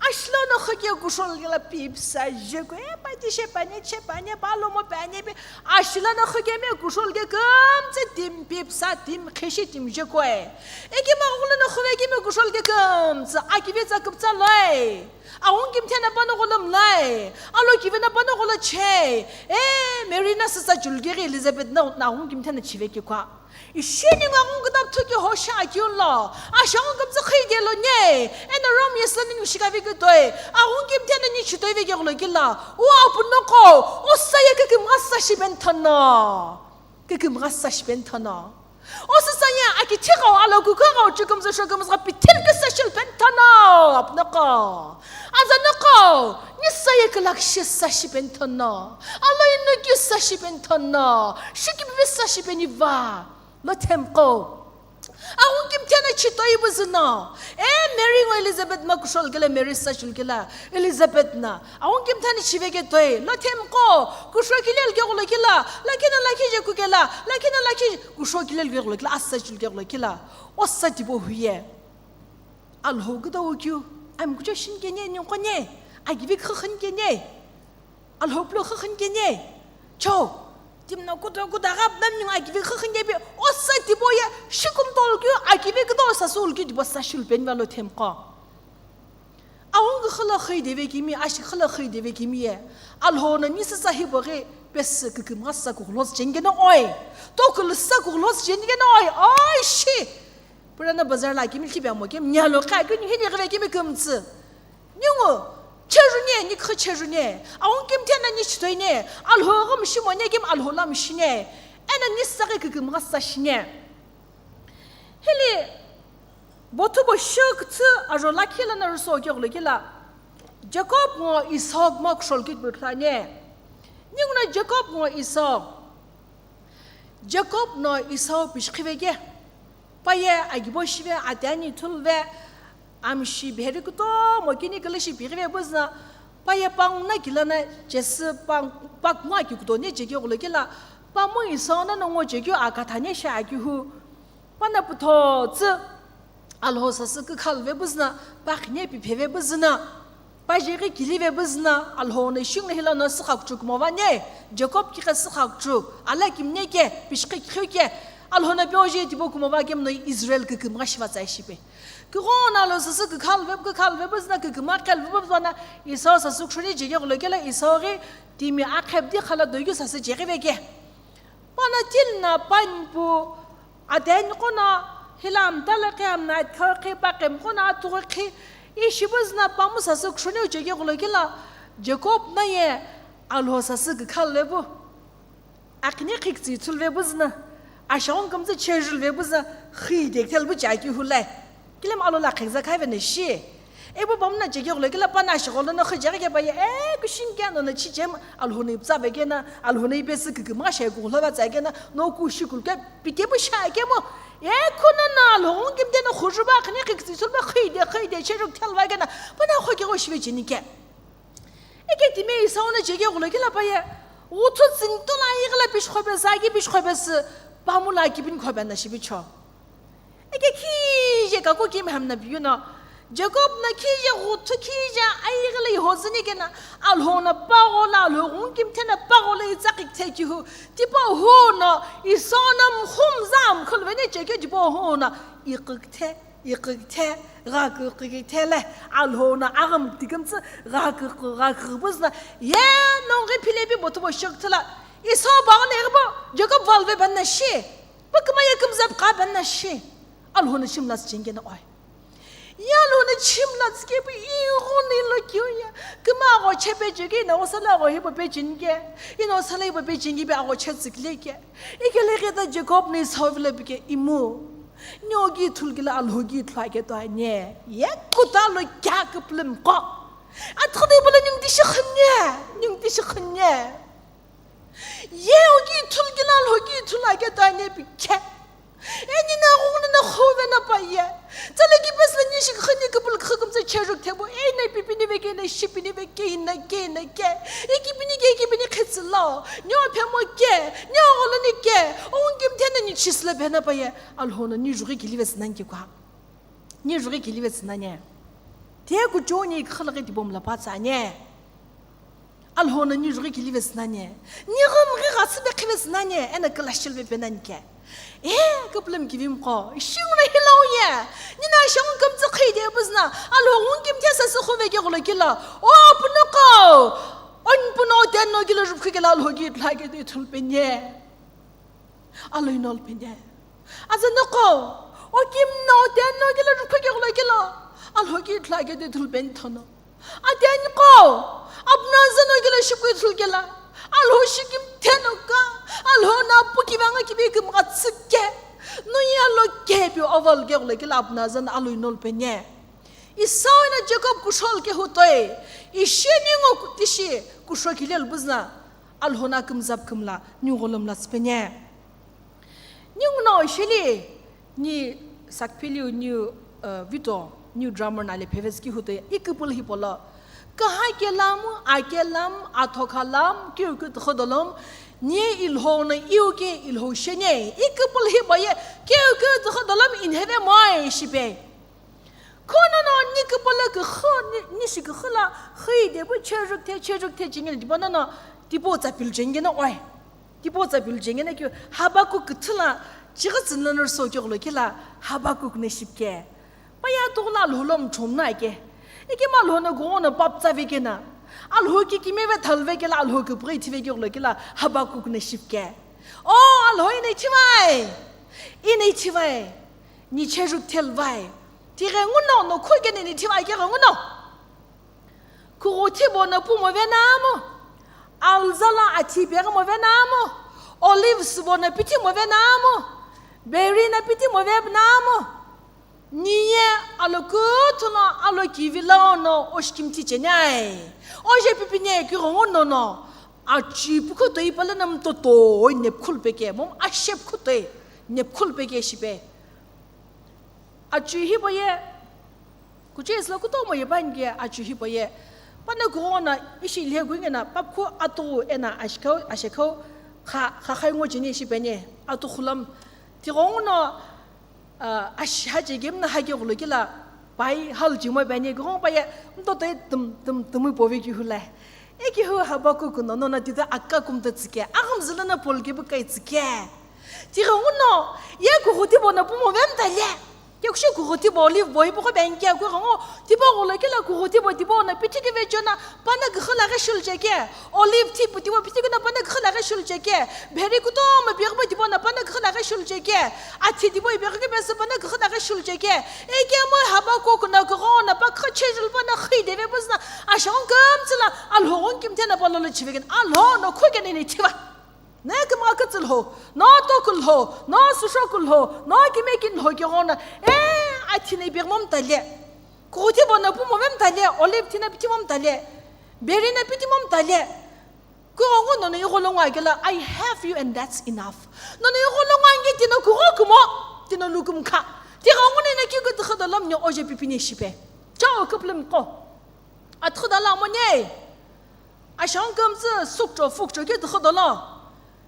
Ashilo no khokeu kushol kela pipsa jeko. E pati she panye che panye palo mo panye pe. Ashilo no khokeu me kushol ke kümtse tim pipsa tim kheshi tim jeko e. Eki ma gulo no khove ke me kushol ke kümtse. Akivi tsa kuptsa loi. Aghungu kimthena pano gholo mlai, alo kivena pano gholo chei. E, Mary na sütsa chulughi Elizabeth na, na aghungu kimthena chive kikwa. Ishi ningu aghungu kütaphu thuki hosha akiu lo. Asha aghungu kümtsü khide lo nye. Eno Rome yesü ningu shikavi kütoi. Aghungu kimthena ni chitoi ve keghulo kila. U apu noko. O saye kükümgha sa shiben thono. Kükümgha sa shiben thono. O süsa ye aki thighau alo küküghau chükümzü shokümzü pithil küsa shilpen thono. Apnoko. Azanoko. Nisa ye külakshi sa shiben thono. Alo inu kyu sa shiben thono. Shikibi sa shiben iva. Lo themko. Aghungu kimthena chitoi bu züno. E Mary ngo Elizabeth ma kushol kela Mary sa shul kela. Elizabeth na. Aghungu kimthena chive ke toi. Lo themko. Kusho kilel ke ghulo kela. Lakhi na lakhi je kukela. Lakhi na lakhi kusho kilel ke ghulo kela. Asa shul ke ghulo kela. Osa tibo huye. Alhou kütau kyu. Ami kucho shin kenye, ninko nye. Akivi khakhan kenye. Alhou plo khakhan kenye. Cho. Timna kuto kuto agap nam ningo akivi khakhan kebi. Osa tibo ye. Shikum tol kyu. Akivi kütau sa sul kyu tibo sa shul pen valo themko. Aghungu khüla khüi deve kimi, ashi khüla khüi deve kimi ye. Alhou na nisa sa hibo ghi pesi kükümgha sa kughlos chengeno oi. Tokulu sa kughlos chengeno oi. Oi shi. Purana bazar la kimi khipe amo kimi nyalo kha kini hini ghive kimi kümtsü. Ningu, cheru nye, nikha cheru nye. Aghungu kimthena ni chitoi nye. Alhou ghi mishimo nye kimi alhou la mishi nye. Ena nisa ghi kükümgha sa shi nye. Hili, bothu bo shokütsü ajo lakhi lana rüso keghulo kila. Jacob ngo Esau ma kushol kit butla nye. Ningu na Jacob ngo Esau. Jacob no Esau pishikhive ke. Paye agibo shive atani thulve. Amshi biheri kutomo kini kalashi bighive buzna. Paye panguna kilana chesi pang-, pakuma ki kutone chekeghulo kila. Pamu Esau na nongo chekeu akathane sha akihu. Pana puthotsü Alhou sasü kükhalve buzna, pakhine pipheve buzna, pajeghi kilive buzna, Alhou na shingna hilano sükhakchuk movane, Jacob kikhe sükhakchuk, ala kimne ke, pishikhe kikhe ke, Alhou na pyoje tibo kumova kemno Israel kükümgha shiva tsai shipe. Kighono Alhou sasü kükhalve, kükhalve buzna, küküma khelve buzna, Esau sasü kshuni jegeghulo kela Esau ghi timi akhepdi khala doighi sasü jeghive ke. Pana tilna panpu, aden qona, hilam talaqi amna atkha qhi paqem qona atughi qhi, ishi buzna pamu sasü kshuni uchegeghulo kila, Jacob na ye, Alhou sasü kükhalve bu. Akhine khiktsü ithulve buzna, ashaghon kümtsü chejulve buzna, khi dekthel bu chaki hulai. Kilim alo la khekza khaive na shi. Ebo bamna chekeghulo kila pana ashigho lono khijeghi kepaye, e, kushim keno na chichem, Alhou na iptsave kena, Alhou na ipesü kükümgha shai kughulo va tsai kena, no kushi kulke, pike bu shai kemo. E, kuna na Alhou kimtena khujuba khini khiktsü sulba khide, khide, cheruk thelva kena, pana khokegho shive chini ke. Eke timi Esau na chekeghulo kila paye, uthu tsintola ighila pishkhopesü, agi pishkhopesü, pamula kibin khopena shibicho. Eke khije kako kimhamna biyuno, Jacob na khije ghuthu khije aighile ihozini kena, Alhou na paghola, Alhou ghungu kimthena paghola itsaqi ktheki hu, tipa hu no, Esau na mkhum zam khulvene cheke tipa hu no, iqi kthe, iqi kthe, gha kükü kthele, Alhou na agham tikümtsü, gha kükü, gha kükü buzna, ye nonghi philepi bothu bo shokthela, Esau baghola ighibo, Jacob valve banna shi. Pakuma ye kümzap kha banna shi. Alhou na shimla tsü chengena oi. Ya Alhou na shimla tsü kepu ighono ilo kyo ya. Kuma agho chepe cheke ina osala agho hibo pe chinke. Ina osala hibo pe chinke pe agho che tsükle ke. Ikele ke ta Jacob na Esau vile pike imu. Nyo gi thul kila Alhou gi thul ake to anye. Ye kuta lo kya küplüm ko. Atkhade bala nyung tishi khanye. Nyung tishi khanye. Ye ogi ithul kila Alhou gi ithul ake to ane pikhe. Eni na ghungni na khuve na paye. Tsale ki pesle ni shi khani kapul khakam tsa cheruk thebo. Ei na pipi ni veke na shipini ve ke ina ke ina ke. Ikipini ke ikipini khetsülo. Neo phemo ke. Neo ngoloni ke. Ongkimthe na ni chislo bena paye. Alhou no ni jughi kilive sinani ke kwa. Ni jughi kilive sinani. Te kuchoni khalaghi tibom la patsa ne. Alhou no ni jughi kilive sinani. Ni ghamghi gha sibe khive sinani. Ena kalashilve penani ke. E, küpülümi kivimqo, shinguna hilau ye. Nina shang kümtsü khide buzna, Alhou ongkimthe sa sükhuve ke ghulo kila. O, punuko, on puno ten no kila rupkhu kila Alhou ki ithulu ake de ithulu penye. Alhou inolu penye. Aza nuko, o kim no ten no kila rupkhu ke ghulo kila. Alhou ki ithulu ake de ithulu pen thono. Ate ani qo, apuna zano kela shikui thulkela, Alhou shikimthe no ka, Alhou na pu kivanga kivi kimgha tsike, no ya lo ke pi oval ke gule kela apuna zano Alhou inol penye. Esau na Jacob kushol ke hutoi, ishi ni ngo tishi kusho kile lbuzna, Alhou na kimzap kimla, ni golom la tspenye. Ninguno shili ni sakphiliu niu, uh, vito niu drummer na le phevetsü ki huto iküpülü hipolo. Kaha kelam, akelam, athokhalam, kiu kütükhü dolom, ni Ilhou no iu ke Ilhou shene, iküpülü hipo ye, kiu kütükhü dolom inheve moi shipe. Khono no ni küpülü kükhü, ni, ni shi kükhü la, hüi de bu cheruk the, cheruk the chingin, dibo no no, dibo tsa pil chingin oi. Tipau tsa pilu chengena keu Habakuk küthü la chighi tsünü lono rüso keghulo kela Habakuk no shipke. Paya tughula Alhou lo mchomna ake. Ikemu Alhou no ghono paptsave kena. Alhou kikimive thalve kela Alhou kipghi ithive keghulo kela Habakuk no shipke. O Alhou ino ithivai. Ino ithivai. Ni cheruk thelvai. Tighenguno no khukene ni ithivai keghenguno. Kughuthi bono pumo venamo, alzala athi peghi mo venamo, olives bono pithi mo venamo, beri na pithi mo venamo, niye alokuthu no alokivi lono oshikimthi chenai. Oje pipine kughenguno no, achi pukhu toi pala na mtoto nepkhul peke, mom ashe pukhu toi nepkhul peke shipe. Achi hipo ye, kuche isla kutomo ye panke achi hipo ye. Pana kughona ishi ilhe kuingena papkhu atu ena ashikau, ashikau kha, kha khai ngo chini ishi penye atu khulam. Tighenguno, ah, ashi hache gemna hake ghulo kela pai hal chimo penye kughon paye mtoto ye tum, tum, tumui pove ki hula. Ekihu Habakuk no nona tita aka kumta tsike, agham zilana polke bukai tsike. Tighenguno, ye kughuthi bono pumo vemtale. Kekushi kughuthi bo olive bo hipo ko benke, kughengu, tipo ghulo kela kughuthi bo tipo na pithi ki vechona, pana kughu laghi shul cheke. Olive thi pu tipo pithi kina pana kughu laghi shul cheke. Beri kutomo beri bo tipo na pana kughu laghi shul cheke. Athi tipo iberi ki bese pana kughu laghi shul cheke. Ekemu Habakuk no kughona pa kughu chejul pana khui deve buzna. Ashong kamtsila, Alhou ongkimthe na palo lo chivegen, Alhou no khukene ni thiva. Ne kima kütsü lho, no toku lho, no sushoku lho, no kimeki lho kegona. E, athi na ipeghi mo mtale. Kughuthi bono pumo vemtale, olive thi na pithi mo mtale. Beri na pithi mo mtale. Kughengu nono igholongu akela, I have you and that's enough. Nono igholongu ange tino kugho kumo, tino lukumkha. Tighengu nina kiu kütükhü dolom nyo oje pipine shipe. Chao küpülümqo. Atükhü dala mo ne. Ashang kümtsü sukcho fukcho ke tükhü dolo.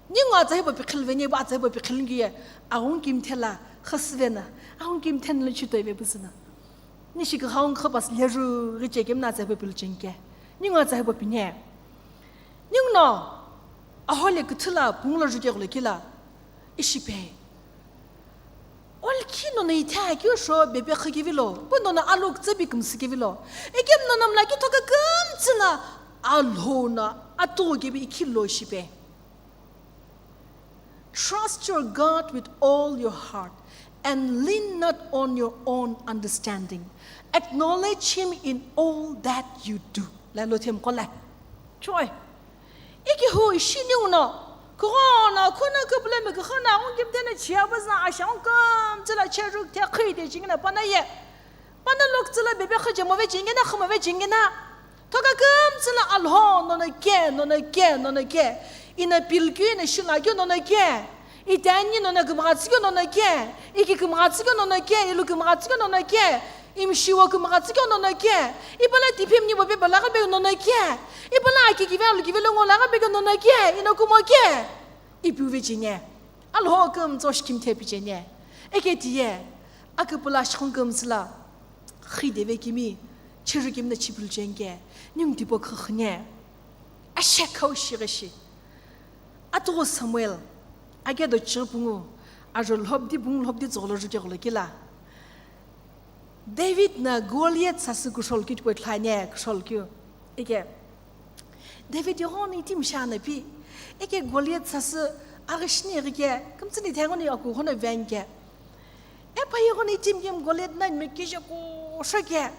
Ningu atsa hipo pikhil veni, bu atsa hipo pikhil ngiye. Aghung kimthe la khasvena. Aghung kimthe na lo chitoi ve buzüna. Nishi kughaung khapas leru ghi chekemna atsa hipo pilu chengke. Ningu atsa hipo pine. Ninguno ahole küthü la punglo juke ghulo kela. Ishipe. Olkhi nono ithe akeu sho bebe khakevilo, pu nono alok tsebi kümsü kevilo. Ekem nono mla kithoka kümtsü na Alhou no atughu kebi ikhilo shipe. Trust your God with all your heart and lean not on your own understanding. Acknowledge him in all that you do. La lo them kola. Choi. Ekihu ishi ninguno, kughono, khuna küpülemi kukhuna, ungkimthe na chia buzna, ashang kümtsü la cheruk the khide chingina pana ye. Pana loktsü la bebe khaje move chingina, khumove chingina. Thoka kümtsü la Alhou nono ke, nono ke, nono ke. Ina pilkeu, ina shilakeu nono ke. Itani nono kümghatsükeu nono ke. Iki kümghatsükeu nono ke, ilu kümghatsükeu nono ke. Imshiwo kümgha tsükeu nono ke, ipa la tiphimni bo pepe laghi pekeu nono ke, ipa la aki kive alu kive lo ngo laghi pekeu nono ke, ino kumo ke, ipiu vecheni. Alhou kümtsü shikimthe picheni. Eke tiye, aküpüla shikhun kümtsü la, khide vekimi, chirikimi na chipulu cheni ke, ningu tipau khükhüni. Ashe khau shighishi. Atughu Samuel, ake do chighi pungu, ajo lhobdi pungu lhobdi tsügholo juke gholo kila. David na Goliath sasü kushol keu tipau ithulu ani, kushol keu. Ike. David ighono itimi shi anapi. Ike Goliath sasü aghishini ighike, kümtsüni thenguni aku ghono venke. Epa ighono itimi kemu Goliath nani mekije kusho ke.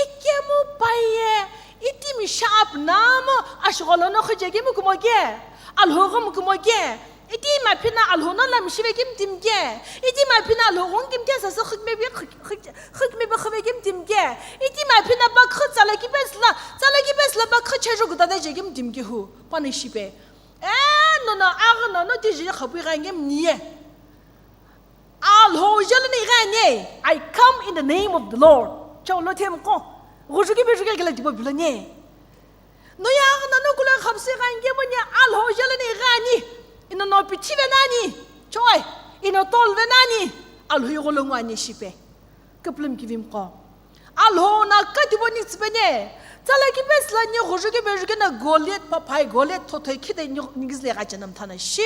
Ikemu paye itimi shi apnamo ashigho lono khije kemu kumo ke. Alhou ghomu kumo ke. Itimi aphina Alhou no lamshive kimtimi ke. Itimi aphina Alhou ghungu kimi ke sasü khükmebe, khük-, khük-, khükmebe khüve kimtimi ke. Itimi aphina bakhu tsala kipesü la, tsala kipesü la bakhu cheju kudada je kimtimi ke hu. Pani shipe. E, nono, aghi nono tiji khapu ighanike mniye. Alhou jelo ni ighani. I come in the name of the Lord. Chau lo themqo. Ghuju kibe juke kela tipau pilo ni. No ya aghi nono kulo khapsu ighanike mniye Alhou jelo ni ighani. Ino no pithive nani. Choi, ino tolve nani. Alhou igho lo ngu ani shipe. Küpülümi kivimqo. Alhou no katibo ni tsüpeni. Tsala kipesü la ni ghuju kibe juke na Goliath paphai Goliath thothoi khide ni, ni gizle ghache na mthana shi.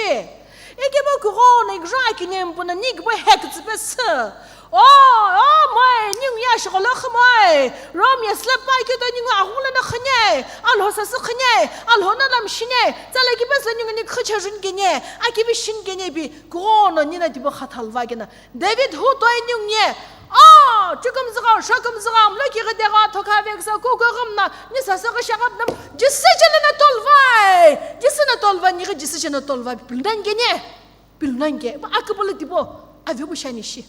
Ikemu kughono igjo akini mpuna ni kibo hek tsüpesü. O, o, moi, ningu ya shigho lo khumoi. Rom ya sle pa keu do ningu aghungu lono khüni. Alhou sasü khüni. Alhou no lamshini. Tsala kipesü la ningu ni khüche juni keni. Akivi shini keni ipi. Kughono nina tipau khatha lva kena. David hu toi ningu ye, "O, chukümzüghau, shokümzüghau, mlo kighidegha, thokha veksa, kuku ghimna, ni sasü ghi shaghabna, Jisü jelo no tolvai, Jisü no tolvai, nighi Jisü jelo no tolvai, pilunani keni, pilunani ke." Aküpülü tipau, avepu shani shi.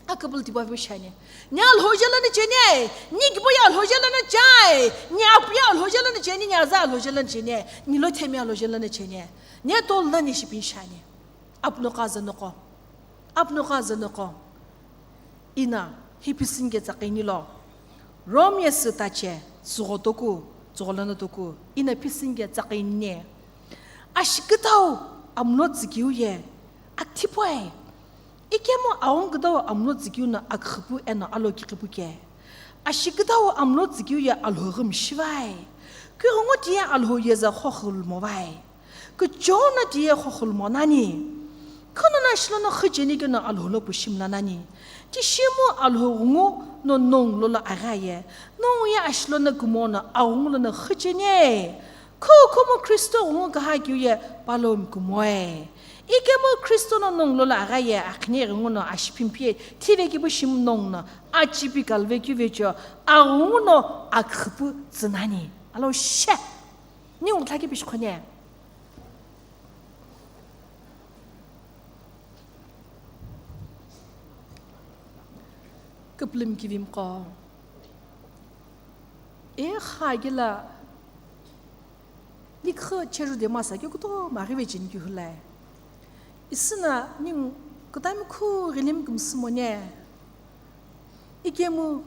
Aküpülü tipau avepu shani. Ni Alhou jelo no cheni, ni kibo ya Alhou jelo no chai, ni apu ya Alhou jelo no cheni, ni aza Alhou jelo no cheni, ni lo themi Alhou jelo no cheni, ni tolnani shipini shani. Apno kha zanoqo. Apno kha zanoqo. Ina, hi pisüni ke tsaqini lo. Rom ye sü tache, tsügho toku, tsügho lono toku. Ina pisüni ke tsaqini. Ashi kütau amlo tsükeu ye, akithipuai. Ikemu aghungu kütau amlo tsükeu no aküxüpu eno alo kiqipu ke. Ashi kütau amlo tsükeu ye Alhou ghi mshivai. Kughengu tiye Alhou yeza khokhulu movai. Kuchou no tiye khokhulu mo nani. Khunono ashi lono khücheni keno Alhou lo pushi mla nani. Tishimu Alhou ghungu no nongu lolo aghaye. Nongu ye ashi lono kumo no aghungu lono khücheni. Khukhumu Kristo ghungu kaha keu ye palo mkumoe. Ikemu Kristo no nongu lolo aghaye akhine ghungu no ashi phimpiye thive kipu shimu nongu no achipi kalve keu vecho aghungu no aküxüpu tsü nani. Alo she. Ningu thaki pishi khone. Küpülümi kivimqo. E kha gila. Nikhü cheru de masa ke kutomo aghi vecheni kihulai. Isüna ningu kütami khu ghilim kümsü mone. Ikemu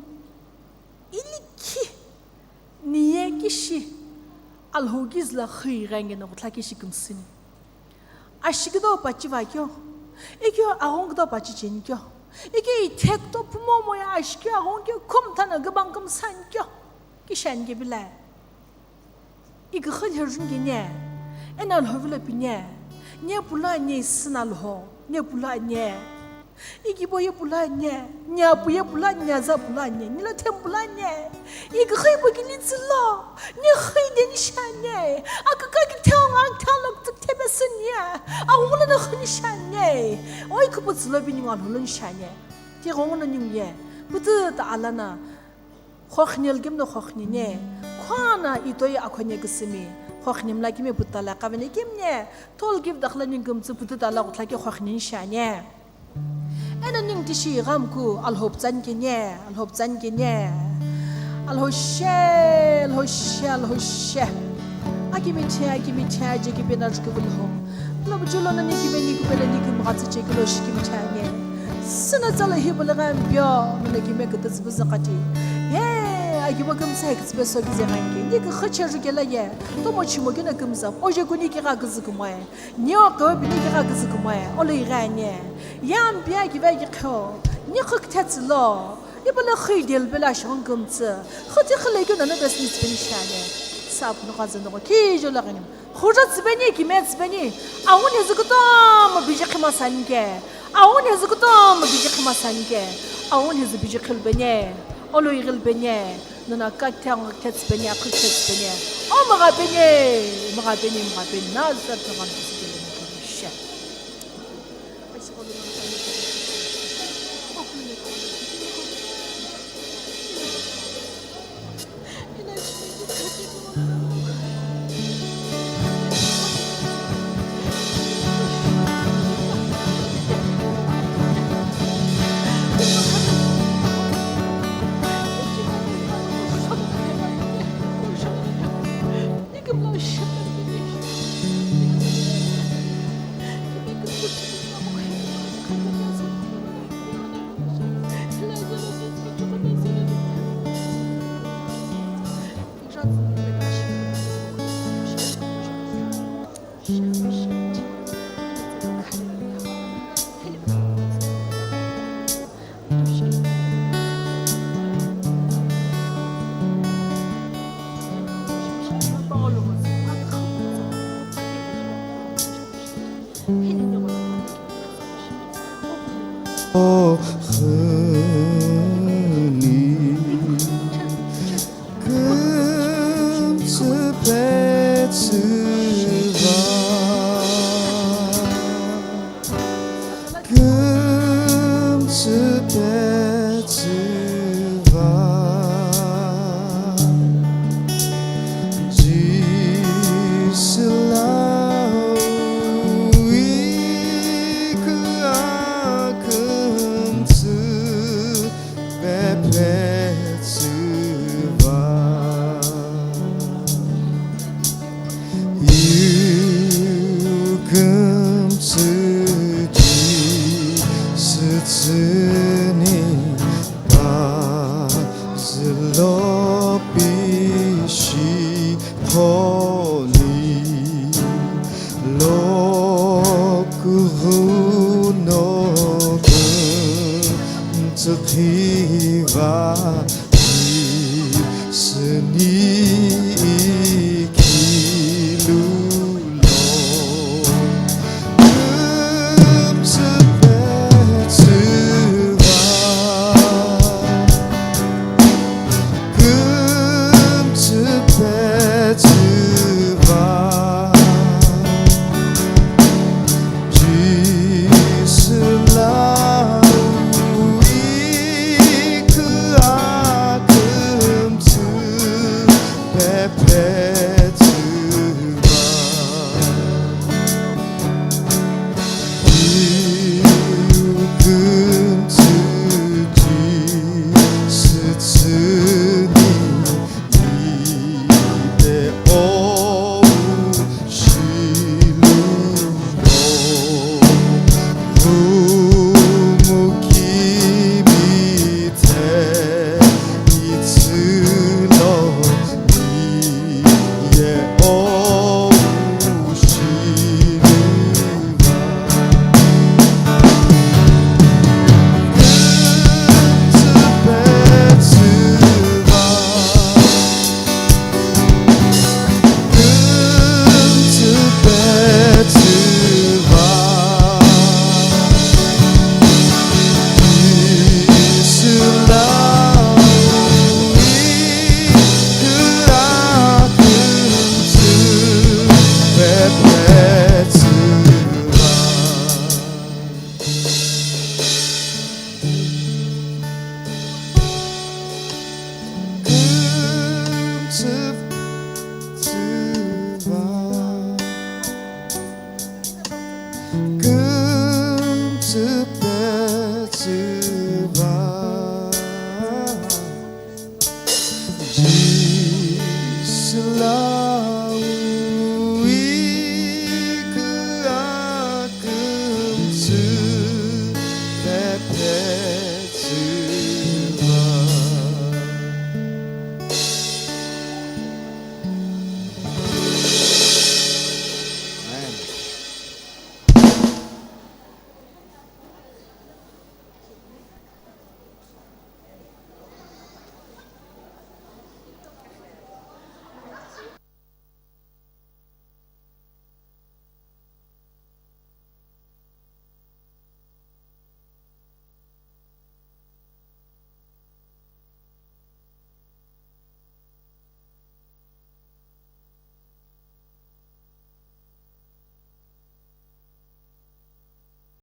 ilikhi niye kishi Alhou kizüla xü ighengeno kuthla kishi kümsüni. Ashi kütau pachi va kyo. Ikyo aghungu kütau pachi cheni kyo. Ikyo ithek to pumo moye ashi kyo aghungu kyo khum thana kübang kümsani kyo. Kishani ke bilai. Iküxü lhejuni kene, eno Alhou vilo pine, nye pula nye isüna Alhou, nye pula nye. Ikibo ye pula nye, nye apu ye pula nye, aza pula nye, nilo them pula nye. Iküxü ibo kili tsülo, nye xü ideni shanye. Aküka kitheo nga kithalo kitsük thebe sünye. Aghungu lono xü ni shanye. Oi küpü tsülo bi ningu Alhou lo ni shanye. Ti ghungu no ningu ye. Pütü ta alana. Khokhnel kimno khokhnine, khwana itoi akhone kisimi, khokhni mla kimi putala kavene kimne, tol kiv dakhla ning kimtsu pututala kuthla ki khokhni shane. Eno ning tishi ghamku Alhou ptsan kene, Alhou ptsan kene. Alhou she, Alhou she, Alhou she. Akimi the, akimi the, je kibe na juku bulho. Lo bujulo na ni kibe ni kubele ni kim ghatsi je kilo shi kim thane. Süna tsala hipau lo ghenpio, mino kime kütüzü püzü qati. Ye, akibo kümsa hekütsüpe sokize ghenki. Ni küxü cheju kela ye. Tomo chimo kino kümsa. Oje kuni ki gha küzü kumoe. Nio kewe pini ki gha küzü kumoe. Olo igheni. Ye ampia kive ki kho. Ni khükthetsü lo. Ibo lo xü idel bela shon kümtsü. Khüti khüle kino no business pini shane. Sap no kaza no ki jo lo ghenki. Khuja tsüpeni, kime tsüpeni, aghuni hizü kutomo biji khima sanike. Aghuni hizü kutomo biji khima sanike. Aghuni hizü biji khilbeni, olo ighilbeni, nana kakhe angu khe tsüpeni, akhu khe tsüpeni. O mgha peni, mgha peni, mgha peni, na zat na gam tsüpeni, she.